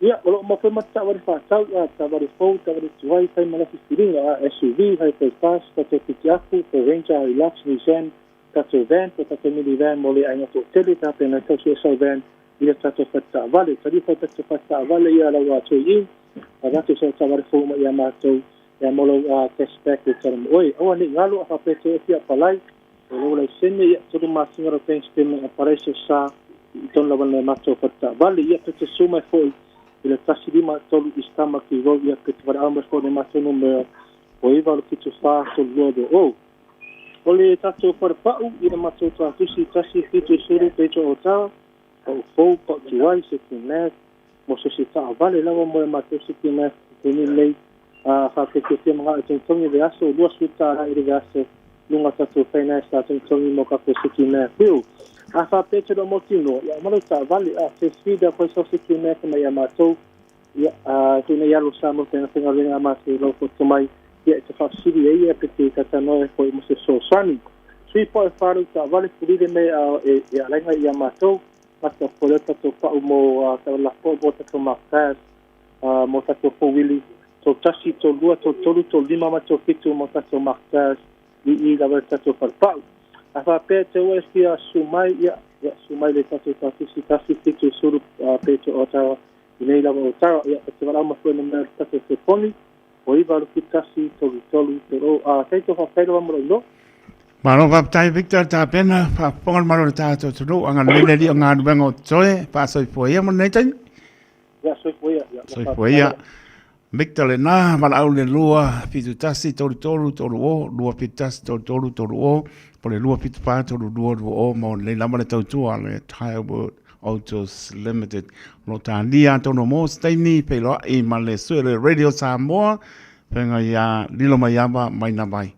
Ia o loo mafai ma taavale faatau a taavale fou taavale tuai fai ma lafi filiga a SUV hybrid pass tatou piki afu po Ranger Hilux Nissan tatou van po tatou minivan mo le aiga toatele tapena tausi esau van i le tatou faletaavale tali fai tatou faletaavale ia lau atoiʻi avatu sa taavale fou ma ia matou ia mo lau cashback le tala mo oe aua nei galo a faapea te fia palai o lou laisene ia tolu masina lau bank statement a palai se sa i tonu lava le matou faletaavale ia pe te susu mai foʻi i le 153 i Stamaki Road ia pe te valaau mai foʻi le matou numera o 987 3220. O le tatou falepau i le matou tuatusi 170 peito o tara pau fou pau tuai se timag mo se se taavale lava mo le matou se timag teni nei a faapea magaʻo togitogi le aso 20 tala i le aso luga tatou finance sa togitogi mo tatou city map fiu. A faapea te loo mautinoa ia ma lau taavale a se sfida koe sau city map mai ia matou ia a tuna ia lo sa mo tena faigaluega a matou lau foto mai ia e te faafesili ai ia pe te tatanoa e foʻi mo se fesoasoani. Sui po e wharu ta vale fulile me a e e alainga ia matou ata fo le tatou pa'u mo ta lapo mo tatou makas mo tatou fouili tau tasi tau lua tau tolu tau lima ma tau fitu mo tatou makas i lava le tatou falepa'u. A faapea te ua e fia su mai ia ia su mai le tatou tatusi 170 peto o tara i nei lava o tara ia e te valaau ma foe le mea le tatou telefoni o 9 8 7 3 3 3 a taito faafetai lava mo lou iloa. Malo faafetai Victor tapena faafofoga le malo le tatou atunuu agalelei le Alii o galuega o totoe faasoifua ia mo lenei taimi. Ia soifua ia ia Soifua ia. Victor lena valaau le 2 71 33 30 2 71 33 30 po le 2 74 32 20 mo lenei lava le tautua le Tire World Autos Limited. O lo talia atonu mo se taimi feiloai ma le sui o le Radio Samoa faiga ia lilo mai ava mai na vai.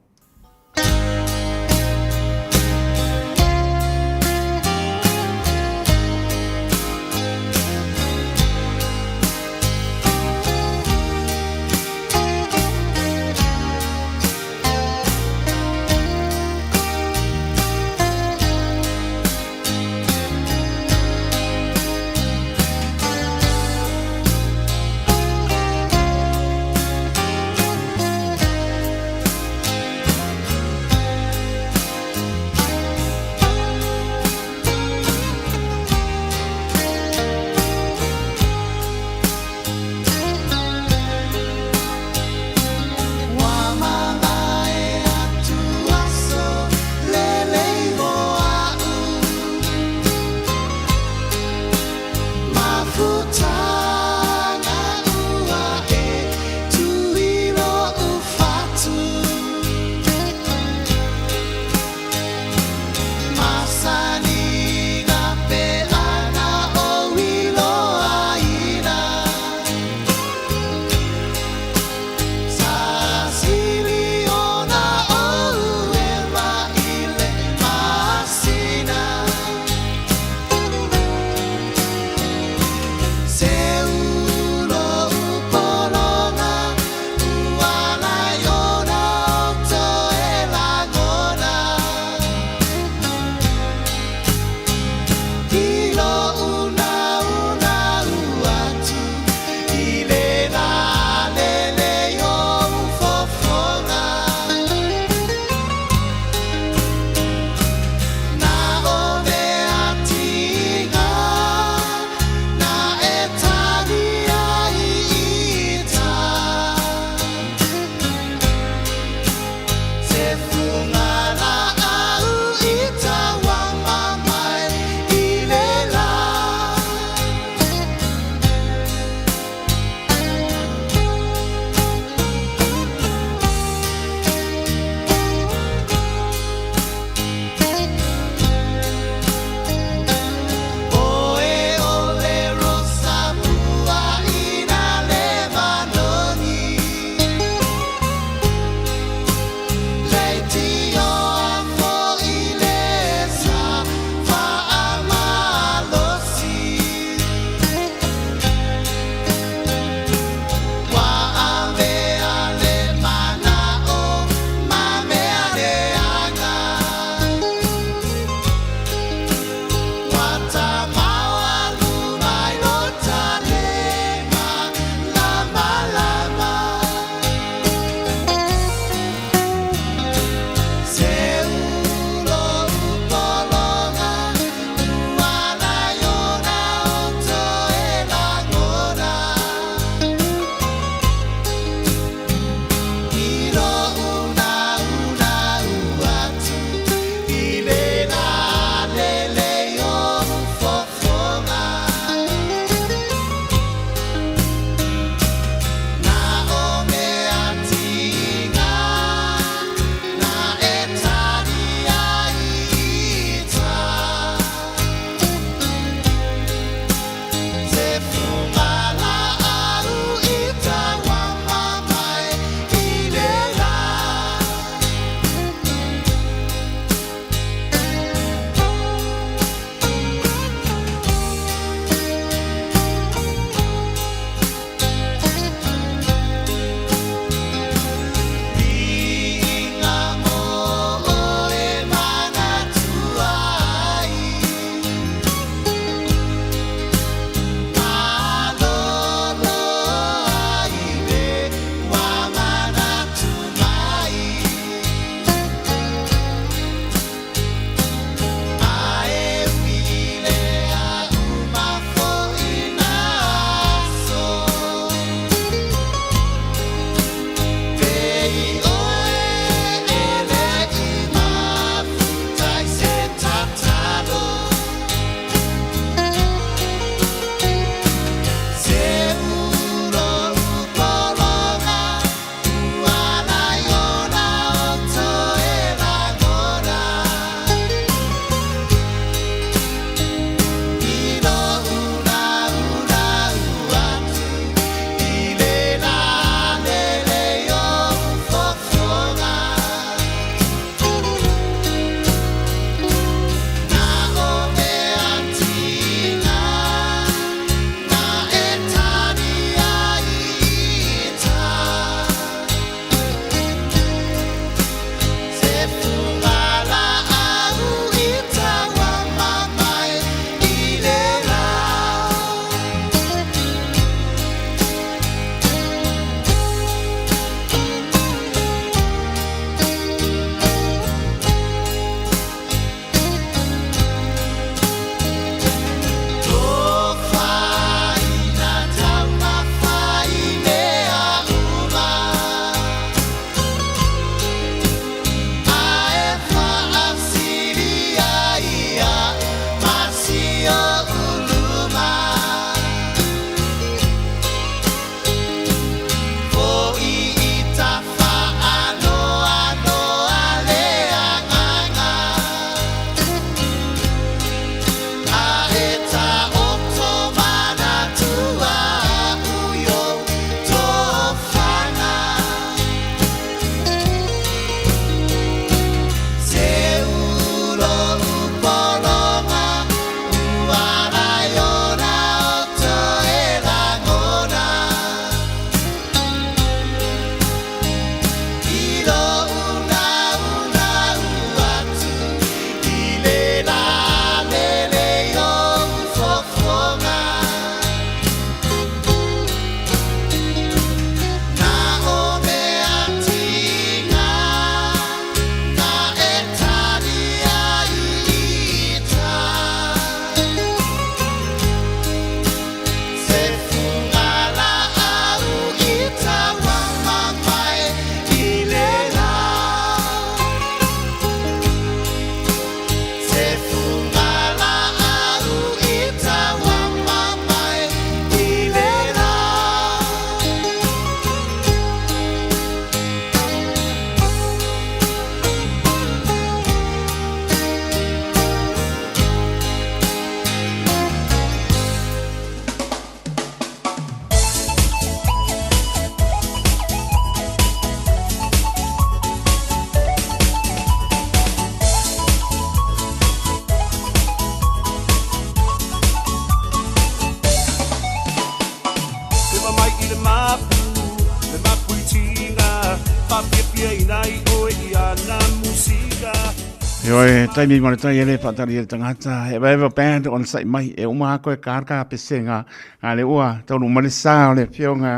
Heoi, taimi ma le tai e le whaatari e le tangata, e vaeva band on sai mai, e uma ako e kār kā pesenga, a le ua, taunu ma le sā o le whionga,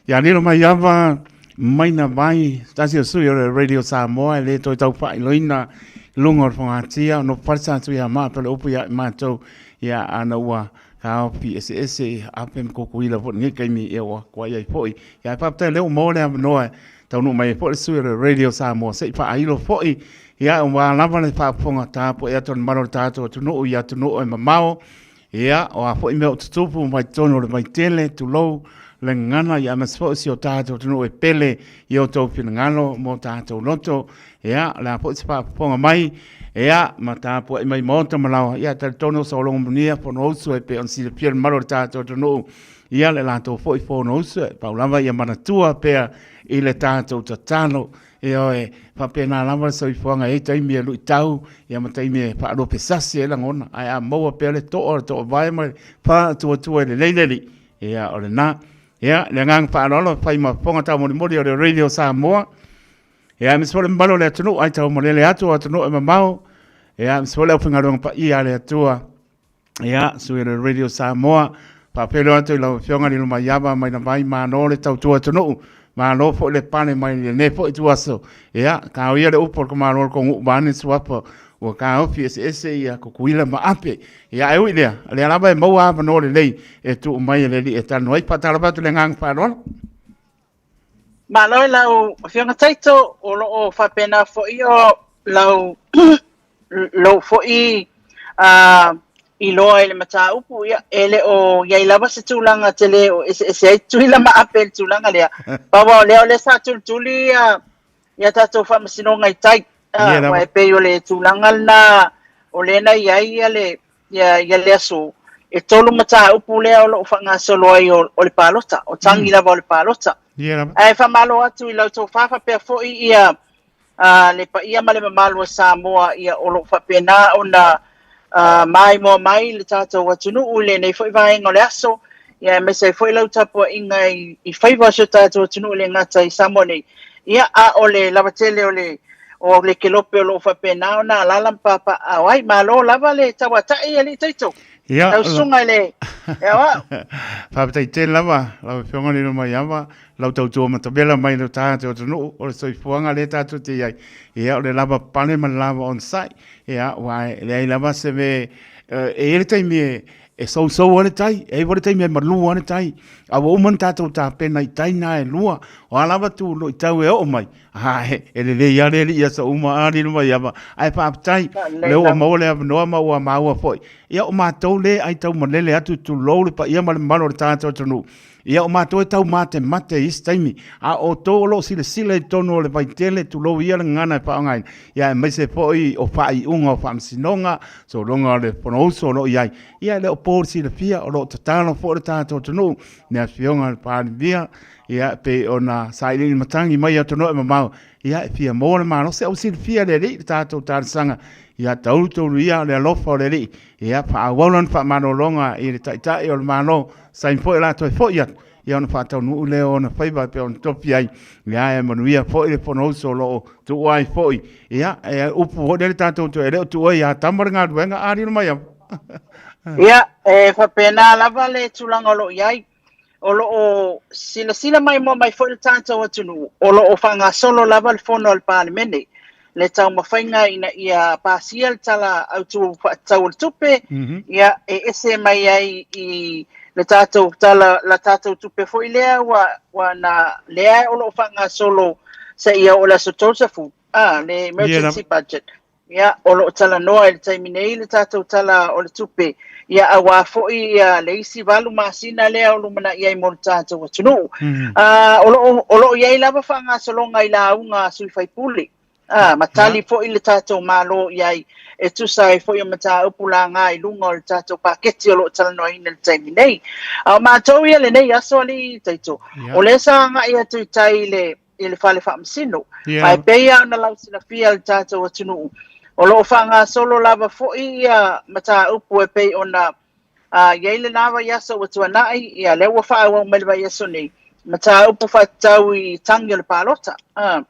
ia lilo mai ava, mai na vai, tasi o sui o le Radio Samoa, e le toi tau whailoina, lunga o le whangatia, no wharisa atu ia maa, pele upu ia i mātou, ia ana ua, ka opi ese ese, ape ma koko ila fo nge kaimi, ia ua kua ia i foi, ia e whapita leo mō le awanoa, taunuu mai ai foi le sui o le Radio Samoa se i faailo foi ia ua lava le faafofoga tapuai atu a le mamalu o le tatou atunuu i atunuu e mamao ia o a foi mea o tutupu mai totonu o le vaitele tulou le gagana ia aemaise foi o si o tatou atunuu e pele i o outou finagalo mo tatou loto ia o le a foi se faafofoga mai ia ma tapuai mai maota ma laoa ia talitonu o sologomanuia Fonousu e pei ona silafia le mamalu o le tatou atunuu Ia le latou foi Fonousu e pau lava ia manatua pea i le tatou tatalo. Ioe, faapena lava le soifuaga, e i ai taimi e luitau, ia ma taimi e faaluapesasi ai lagona, ae a maua pea le toa o le toovae ma le faatuatua i lenei le Alii, ia o lena. Ia, le agaga faaaloalo e fai ma fofoga taumolimoli o le Radio Samoa, ia aemaise foi le mamalu o le atunuu, ai taumalele atu o atunuu e mamao, ia aemaise foi le aufaigaluega paia a le Atua, Ia, sui o le Radio Samoa, faafeiloai atu i lau Afioga Lilomaiava mai na vai, malo le tautua atunuu, malo foi le pale mai lenei foi ituaso. Ia, taoia le upu a le tamaloa o le Tonu'u vaeane suafa, ua taofi eseese ia Tutuila ma Ape. Ia, ae ui i lea, o lea lava e maua avanoa lelei e tuu mai e le Alii e talanoa ai. Faatalofa atu i le agaga faaaloalo. Malo i lau Afioga Taito, o lo o faapena foi o lau lou foi iloa i le mataupu, ia, e le o i ai lava se tulaga tele o eseese ai Tutuila ma Ape i le tulaga lea. Pau lava o lea, o lea sa tulituli ia, ia tatou faamasinoga i tai, Ia lava. aua e pei o le tulaga lena o lea na i ai ia le, ia, ia le aso, e tolu mataupu lea o lo o faagasolo ai o, o le palota, o tagi lava o le palota. Ia lava. Ae faamalo atu i lau tofa faapea foi ia a le paia ma le mamalu o Samoa ia o lo o faapena ona maimoa mai le tatou atunuu i lenei foi vaega o le aso, ia aemaise ai foi lau tapuaiga i faiva o si o tatou atunuu e le gata i Samoa nei, ia a o le lava tele o le o le kelope o lo o faapena ona alaala ma papaaao ai. Malo lava le tauatai alii Taito. Ia, Lau susuga i le Aoao. Faafetai tele lava lau Afioga Lilomaiava lau tautua matavela mai le tatou atunuu, o le soifuaga lea tatou te i ai, ia, o le lava pale ma le lava onosai, ia, aua e leai lava se mea, e i ai le taimi e sousou ai le tai, e i ai foi le taimi e malu ai le tai, a ua uma ona tatou tapena i tai na e lua, o a lava tuluitau e oo mai, a e lelei lava le alii i aso uma a lilo mai lava, ae faafetai, o lea ua maua le avanoa ma ua maua foi, ia, o matou lea e aitaumalele atu, tulou le paia ma le mamalu o le tatou atunuu, Ia, o matou e tau matemate i isi taimi, a o outou o lo o silasila i totonu o le vaitele, tulou ia le gagana e faaaogaina, ia aemaise foi o faaiuga o faamasinoga, sologa o le Fonousu o lo o i ai. Ia, e le o po le silafia, o lo o tatalo foi le tatou atunuu i le Afioga i le Palemia, ia, e pei ona sailiili matagi mai atunuu e mamao, ia, e fia maua le malosi, a ua silafia e le Alii le tatou talosaga, ia taulu ia le alofa o le Alii, ia, faaauau lana faamalologa i le Taitai o le Malo, Saini foi o le a toe foi atu, ia ona faataunuu lea o ona faiva e pei ona tofi ai. Ia e manuia foi le Fonousu o lo o tuua ai foi. Ia, e upu foi lea le tatou toe, e le o tuua ia Tama le galuega, a lilo mai au. Ia, e faapena lava le tulaga o lo o i ai. O lo o silasila maimoa mai foi le tatou atunuu, o lo o faagasolo lava le fono a le Palemene le taumafaiga ina ia pasia le Tala Autu Faatatau o le Tupe, ia, e ese mai ai i le tatou tala, la tatou tupe foi lea ua, ua na, lea o lo o faagasolo seia oo i le aso 30, a, le emergency budget. Ia, o lo o talanoa i le taimi nei le tatou Tala o le Tupe, ia, aua foi ia le isi 8 masina lea o lumanai ai mo le tatou atunuu. O lo o, o lo o i ai lava faagasologa i lauga a sui faipule, ma tali foi le tatou Malo i ai e tusa ai foi o mataupu laga i luga o le tatou paketi o lo o talanoaina i le taimi nei. A o matou ia lenei aso alii Taito, o lea sa agai atu i tai i le i le fale faamasino. Yeah. Ae pei lava ona lausilafia le tatou atunuu, o lo o faagasolo lava foi ia mataupu e pei ona i ai lena vaiaso ua tuanai, ia lea ua faaauau mai le vaiaso nei, mataupu faatatau i tagi o le palota.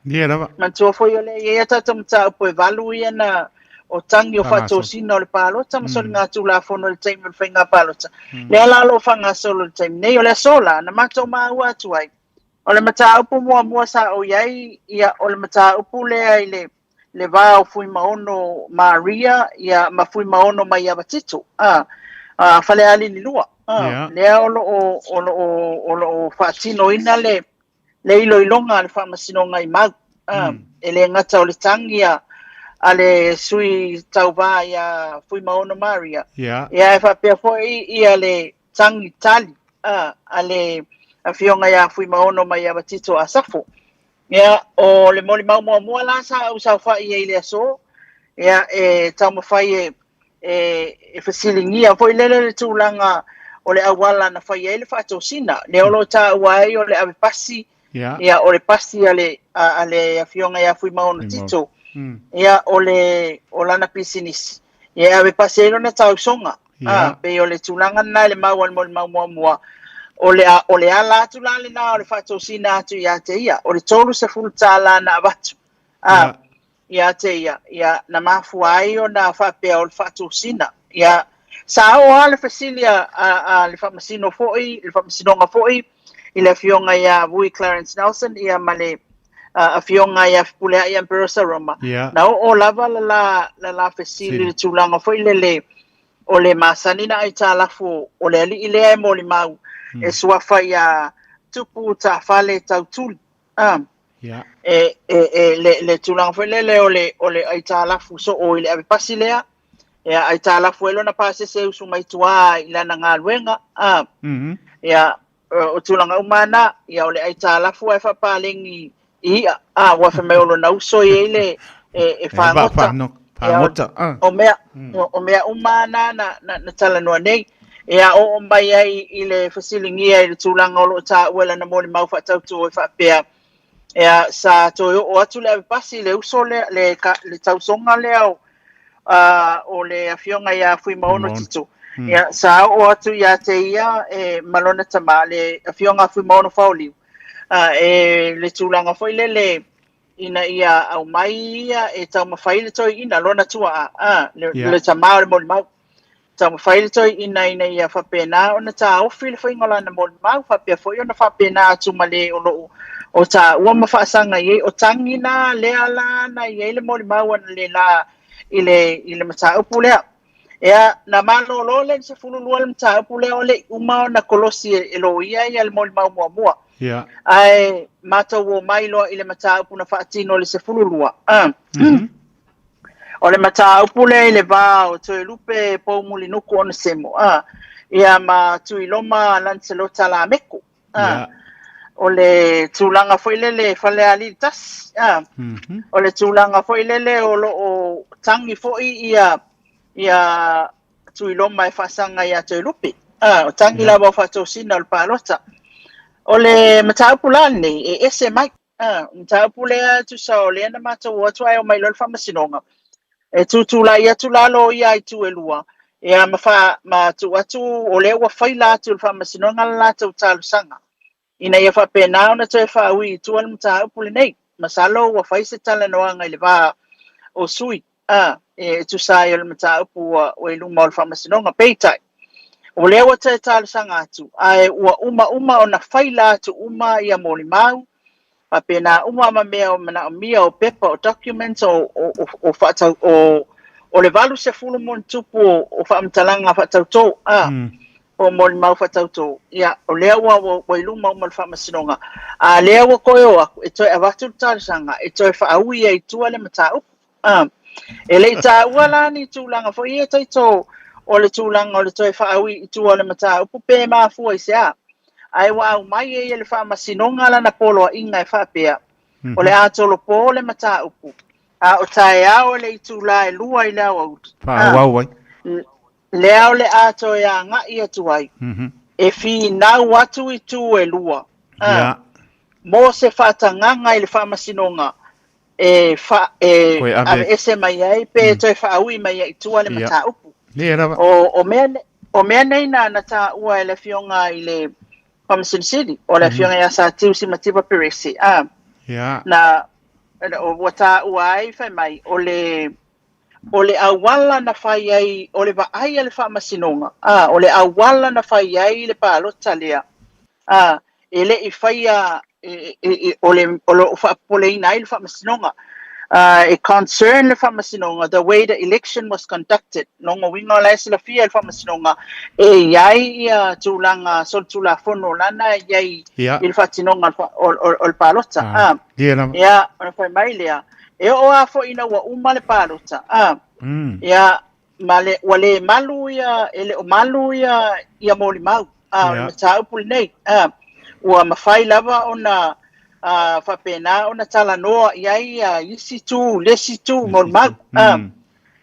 Yeah, lava. Manatua foi o lea e i ai a tatou mataupu e 8 ia na o tagi o faatosina o le palota ma soligatulafono i le taimi o le faiga palota. Lea la o lo o faagasolo i le taimi nei. O le aso la na matou maua atu ai, o le mataupu muamua sa ou i ai, ia, o le mataupu lea i le le va o Fuimaono Maria ia ma Fuimaono Maiava Tito, a, a Falealili 2, a, lea o lo o, o lo o, o lo o faatinoina le, le iloiloga a le Faamasinoga i mau, a, e le gata o le tagi a, a le sui tauva ia Fuimaono Maria, ia e faapea foi ia le tagi tali a, a le afioga ia Fuimaono Maiava Tito Asafo. Ia, o le molimau muamua la sa ou saofai ai i le aso, ia, e taumafai e, e, e fesiligia foi lele le tulaga o le auala na fai ai le faatosina. Lea o lo o taua ai o le ave pasi, ia, o le pasi a le, a, a le afioga ia Fuimaono Tito, ia, o le, o lana pisinisi. Ia, e ave pasi ai lona tausoga. A, pei o le tulaga lena i le mau a le molimau muamua, o le, o le ala atu la lena o le faatosina atu ia te ia, o le $30 na avatu, a, ia te ia, ia, na mafua ai ona faapea o le faatosina. Ia, sa oo lava le fesili a, a, a le Faamasino foi, le Faamasinoga foi, i le afioga ia Vui Clarence Nelson, ia ma le uh, afioga ia Fepuleai Emperor Saroma, na oo lava la la, la, la fesili le tulaga foi lele o le masani na aitalafu o le alii lea e molimau e suafa ia Tupu Taafale Tautuli. E, e, e, le, le tulaga foi lele o le, o le aitalafu soo i le avepasi lea, ia aitalafu ai lona pasese usu mai tua i lana galuega. Ia, o tulaga uma na, ia o le aitalafu ae faapaleni i i'a, a, ua fai mai o lona uso e i ai le, e, e fagota. Fagota, a. O mea, o mea uma na na, na, na talanoa nei. Ia oo mai ai i le fesiligia i le tulaga o lo o taua i lana molimau faatautō e faapea, ia, sa toe oo atu le avepasi i le uso lea, le, le tausoga lea o, uh, o le afioga ia Fuimaono Tito. Ia, sa oo atu ia te ia e, ma lona tama, le afioga Fuimaono Faoliu. Uh, e le tulaga foi lele ina ia aumai ia e taumafai le toeaina, lona tuaa, uh, le, le tama o le molimau. Taumafai le toeaina ina ia faapena ona taofi le faiga o lana molimau, faapea foi ona faapena atu ma le o lo o o taua ma faasaga i ai. O tagi na lea la na i ai le molimau ana le la i le, i le mataupu lea. Ea, na malōlō le 12 le mataupu lea o le i uma ona kolosi e, e loia ia le molimau muamua. Ae matou omai loa i le mataupu na faatino i le 12. O le mataupu lea i le va o Toelupe Poumulinuku Onesemo, a, ia ma Tuiloma Lancelota Lameko, a. O le tulaga foi lele Falealili tasi, a. O le tulaga foi lele o lo o tagi foi ia ia Tuiloma e faasaga ia Toelupe, a, o tagi lava o faatosina o le palota. O le mataupu la lenei e ese mai. A, o le mataupu lea tusa o lea na matou o atu ae omai loa le faamasinoga. E tutulai atu la loia i itu e lua, ia ma, fa, ma tuu atu o lea ua faila atu i le faamasinoga le latou talosaga ina ia faapena ona toe faaui i tua le mataupu lenei. Masalo ua fai se talanoaga i le va o sui a, e tusa ai o le mataupu ua, ua i luma o le faamasinoga. Peitai, o lea ua toe talosaga atu, ae ua uma uma ona faila atu uma ia molimau, faapena uma ma mea o manaomia, o pepa, o documents, o, o, o, o, faatau, o, o le 80 ma ona tupu o, o faamatalaga faatautō, a, o molimau faatautō, ia, o lea ua, ua, ua i luma uma o le faamasinoga, a lea ua toe o aku, e toe avatu le talosaga, e toe faaui ai i tua le mataupu. A, e le i taua la ni tulaga foi ia taito o le tulaga o le toe faaui i tua o le mataupu pe mafua i se a. Ae ua aumai ai e le faamasinoga lana poloaiga e faapea, o le a tolopo le mataupu, a o taeao i le itulā e 2 i le aoauli. Faaauau ai. Lea o le a toe agai atu ai, e finau atu i tu e lua, a, mo se faatagaga i le faamasinoga e, fa, e aveese mai ai pe toe faaui mai ai i tua le mataupu. O, o, mea, o mea nei na, na taua e le afioga i le Faamasino Sili, o le afioga ia Satiu Simativa Perese, a, na, ua taua ai fai mai, o le, O le auala na fai ai, o le vaai a le Faamasinoga, a, o le auala na fai ai le palota lea, a, e le i faia, e, e, e, o le, o lo o faapopoleina ai le Faamasinoga. A, e concern le Faamasinoga the way the election was conducted. Lona uiga o la e silafia e le Faamasinoga e i ai ia tulaga solitulafono lana e i ai i le faatinoga o, o, o le palota. A, ia, ona fai mai lea, e oo lava foi ina ua uma le palota, a, ia, ma le, ua le malu ia, e le o malu ia, ia molimau, a, o le mataupu lenei, a, ua mafai lava ona a, faapena ona talanoa i ai ia isi itu, le isi itu molimau, a,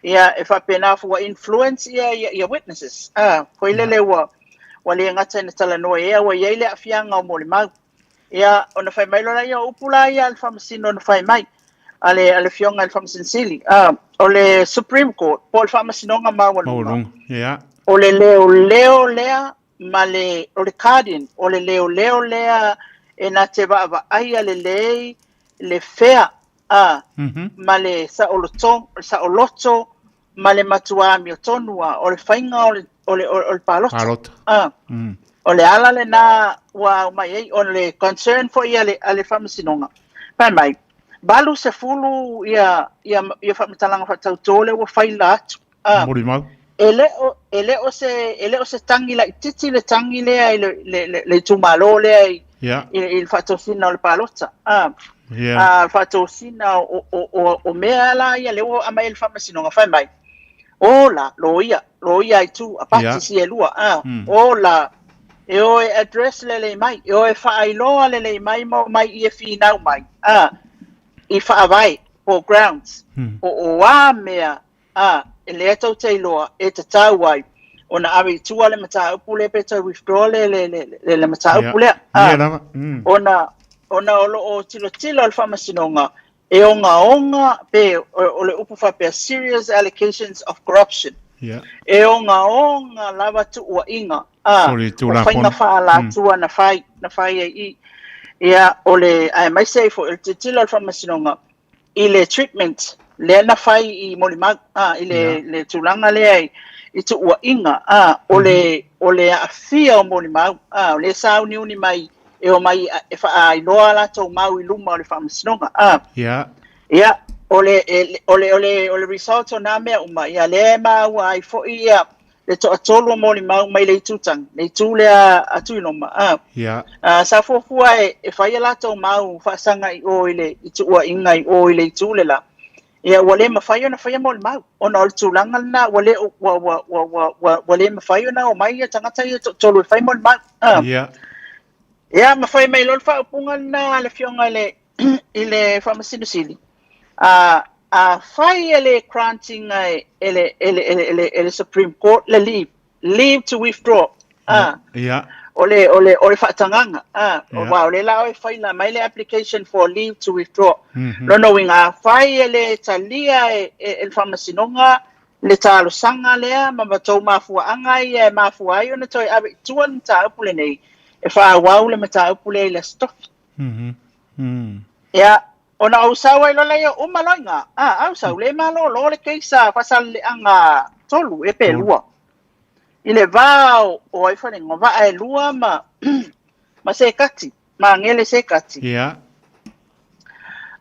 ia, e faapena ua influence ia, ia, ia witnesses, a, foi lele ua, ua le gata ina talanoa i ai, a ua i ai le aafiaga o molimau. Ia, ona fai mai loa lea, o upu la ia a le Faamasino na fai mai, a le, a le Afioga i le Faamasino Sili, uh, o le Supreme Court, po o le Faamasinoga Maualuga. Maualuga, yeah. O le leoleo lea ma le, o le guardian, o le leoleo lea e na te vaavaaia lelei le fea, uh, mm -hmm. ma le saoloto, saoloto ma le matua amiotonu a o le faiga o le, o le, o le palota. Palota. Ah. O le ala lena ua aumai ai, o le concern foi a le, a le Faamasinoga. Fai mai, 80 ia, ia, ia faamatalaga faatautō lea ua faila atu. Ah. Molimau. E le o, e le o se, e le o se tagi laitiiti le tagi lea i le, le, le, le itumalo lea i, yeah. i, i le faatosina o le palota. Ah. Yeah. A faatosina o, o, o, o mea la ia lea ua aumai e le Faamasinoga, fai mai, o la, loia, loia i tu, a pati Yeah. si e lua, a, o la, e o e address lelei mai, e o e faailoa lelei mai ma omai i e finau mai, a, i faavae, po grounds, o o a mea Ā, e lea tou te iloa e tatau ai ona ave i tua le mataupu lea pe toe withdraw le, le, le, le, le mataupu lea. Ā, Ia lava. Mm. Ona, ona o lo o tilotilo le Faamasinoga e ogaoga pe o, o le upu faapea serious allegations of corruption. Yeah. E ogaoga lava tuuaiga, ā, O le o Tulafono. faiga faaalatua na fai, na fai ai i. Ia, o le, aemaise ai foi o le tilotilo a le Faamasinoga, i le treatment lea na fai i molimau, a, i le, yeah. le tulaga lea i, i tuuaiga, a, o le, mm -hmm. o le aafia o molimau, a, o le sauniuni mai e omai e faailoa latou mau i luma o le faamasinoga, a. Yeah. Ia, o le, e, o le, o le, o le result o nā mea uma, ia lea e maua ai foi ia, le toatolu o molimau mai le itu tagi, le itu lea a Tuiloma. A, yeah. a, sa fuafua e, e fai a latou mau faasaga i o i le i tuuaiga i o i le itu le la. Ia, ua le mafai ona faia molimau, ona o le tulaga lena, ua le, ua, ua, ua, ua, ua, ua le mafai ona omai ia tagata ia toatolu e fai molimau. A, yeah. Ia, ma fai mai loa le faaupuga lena a le Afioga i le, i le Faamasino Sili, a, afai e le grant ina e, e le, e le, e le, e le, e le Supreme Court le leave, leave to withdraw, a, Yeah. o le, o le, o le faatagaga, a, Yeah. wa, o le la o e faila mai le application for leave to withdraw. Mm -hmm. Lona uiga, afai e le talia e, e, e le Faamasinoga le talosaga lea ma matou mafuaaga ia e mafua ai ona toe ave i tua le mataupu lenei, e faaauau le mataupu lea i le Aso Tofi. Mm -hmm. Ia, ona ou sau ai loa lea, uma loa iga, a, au sau le malōlō le keisa Faasaleleaga tolu e pe lua. I le va o, o ai falenga, vaa e lua ma, ma sekati, Magele sekati. Ia.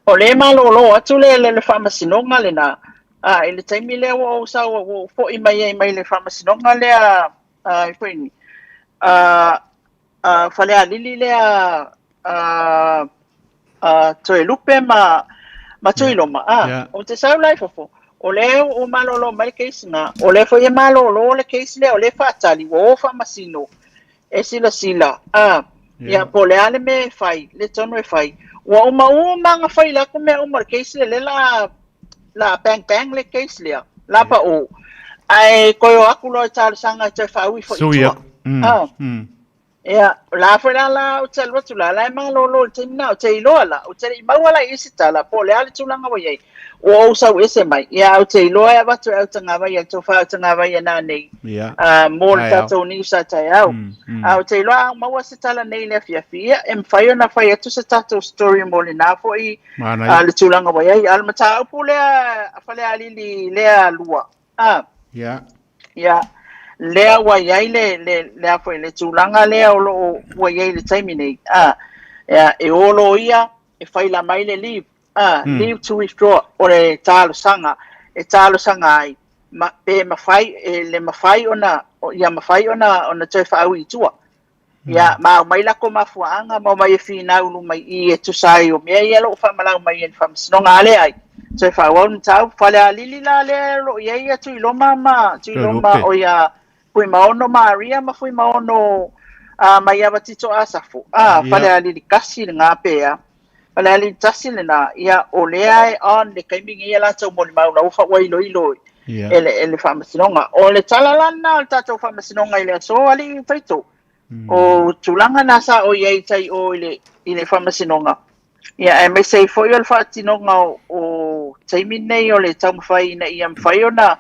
O le malōlō atu le, le, le faamasinoga lena, a, i le taimi lea ua ou sau, ua ou foi mai ai mai le faamasinoga lea, a, i foi ni, a, a, Falealili lea, a, a, Toelupe ma, ma Tuiloma, a, Yeah. ou te sau la i fafo, o lea ua malōlō mai le case na, o lea foi e malōlō le case lea, o lea e faatali, ua o faamasino, e silasila, a, ia, po o le a le mea e fai, le tonu e fai. Ua uma uma ona faila atu mea uma o le case lea, lea la, la bang bang le case lea, la pa o. Ae toe o atu loa e talosaga e toe faaui foi i Sui tua. atu. Mm. A, Mm. Ia, o la foi la la ou te alu atu la, la e malolo i le taimi lena, ou te iloa la, ou te le i maua la i isi tala, po o le a le tulaga ua i ai, ua ou sau ese mai. Ia, ae ou te iloa e avatu e autagavai a le tofa autagavai e nanei, a, mo le tatou news a taeao. A ou te iloa a ou maua se tala nei i le afiafi, ia, e mafai ona fai atu se tatou story mo lena foi, a, le tulaga ua i ai. A o le mataupu lea a Falealili lea lua, a, Ia, lea ua i ai le, le, le, a foi, le tulaga lea o lo o ua i ai i le taimi nei, a, ia, e o loia e faila mai le leave, a, leave to withdraw, o le talosaga, e talosaga ai, ma, pe mafai, e le mafai ona, ia mafai ona, ona toe faaui i tua. Ia, ma aumai lako mafuaaga ma omai e finau i luma i i e tusa ai o mea ia o lo o faamalau mai e le Faamasinoga. A leai, toe faaauau le mataupu. Falealili la lea o lo o i ai ia Tuiloma ma Tuiloma, o ia Fuimaono Maria ma Fuimaono a Maiava Tito Asafo. A, Falealili 1 lena pe a. Falealili 1 lena, ia o lea e on le taimi nei ia latou molimau la ua ua iloilo e le, e le Faamasinoga. O le tala la lena o le tatou Faamasinoga i le aso, alii Taito. O tulaga na sa o i ai tai o i le, i le Faamasinoga. Ia, aemaise ai foi o le faatinoga o, o taimi nei o le taumafai ina ia mafai ona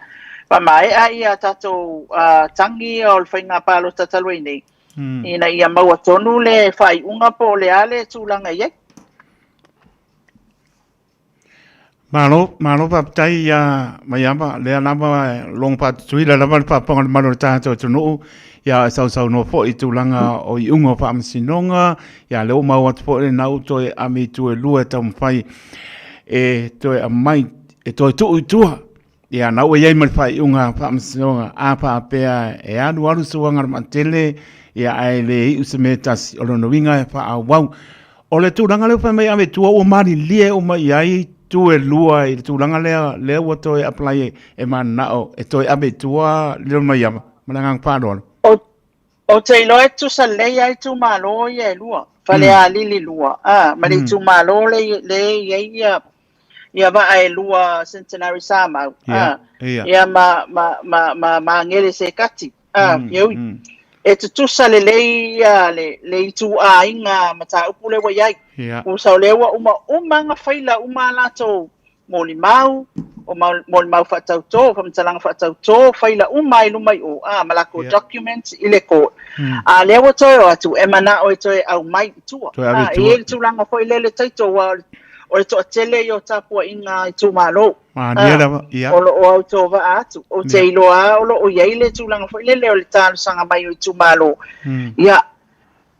faamaea ia tatou uh, tagi o le faiga palota talu ai nei. Ina ia maua tonu le faaiuga po o le a le tulaga i ai. Malo, malo faafetai ia Maiava, lea lava e logo faatutuila lava le faafofoga a le mamalu o le tatou atunuu, ia e sausaunoa foi i tulaga o iuga o faamasinoga, ia lea ua maua atu foi lena ua toe ave i tua e lua e taumafai e toe aumai, e toe tuu i tua. Ia, na ua i ai ma le faaiuga faamasinoga, a faapea e alu alu suaga le maatele, ia ae le iu se mea e tasi, o lona uiga e faaauau. O le tulaga lea ua fai mai ave i tua, ua malilie uma i ai itu e lua i le tulaga lea, lea ua toe apply e mananao e toe ave i tua Lilo Maiava. Ma le agaga faaaloalo. Ou te iloa e tutusa lelei lava itumalo ia e lua, Falealili 2, a, ma le itumalo lea e i ai ia ia vaa e lua Centenary Samau, a, ia ma, ma, ma, ma Magele Sekati, a, Ieui. E tutusa lelei ia le, le ituaiga mataupu lea ua i ai. Tusa o lea ua uma uma ona faila uma a latou molimau, o molimau faatautō, faamatalaga faatautō, faila uma ai luma i o, a, ma lakou documents i le court. A lea ua toe o atu, e manao e toe aumai i tua. A, e i ai le tulaga foi lele Taito, aua o le toatele ia o tapuaiga a itumalo. Malie lava, ia. O lo o autovaa atu. Ou te iloa lava o lo o i ai le tulaga foi lele o le talosaga mai o itumalo. Ia,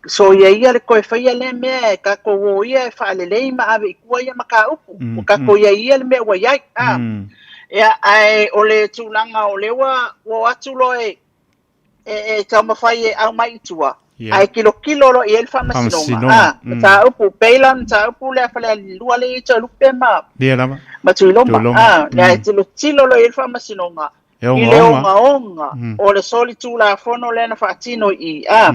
soia ia le toe faia lea mea e tatou o ia e faalelei ma ave i tua ia mataupu. Ua tatou i ai ia le mea ua i ai. Ia, ae o le tulaga o lea ua o atu loa e e taumafai e aumai i tua, ae tilotilo loa i ai le faamasinoga. A, mataupu, pei la o le mataupu lea a Falealili 2 lea e i ai Toelupe ma, Lea lava. ma Tuiloma. A, lea e tilotilo loa i ai le faamasinoga i le ogaoga o le solitulafono lea na faatino i i. A,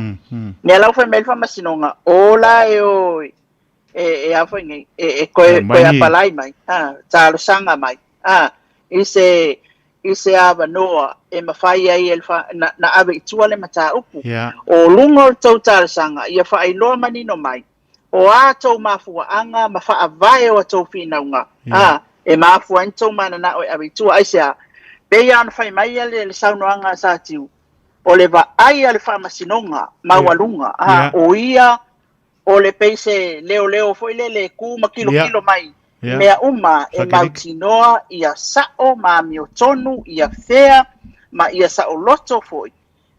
mea la ua fai mai le faamasinoga, o la e o e a foi nei, e toe, toe apalai mai, a, talosaga mai, a, i se, i se avanoa e mafai ai e na, na ave i tua le mataupu. O luga o le tou talosaga, ia faailoa manino mai, o a tou mafuaaga ma faavae o a tou finauga, a, e mafua ai ni tou mananao e ave i tua. Aisea? Pei lava ona fai mai le, le saunoaga a Satiu, o le vaai a le faamasinoga maualuga, a, o ia o le pei se leoleo foi lele e kū ma kilokilo mai i mea uma e mautinoa ia sa'o ma amiotonu, ia fair ma ia saoloto foi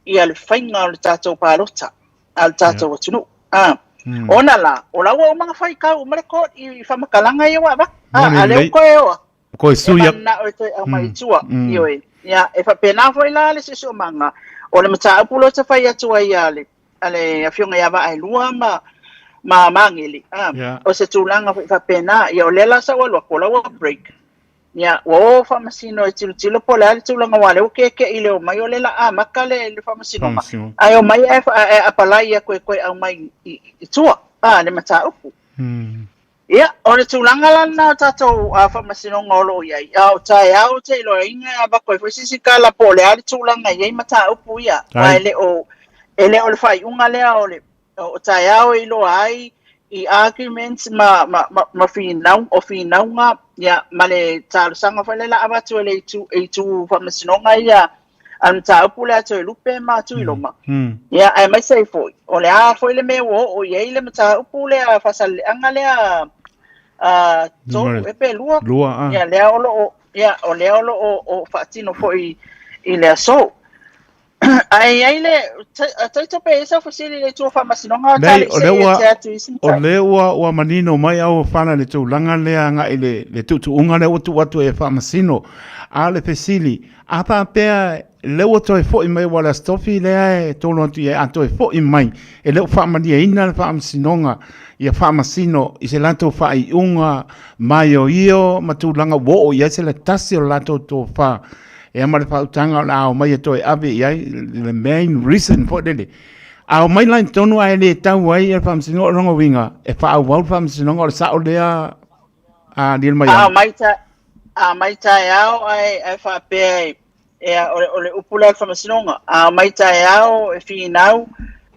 ia le faiga o le tatou palota a le tatou atunuu. A. Ona la, o la ua uma ona fai kau uma le court i faamatalaga ia ua avatu. A, a lea ua toe o atu. Koe sui E mananao e toe aumai i tua. Ioe. Ia, e faapena foi la le siosiomaga o le mataupu lea ou te fai atu ai a le a le afioga ia Vaaelua ma ma Magele, a, o se tulaga foi faapena. Ia, o lea la sa ou alu atu, o la ua break. Ia, ua o faamasino e tilotilo po o le a le tulaga aua o lea ua keke'i i le omai o lea o le a amata le, le faamasinoga. Ae omai ae, ae apalai atu e toe aumai i, i tua, a, le mataupu. Ia, o le tulaga la lena o tatou faamasinoga o lo o i ai, a o taeao ou te iloaina e avatu ai foi se isi tala po o le a le tulaga e i ai mataupu ia, aua e le o, E le o le faaiuga lea o le o taeao e iloa ai i arguments ma, ma, ma, ma finau, o finauga, ia, ma le talosaga foi lea la avatu e le itu, e itu faamasinoga ia a le mataupu lea a Toelupe ma Tuiloma. Ia, aemaise ai foi, o le a foi le mea ua oo i ai le mataupu lea faasaleleaga lea a tolu e pe lua. Lua, a. Ia, lea o lo o, ia, o lea o lo o, o faatino foi i le aso. Ae i ai le, taito pe i ai sau fesili i le itu o faamasinoga o Nei, o tali lea se ua, te atu i isi o mataupu. lea ua, ua manino mai au fana le tulaga lea agai le, le tuutuuga lea ua tuu atu e faamasino. A o le fesili, a faapea lea ua toe foi mai aua o le Aso Tofi lea e tolo atu i ai, a toe foi mai, e le o faamalieina le faamasinoga ia faamasino i se latou faaiuga maioio ma tulaga ua oo i ai se tasi o le latou tofa Ea ma le faautaga o le a omai e toe ave i ai le main reason foi lele. A omai la i totonu ae le tau ai le faamasinoga, o lona uiga e faaauau le faamasinoga o le sao lea a Neil A Maiama. omai ta, a omai taeao ae, ae faapea e, ea, o le, o le upu lea o le faamasinoga, a omai taeao e finau,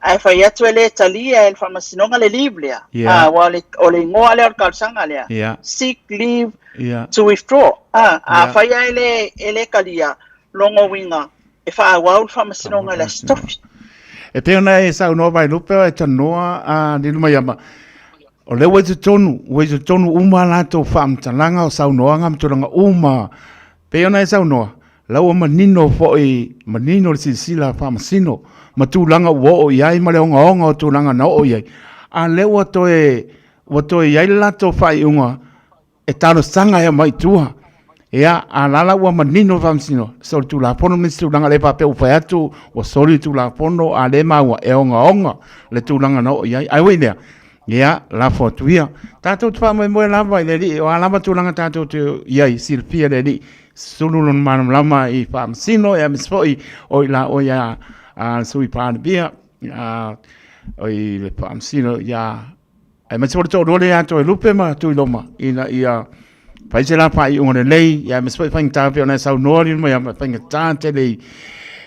ae fai atu e le talia e le faamasinoga le leave lea. Yeah. Aua o le, o le igoa lea o le talosaga lea. Yeah. Seek leave Yeah. to withdraw. A, a Yeah. fai ae le, e le talia, lona uiga, e faaauau le faamasinoga i le Aso Tofi. E pei ona e saunoa Vailupe e tanoa a Neil Maiama, o lea ua i totonu, ua i totonu uma a latou faamatalaga o saunoaga ma tulaga uma. Pei ona e saunoa, la ua manino foi, manino le silasila faamasino ma tulaga ua oo i ai ma le ogaoga o tulaga na oo i ai. A lea ua toe, ua toe i ai le latou faaiuga e talosaga e aumai i tua. Ia, a la la ua manino le faamasino, soli tulafono ma isi tulaga le faapea ua fai atu, ua soli le tulafono, a lea e maua, e ogaoga le tulaga na oo i ai. Ae ui i lea, Ia, lafo atu ia. Tatou te faamoemoe lava i le Alii, o a lava tulaga tatou te i ai, silafia le Alii, sulu lona malamalama i faamasino, ia aemaise foi o i la oe a, a le Sui Palemia, a, o i le faamasino ia, aemaise foi le toalua lea ia Toelupe ma Tuiloma, ina ia fai se la faaiuga lelei, ia aemaise foi faigata pei ona e saunoa alii mai, faigata tele i,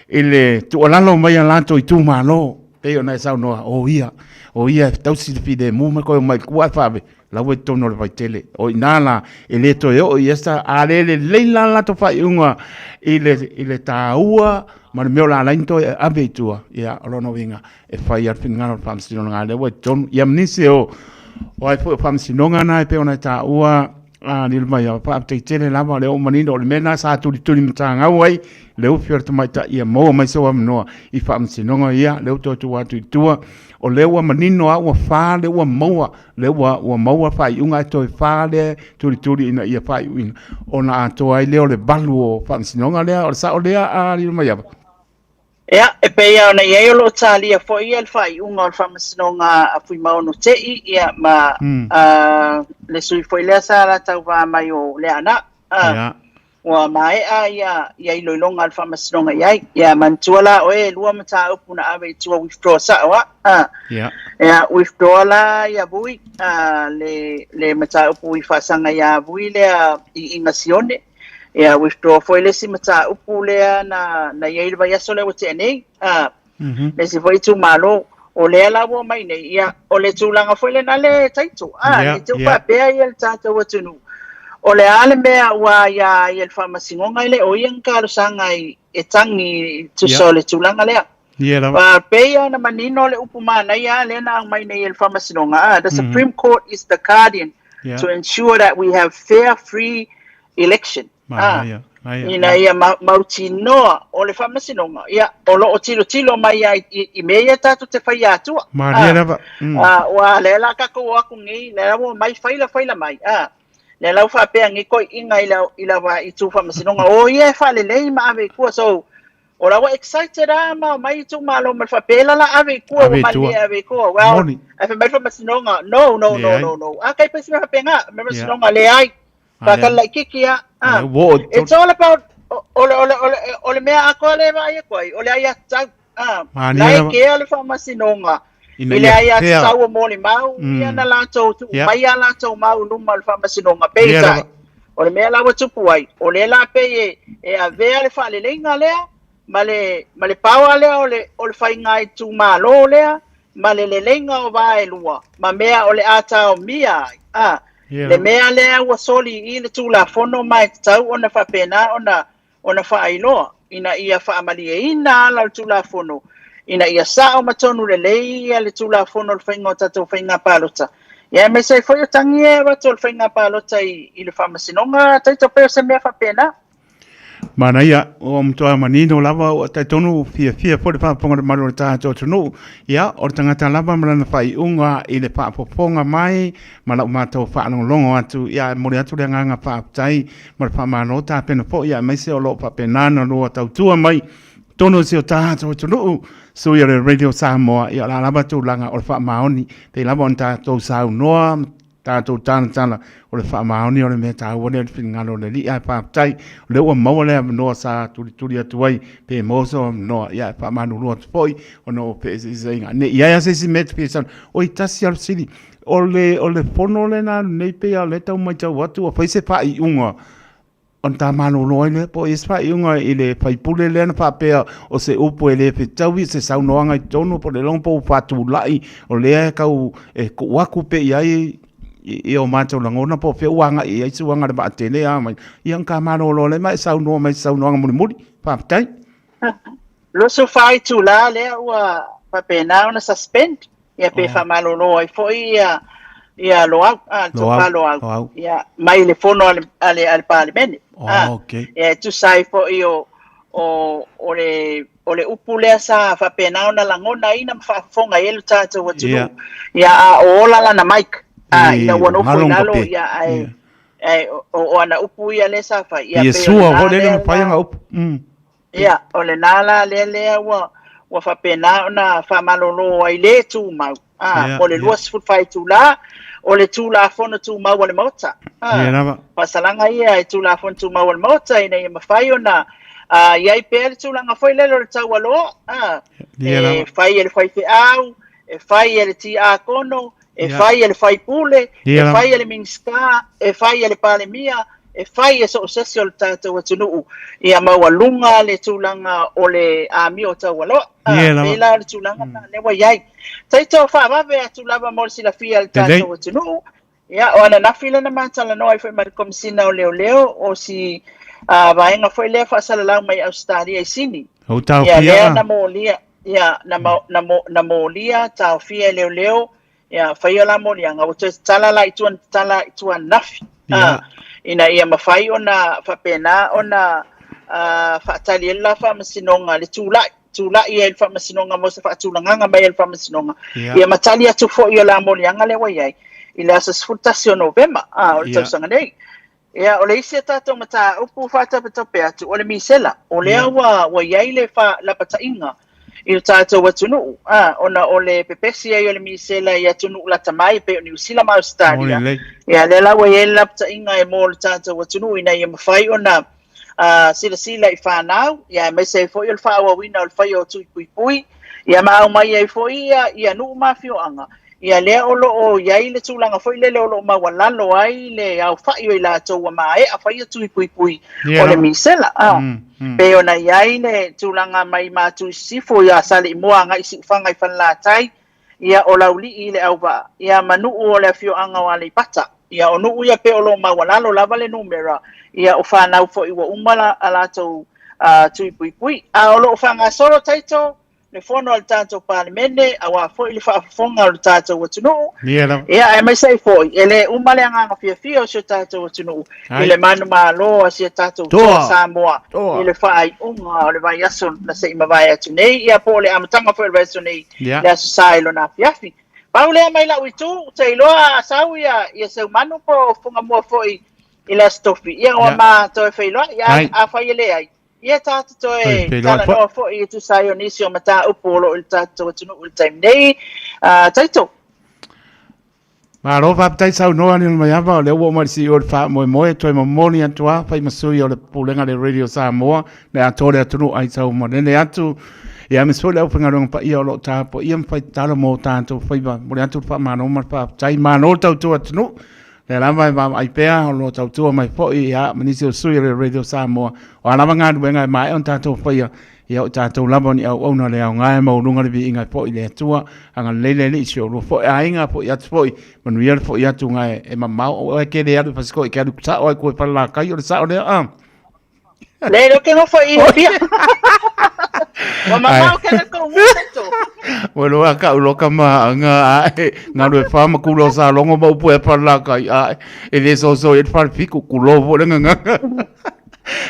i le tuualalo mai a latou itumalo. Pei ona e saunoa, o ia, o ia e tausi le filemu ma toe omai i tua ae faave, la ua i totonu o le vaitele. O i ina la, e le toe oo i ai sa, a le lelei la le latou faaiuga i le, i le taua ma le mea o le a ala ai ona toe ave i tua, ia, o lona uiga, e fai lava le finagalo o le Faamasinoga, lea ua i totonu. Ia ma nisi o, o ai foi o Faamasinoga na e pei ona e taua, a lilo mai au, faafetai tele lava, o lea ua manino, o le mea lena sa tulituli matagau ai le ufi o le tamaitai ia maua mai sou avanoa i faamasinoga ia, lea ua toe tuu atu i tua, o lea ua manino lava ua fa lea ua maua, lea ua, ua maua faaiuga ae toe fa lea tulituli ina ia faaiuina, ona atoa ai lea o le valu o faamasinoga lea, o le sao lea a lilo mai ava. Ia, e pei lava ona i ai o lo o talia foi ia le faaiuga o le faamasinoga a Fuimaono Tei, ia, ma a, le sui foi lea sa la tauva mai o Leaana. A, Ia. ua maea ia, ia iloiloga a le faamasinoga i ai. Ia, manatua la oe, e lua mataupu na ave i tua withdraw sao a. A, Ia. ia, withdraw la ia Vui, a, le, le mataupu i faasaga ia Vui lea i Iga Sione. Ia, withdraw foi le isi mataupu lea na, na i ai le vaiaso lea ua tea nei, a, mm -hmm. le isi foi itumalo, o lea la ua mai nei, ia, o le tulaga foi lena le taito, a, yeah, le tau yeah. faapea ia le tātou atunuu. O le a le mea ua ia ia le faamasinoga e le o ia ni talosaga i e tagi tusa o le tulaga lea. Yeah, lava. Pei ona manino le upu manaia lea na aumai nei e le faamasinoga. Ah, the Supreme Court is the guardian to ensure that we have fair, free election. Ah, ina ia mautinoa o le faamasinoga, ia, o lo o tilotilo mai ai i, i mea ia tatou te faia atua. Maria lava. Ah, ua lea la tatou o atu nei, lea ua mai faila faila mai. Ah, lea la ua faapea nei toeaiina i la, i la va i tu faamasinoga, o ia e faalelei ma ave i tua. So, O la ua excited a ma omai itumalo ma le faapea ela la ave i tua ua malie ave i tua. Well, Moni. ae fai mai le faamasinoga, no, no, no, Leai. no, no. A kai pesi mea faapena, me faamasinoga leai. Faatali laitiiti a. Ah, ua oo i It's all about o le, o le, o le, o le mea atoa lea e vaai atu ai, o le aiatatau. Ah, Mania la e lava. kea le faamasinoga Ina i le ia aiatatau o molimau ia na latou tuu mai a latou mau i luma o le faamasinoga. Ia Peitai, lava. o le mea la ua tupu ai, o lea la pei e, e avea le faaleleiga lea ma le ma le power lea o le o le faiga itumalo lea ma le leleiga o va e lua ma mea o le a taomia ai a le mea lea ua soli i le Tulafono ma e tatau ona faapena ona ona faailoa ina ia faamalieina ala o le Tulafono ina ia sao ma tonu lelei ia le Tulafono o le faiga o tatou faiga palota. Ia aemaise ai foi o tagi ia e avatu o le faiga palota i, i le faamasinoga, taito pei o se mea faapena. Manaia, ua matua manino lava, ua talitonu fiafia foi le faafofoga mamalu o le tatou atunuu. Ia, o le tagata lava ma lana faaiuga i le faafofoga mai ma lau matou faalogologo atu. Ia, e momoli atu le agaga faafetai ma le faamalo tapena foi, aemaise o lo o faapena ona lua tautua mai totonu o si o tatou atunuu, sui o le Radio Samoa. Ia, o le a lava tulaga o le faamaoni, pei lava ona tatou saunoa tatou talatala, o le faamaoni o le mea taua lea i le finagalo o le Alii. Ae faafetai o lea ua maua le avanoa sa tulituli atu ai pe maua sou avanoa. Ia, e faamalulu atu foi ona o feeseeseaiga ne i i ai lava se isi mea e te fia saunoa. Oi, tasi lava le fesili, o le, o le fono lea na alu nei pei lava o lea e tau matau atu ua fai se faaiuga ona ta malolo ai lea, po o i ai se faaiuga i le faipule lea na faapea o se upu e le fetaui, se saunoaga i totonu po o le logo po ua faatulai, o lea e tau e tuu atu pea i ai i o matou lagona po o fea ua agai i ai suaga o le vaatele a mai. Ia ona ta malolo lea ma e saunoa mai i se saunoaga mulimuli. Faafetai. 24 itula lea ua faapena ona suspend ia pe faamalolo ai foi ia ia Loau, a, le tofa Loau, Loau. ia, mai le fono a le, a le, a le Palemene. Oh, A, okay. Ia, e tusa ai foi o, o, o le, o le upu lea sa faapena ona lagonaina ma faafofoga ai le tatou atunuu. Ia. Ia, a o ola lana mic, a, I ina ua nofo i ngalo lalo, pape. ia, ae, Ia. ae, o, o ana upu ia lea sa fai. Ia, Ia pei o sua lena foi lele lea ma fai la- ana upu. Ia, o lena la lea lea ua ua faapena ona faamalolo ai le tumau, a, mo le 24 itula, o le Tulafono Tumau a le Maota. A, Ia lava. Faasalaga ia e Tulafono Tumau a le Maota ina ia mafai ona a, i ai pea le tulaga foi lele o le taualoa, a, Ia e lava. fai e le faifeau, e fai e le tiakono, e fai e le faipule, e fai e le Minisita, e fai e le Palemia, e fai e so o se isi o le tatou atunuu ia maualuga le tulaga o le amio taualoa. Pei la o le tulaga lena lea ua i ai. Taito faavave atu lava mo le silafia e le tatou atunuu. Ia, o ananafi lea na ma talanoa ai foi ma le Komesina o Leoleo, o si vaega foi lea faasalalau mai Ausetalia i Sini. Ia, lea na molia, Ia, na, ma, na, mo, na molia, taofia e leoleo, ia, faia la moliaga, ua toe tatala la i tua na tatala i tua ananafi. Yeah. Ina ia mafai ona faapena ona faatali ai le la faamasinoga, le tulai, tulai ai le faamasinoga mo se faatulagaga mai a le faamasinoga. Yeah. Ia ma tali atu foi i o la moliaga lea ua i ai i le aso 11 o Novema, o le tausaga nei. Ia, o le isi a tatou mataupu faatapetape atu, o le misela. O lea ua, ua i ai le faalapataiga i lo tatou atunuu, a, ona o le pepesi ai o le misela i atunuu lata mai, e pei o Niu Sila ma Ausetalia. Ia, lea la ua i ai le lapataiga e mo le tatou atunuu ina ia mafai ona a, silasila i fanau, ia, aemaise ai foi o le faaauauina o le faia o tui puipui, ia ma aumai ai foi ia, ia nuu ma afioaga, ia lea o lo o i ai le tulaga foi lele o lo o maualalo ai le aofai o i latou ua maea faia tui puipui o le misela. A, pei ona i ai le tulaga mai Matu i Sisifo ia Saleimoa agai i Siufaga i Falelatai, ia o Laulii i Leauvaa, ia ma nuu o le afioaga o Aleipata. Ia o nuu ia pei o lo o maualalo lava le numera, ia o fanau foi ua uma la, a latou tui puipui. A o lo o faagasolo taito le fono a le tatou Palemene, aua foi le faafofoga o le tatou atunuu. Ia lava. Ia, aemaise ai foi, e le uma le agaga fiafia o si o tatou atunuu Ai. i le manumalo a si a tatou Toa. toa Samoa Toa. i le faaiuga o le vaiaso na se i mavae atu nei, ia po o le amataga foi o le vaiaso nei, Ia. le Aso Sa i lona afiafi. Pau lea mai la'u itu, ou te iloa a sau ia, ia Seumanu po o Fugamua foi i le Aso Tofi, ia ua ma toe feiloai, ia Ai. afai e leai, ia tatou toe Toe feiloai foi. talanoa foi e tusa ai o nisi o mataupu o lo o i le tatou atunuu i le taimi nei. Ah, Taito. Malo faafetai saunoa ni Maiava, o lea ua oo mai le CEO o le faamoemoe toe momoli atu a fai ma sui o le Pulega le Radio Samoa le atoa le atunuu ai tau manene atu. Ia aemaise foi le aufaigaluega paia o lo o tapuaia ma fai tatalo mo tatou faiva. Momoli atu le faamalo ma le faafetai. Malo le tautua atunuu. Lea lava e vaavaai pea o lo o tautua mai foi ia ma nisi o sui o le Radio Samoa. O a lava galuega e maea ona tatou faia, ia o i tatou lava o ni auauna le aoga e maualuga le viiga e foi i le Atua. Agalelei le Alii i si oulua foi aiga, foi atu foi, manuia le foi atu ga e mamao. Oe ke le alu i Fasitoouta, e ke alu sao ai koe i Falelatai, o le sao lea a? Le le ke nofo i Apia. Ua mamao ke le kou taito. Ua loa ka ulo ka maanga ae ngalu e wha makulo sa longo ma upu e Falelatai ae e le so so e whare fiku kulo fo le nganga.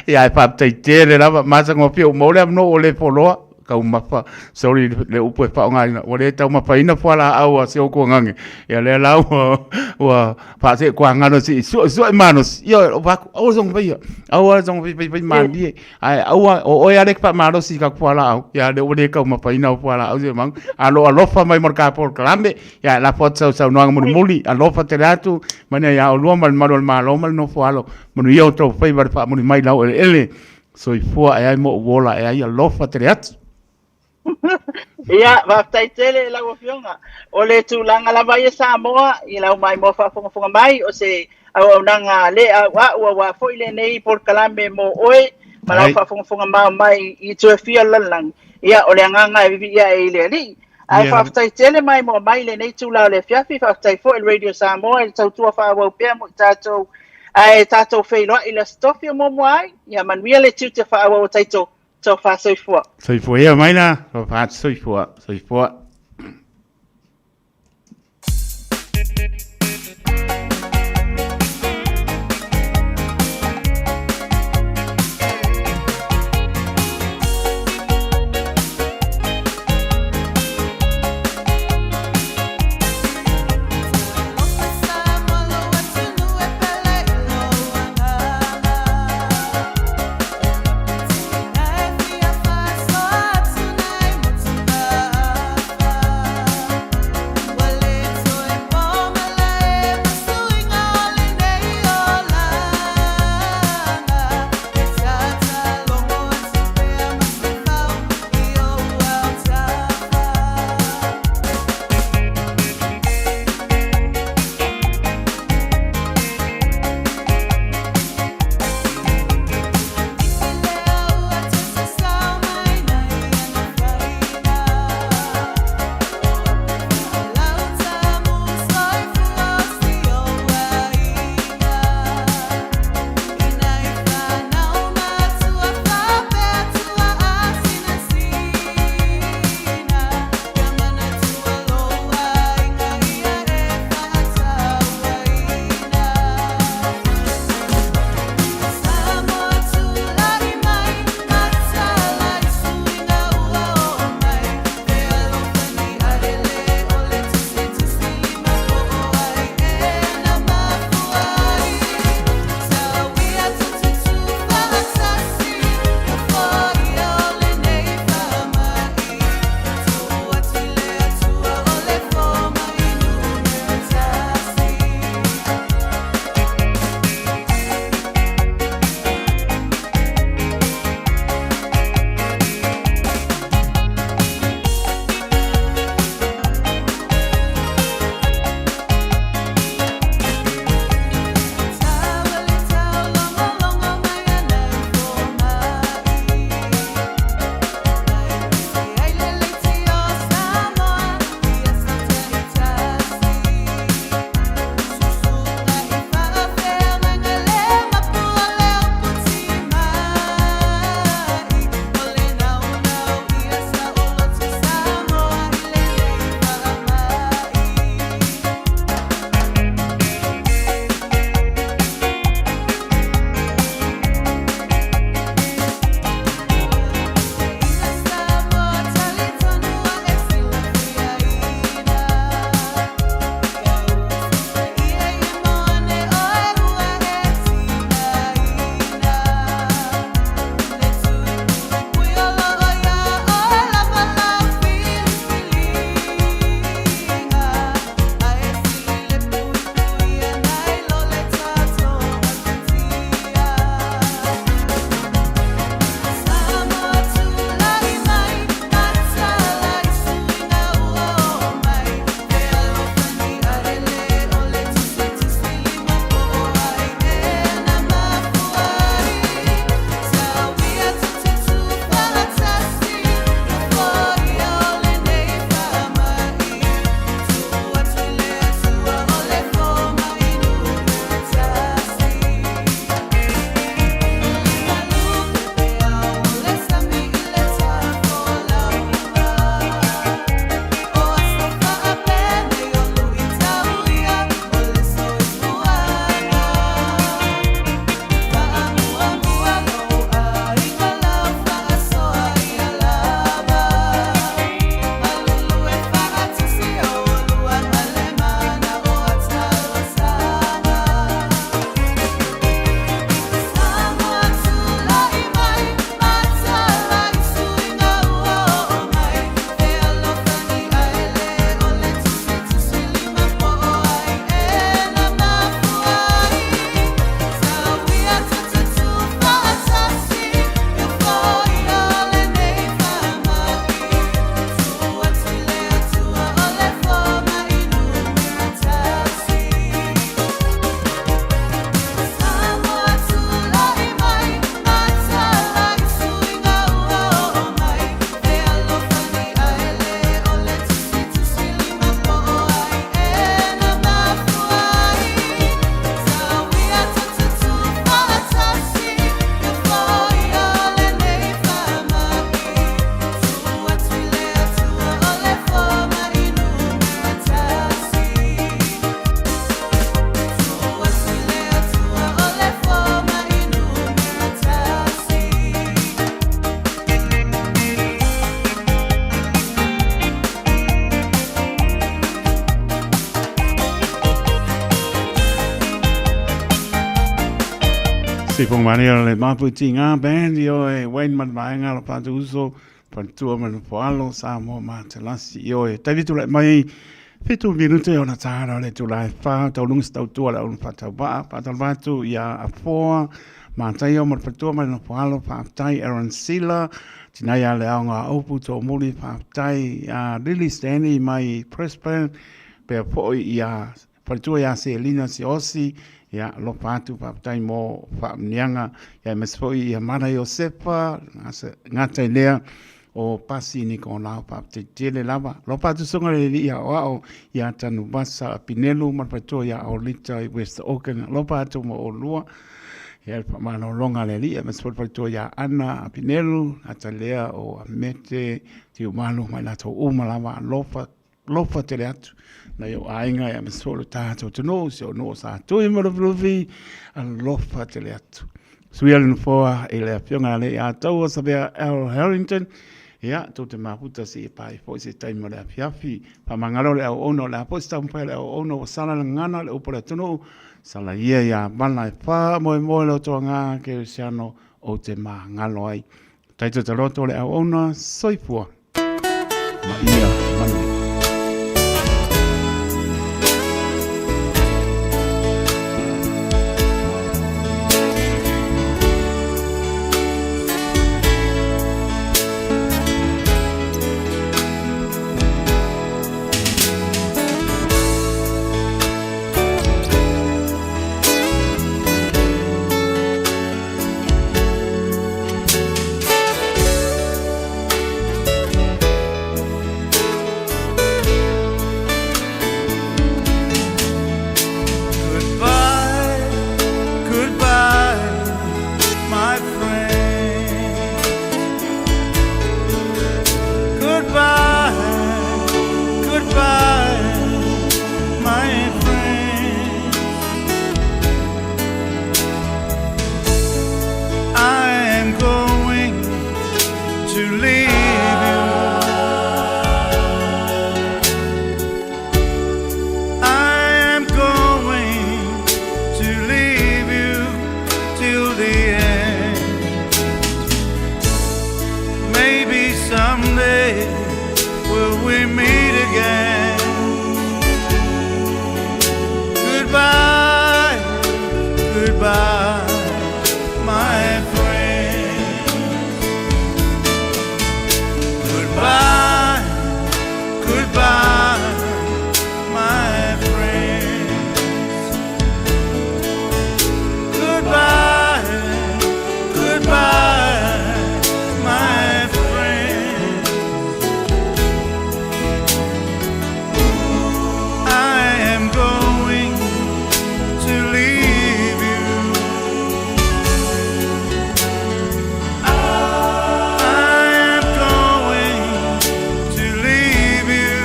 Ia e whaptai tele lava masa ngō pia umau le amno o le poloa taumafa sorry le upu e faaaogaina ua lē taumafaina fualaau a si ou tuagaga ia lea la ua ua faaseʻekuagano seʻi suʻesuʻe malosi ia o vaku aua soga faia aua soga fai malie ae aua o oe ale faamalosi i kaku fualaau ia lea ua lē taumafaina au fualaau se maga alo alofa mai mo le ka polokalame ia lafo atu sau saunoaga mulimuli alofa tele atu manuia iā olua ma le malu o le malo ma le nofo alo manuia outou faiva le faamuli mai lau eleele Soifua e ai mo ou ola e ai alofa tele atu. Ia, faafetai tele i lau Afioga. O le tulaga lava ia Samoa, i lau maimoa faafogafoga mai, o se auaunaga le auau aua foi lenei polokalame mo oe ma lau faafogafoga mao mai i itu e fia o le lalolagi. Ia, o le agaga e vivii ae i le Alii. Ae faafetai tele maimoa mai lenei itula o le afiafi, faafetai foi i le Radio Samoa i le tautua faaauau pea mo i tatou. Ae tatou feiloai i le Aso Tofi o muamua ai, ia manuia le tiute faaauau o taito tofa soifua. Soifua ia mai la, tofa atu soifua, soifua. Sifong Maria le mapu ti ngā band i oe Wayne ma le vaega lo pātu uso Faletua ma le Foalo Samoa ma te lasi i oe Tavi tula mai 7 minute ona tāra le tula e whā taulunga se tautua le aunu whātau waa whātau wātu i a Afoa Mātaio ma le Faletua ma le Foalo whātai Aaron Sila Tinai a le aonga opu tō muri whātai a Lily Stanley mai Brisbane pea foi i a Faletua iā Selina Siaosi, ia, alofa atu, faafetai mo faamanuiaga, ia aemaise foi ia Mara Iosefa, gata i lea o Pasi Nikolao, faafetai tele lava. Alofa atu susuga le alii aoao ia Tanuvasa Pinelu ma le faletua ia Olita i West Auckland, alofa atu mo oulua. Ia le faamalologa a le alii aemaise foi le faletua ia Ana Pinelu, gata i lea o Amete Tiumalu ma i latou uma lava, alofa Alofa tele atu nai ou aiga aemaise foi o le tatou atunuu, si ou nuu o Satui ma Lufilufi, alofa tele atu. Suia le nofoa i le afioga ia Leiataua Savea L. Harrington, ia, tou te mafuta se i pae foi se taimi o le afiafi. Faamagalo le auauna, o le a foi se taumafai a le auauna ua sala le gagana le upu a le atunuu, sala ia ia vala e faamoemoe le otoaga kerisiano ou te magalo ai. Taito taloto le auauna, soifua ma ia manuia. Goodbye, goodbye, my friend. Goodbye, goodbye, my friend. I am going to leave you. I am going to leave you till the end. Maybe someday will we meet again. Goodbye, goodbye, my friend. Goodbye, goodbye, my friend. Goodbye, goodbye, my friend. I am going to leave you. I am going to leave you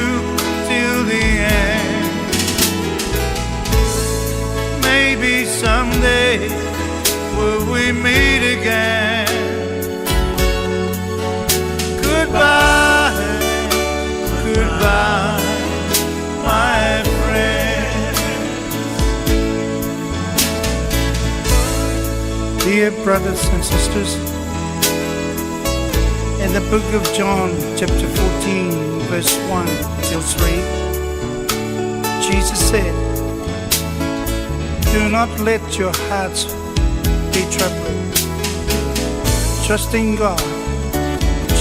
till the end. Maybe someday will we meet again. Goodbye, goodbye, my friend. Dear brothers and sisters, in the book of John, chapter 14, verse 1 till 3, Jesus said, Do not let your hearts be troubled. Trust in God,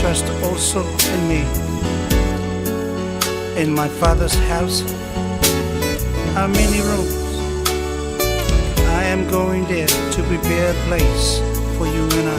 trust also in me. In my Father's house are many rooms. I am going there to prepare a place for you and I.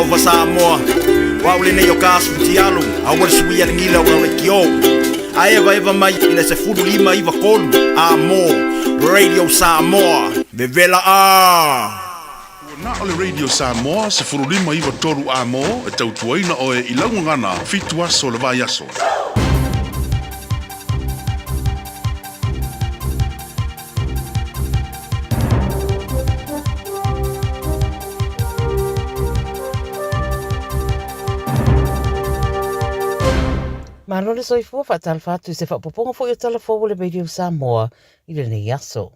Talofa Samoa. O au lenei o ka asu tialo, aua le suia le gila o lau leitio. Ae evaeva mai i le 15 93 a mo Radio Samoa. Vevela a! Ua na o le Radio Samoa 1593 a mo e tautuaina oe i lau gagana 7 aso o le vaiaso. Malo le soifua faatalofa atu i se faaopoopoga foi o tala fou o le Radio Samoa i lenei aso.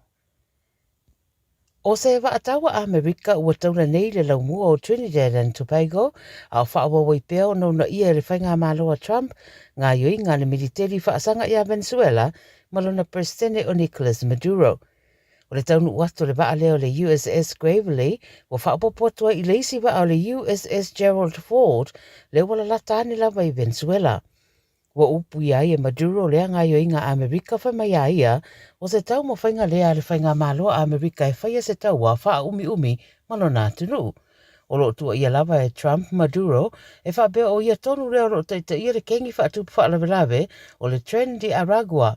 O se vaataua Amerika ua taula nei le laumua o Trinidad and Tobago a o faaauau ai pea ona uunaia e le faigamalo a Trump gaoioiga a le militeli faasaga iā Venezuela ma lona Peresetene o Nicolas Maduro. O le taunuu atu o le vaa lea o le USS Gravely ua faaopoopo atu ai i le isi vaa o le USS Gerald Ford lea ua lalata ane lava i Venezuela. Ua upuia ai e Maduro lea gaoioiga a Amerika fai mai a ia, o se taumafaiga lea a le Faigamalo a Amerika e faia se taua faaumiumi ma lona atunuu. O lo o tuuaia lava e Trump Maduro e faapea o ia tonu lea o lo o taitaia le kengi faatupu faalavelave o le Tren de Aragua.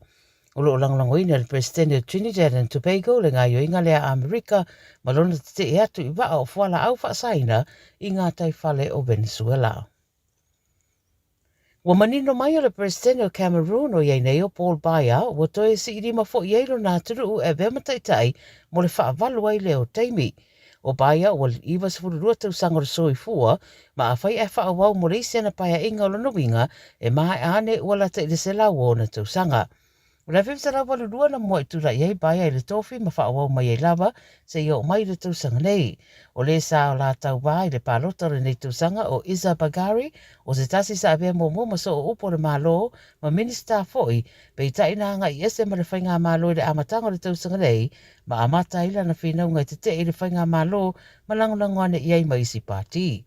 O lo o lagolagoina e le Peresetene o Trinidad and Tobago le gaoioiga lea a Amerika ma lona tetee atu i vaa o fualaau faasaina i gataifale o Venezuela. Ua manino mai o le Peresetene o Cameroon o i ai nei o Paul Biya ua toe siilima foi ai lona atunuu e avea ma taitai mo le faavalu ai lea o taimi. O Biya ua 92 tausaga o le soifua ma afai ae faaauau mo le isi ana paeaiga o lona uiga e maea ane ua lata i le 100 o ona tausaga. O le 1982 na mua'i tula'i ai Baia i le tofi ma faaauau mai ai lava seia oo mai i le tausaga nei. O le sa o la tauvā i le palota o lenei tausaga o Issa Bagari, o se tasi sa avea muamua ma soo upu o le Malo ma Minisita foi, peitai na aga'i ese ma le faigamalo i le amataga o le tausaga nei ma amata ai lana finauga e tete'e i le faigamalo ma lagolago ane i ai ma isi pati.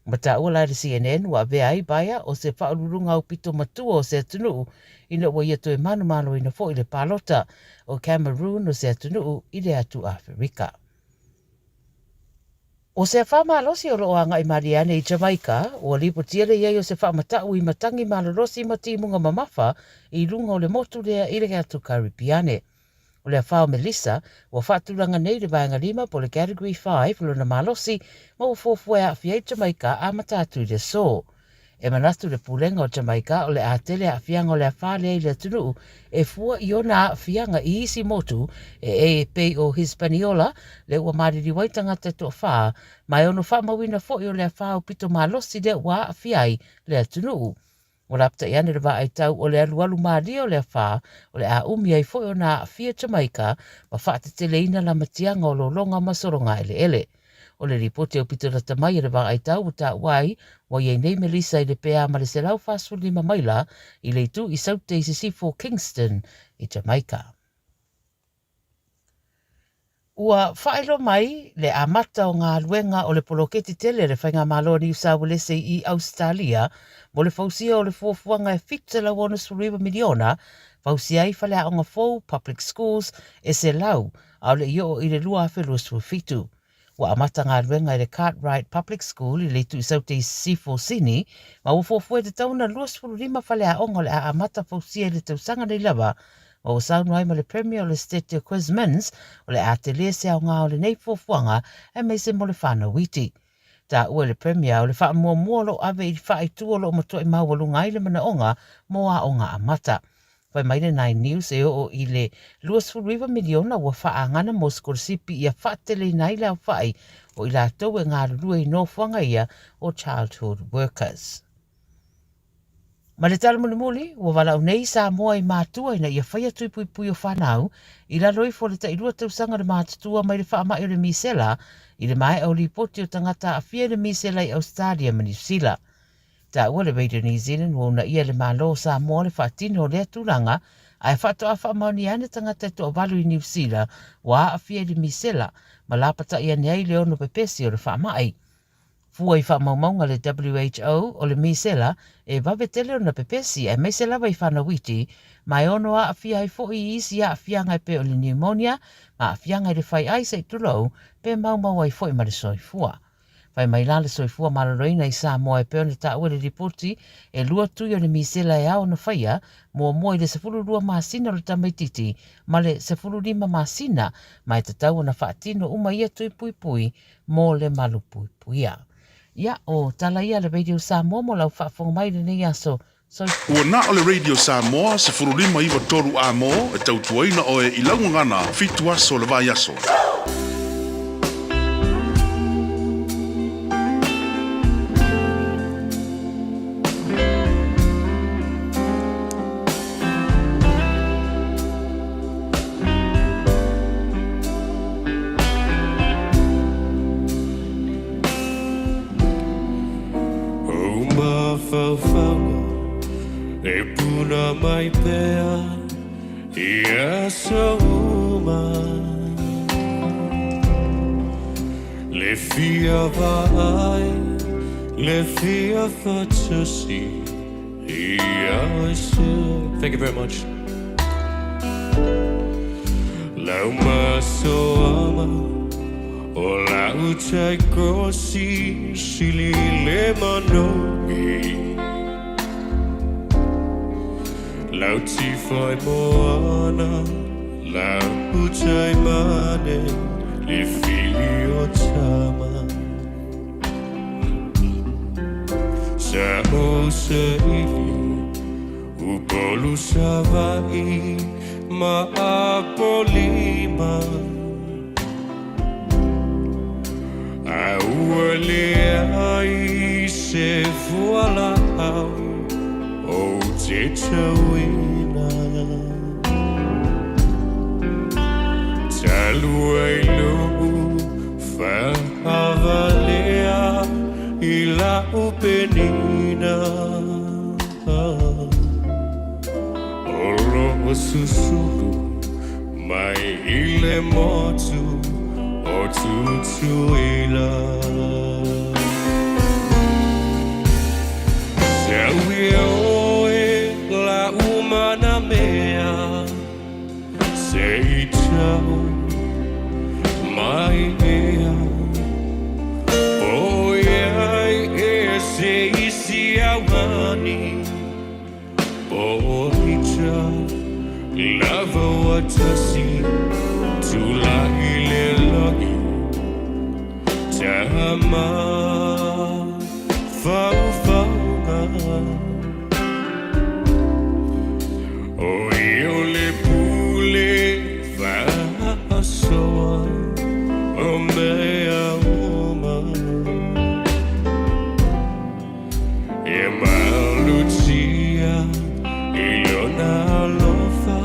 Ma taua la e le CNN ua avea ai Baia o se faauluuluga aupito matua o se atunuu ina ua ia toe manumaloina foi le palota o Cameroon o se atunuu i le atu Aferika. O se afā malosi o lo o agai malie ane i Jamaica, ua lipotia le i ai o se faamatau i matagi malolosi ma timuga mamafa i luga o le motu lea i le atu Karipiane. O le afa o Melissa, ua faatulaga nei le Vaega 5 po o le Category 5 lona malosi ma ua fuafua e aafia ai Jamaica a amata atu i le aso. E manatu le Pulega o Jamaica o le a tele aafiaga o le afa lea i le atunuu e fua i ona aafiaga i isi motu e e pei o Hispaniola lea ua maliliu ai tagata e toafa ma e ono faamauina foi o le afa aupito malosi lea ua aafia ai le atunuu. Ua lapatai ane le vaai tau o le alualu malie o le afā, o le a umi ai foi ona aafia Jamaica ma faateteleina lamatiaga o lologa ma sologa eleele. O le lipoti aupito lata mai a le vaai tau ua taua ai, ua i ai nei Melissa i le pea ma le 145 maila i le itu i Saute i sisifo o Kingston i Jamaica. Ua faailoa mai le amata o galuega o le poloketi tele a le Faigamalo a Niu Sauelese i Ausetalia mo le fausia o le fuafuaga e $769 miliona fausia ai faleaoga fou, public schools, e 100 a o le i oo i le 2027. Ua amata galuega i le Cartwright Public School i le itu i Saute i Sisifo, Sini, ma ua fuafua e tatau ona 25 faleaoga o le a amata fausia i le tausaga nei lava, ma ua saunoa ai ma le Premier o le Setete o Chris Minns, o le a tele se aoga o lenei fuafuaga aemaise mo le whānau iti. Taua e le Premier o le faamuamua o lo o ave i faaitu o lo o matuai maualuga ai le manaoga mo aoga amata. Fai mai le Nine News e oo i le 29 miliona ua faaagana mo sikolasipi ia faateleina ai le aofai o i latou e galulue i nofoaga ia o Childhood Workers. Ma le tala mulimuli, ua valaau nei Samoa i matua ina ia faia tui puipui o fanau i lalo ifo o le tailua tausaga o le matutua mai le faamai o le misela i le maea o lipoti o tagata aafia i le misela i Ausetalia ma Niu Sila. Taua le Radio New Zealand ua uunaia e le Malo o Samoa le faatino o lea tulaga, ae faatoa faamaonia ane tagata e toavalu i Niu Sila ua aafia i le misela ma lapatai ane ai le ono pepesi o le faamai. Fua i faamaumauga a le WHO, o le misela e vave tele ona pepesi aemaise lava i whanau iti, ma e ono aafia ai foi i isi aafiaga e pei o le pneumonia ma aafiaga i le faiai se i tulou pe maumau ai foi ma le soifua. Fai mai la le Soifua Maloloina i Samoa e pei ona taua i le lipoti, e lua tui o le misela e ao ona faia, muamua i le 12 masina o le tamaititi ma le 15 masina, ma e tatau ona faatino uma ia tui puipui mo le malupuipuia. Ia, o tala ia a le Radio Samoa mo lau faafofoga mai i lenei aso. Soifua. Ua na o le Radio Samoa 15 93 A-mo e tautuaina oe i lau gagana fitu aso o le vaiaso. O mafaufauga e puna mai pea i aso uma. Le fia vaai, le fia faatasi ia oe sua. Thank you very much. Lau masoama o lau tai kosi sili le manogi. Lau tiwhai moana, lau tai mane, le whiri o tama. Sa o sa ili, Upolu Savaii ma Apolima. A ua leai se fualaau ou te tauina. Talu ai lou faavalea i lau penina. O loo susulu mai i le motu o Tutuila. Sau ia oe lau manamea se i tau mai ea. Oi ai e se isi auani po o ita lava ua tasi tulai le lagi tama faufauga. Oi o le pule faasoa o mea uma. E malutia i lona alofa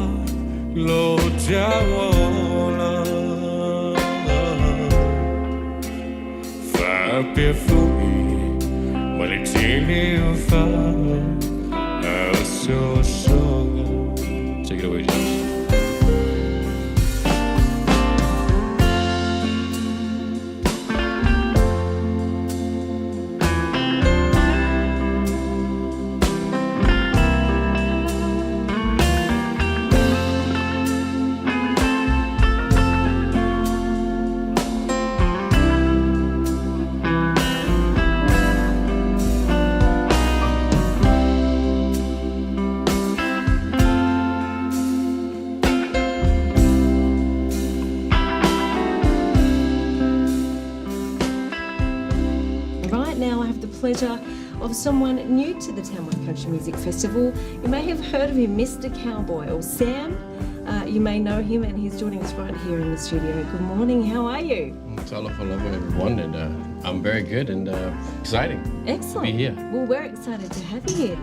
lo taola. Faapea foi ma le tele o faaosoosoga. Take it away, James. Right now I have the pleasure of someone new to the Tamworth Country Music Festival. You may have heard of him, Mr. Cowboy, or Sam. You may know him, and he's joining us right here in the studio. Good morning, how are you? Talofa lava everyone, and I'm very good and exciting. Excellent. To be here. Well, we're excited to have you here.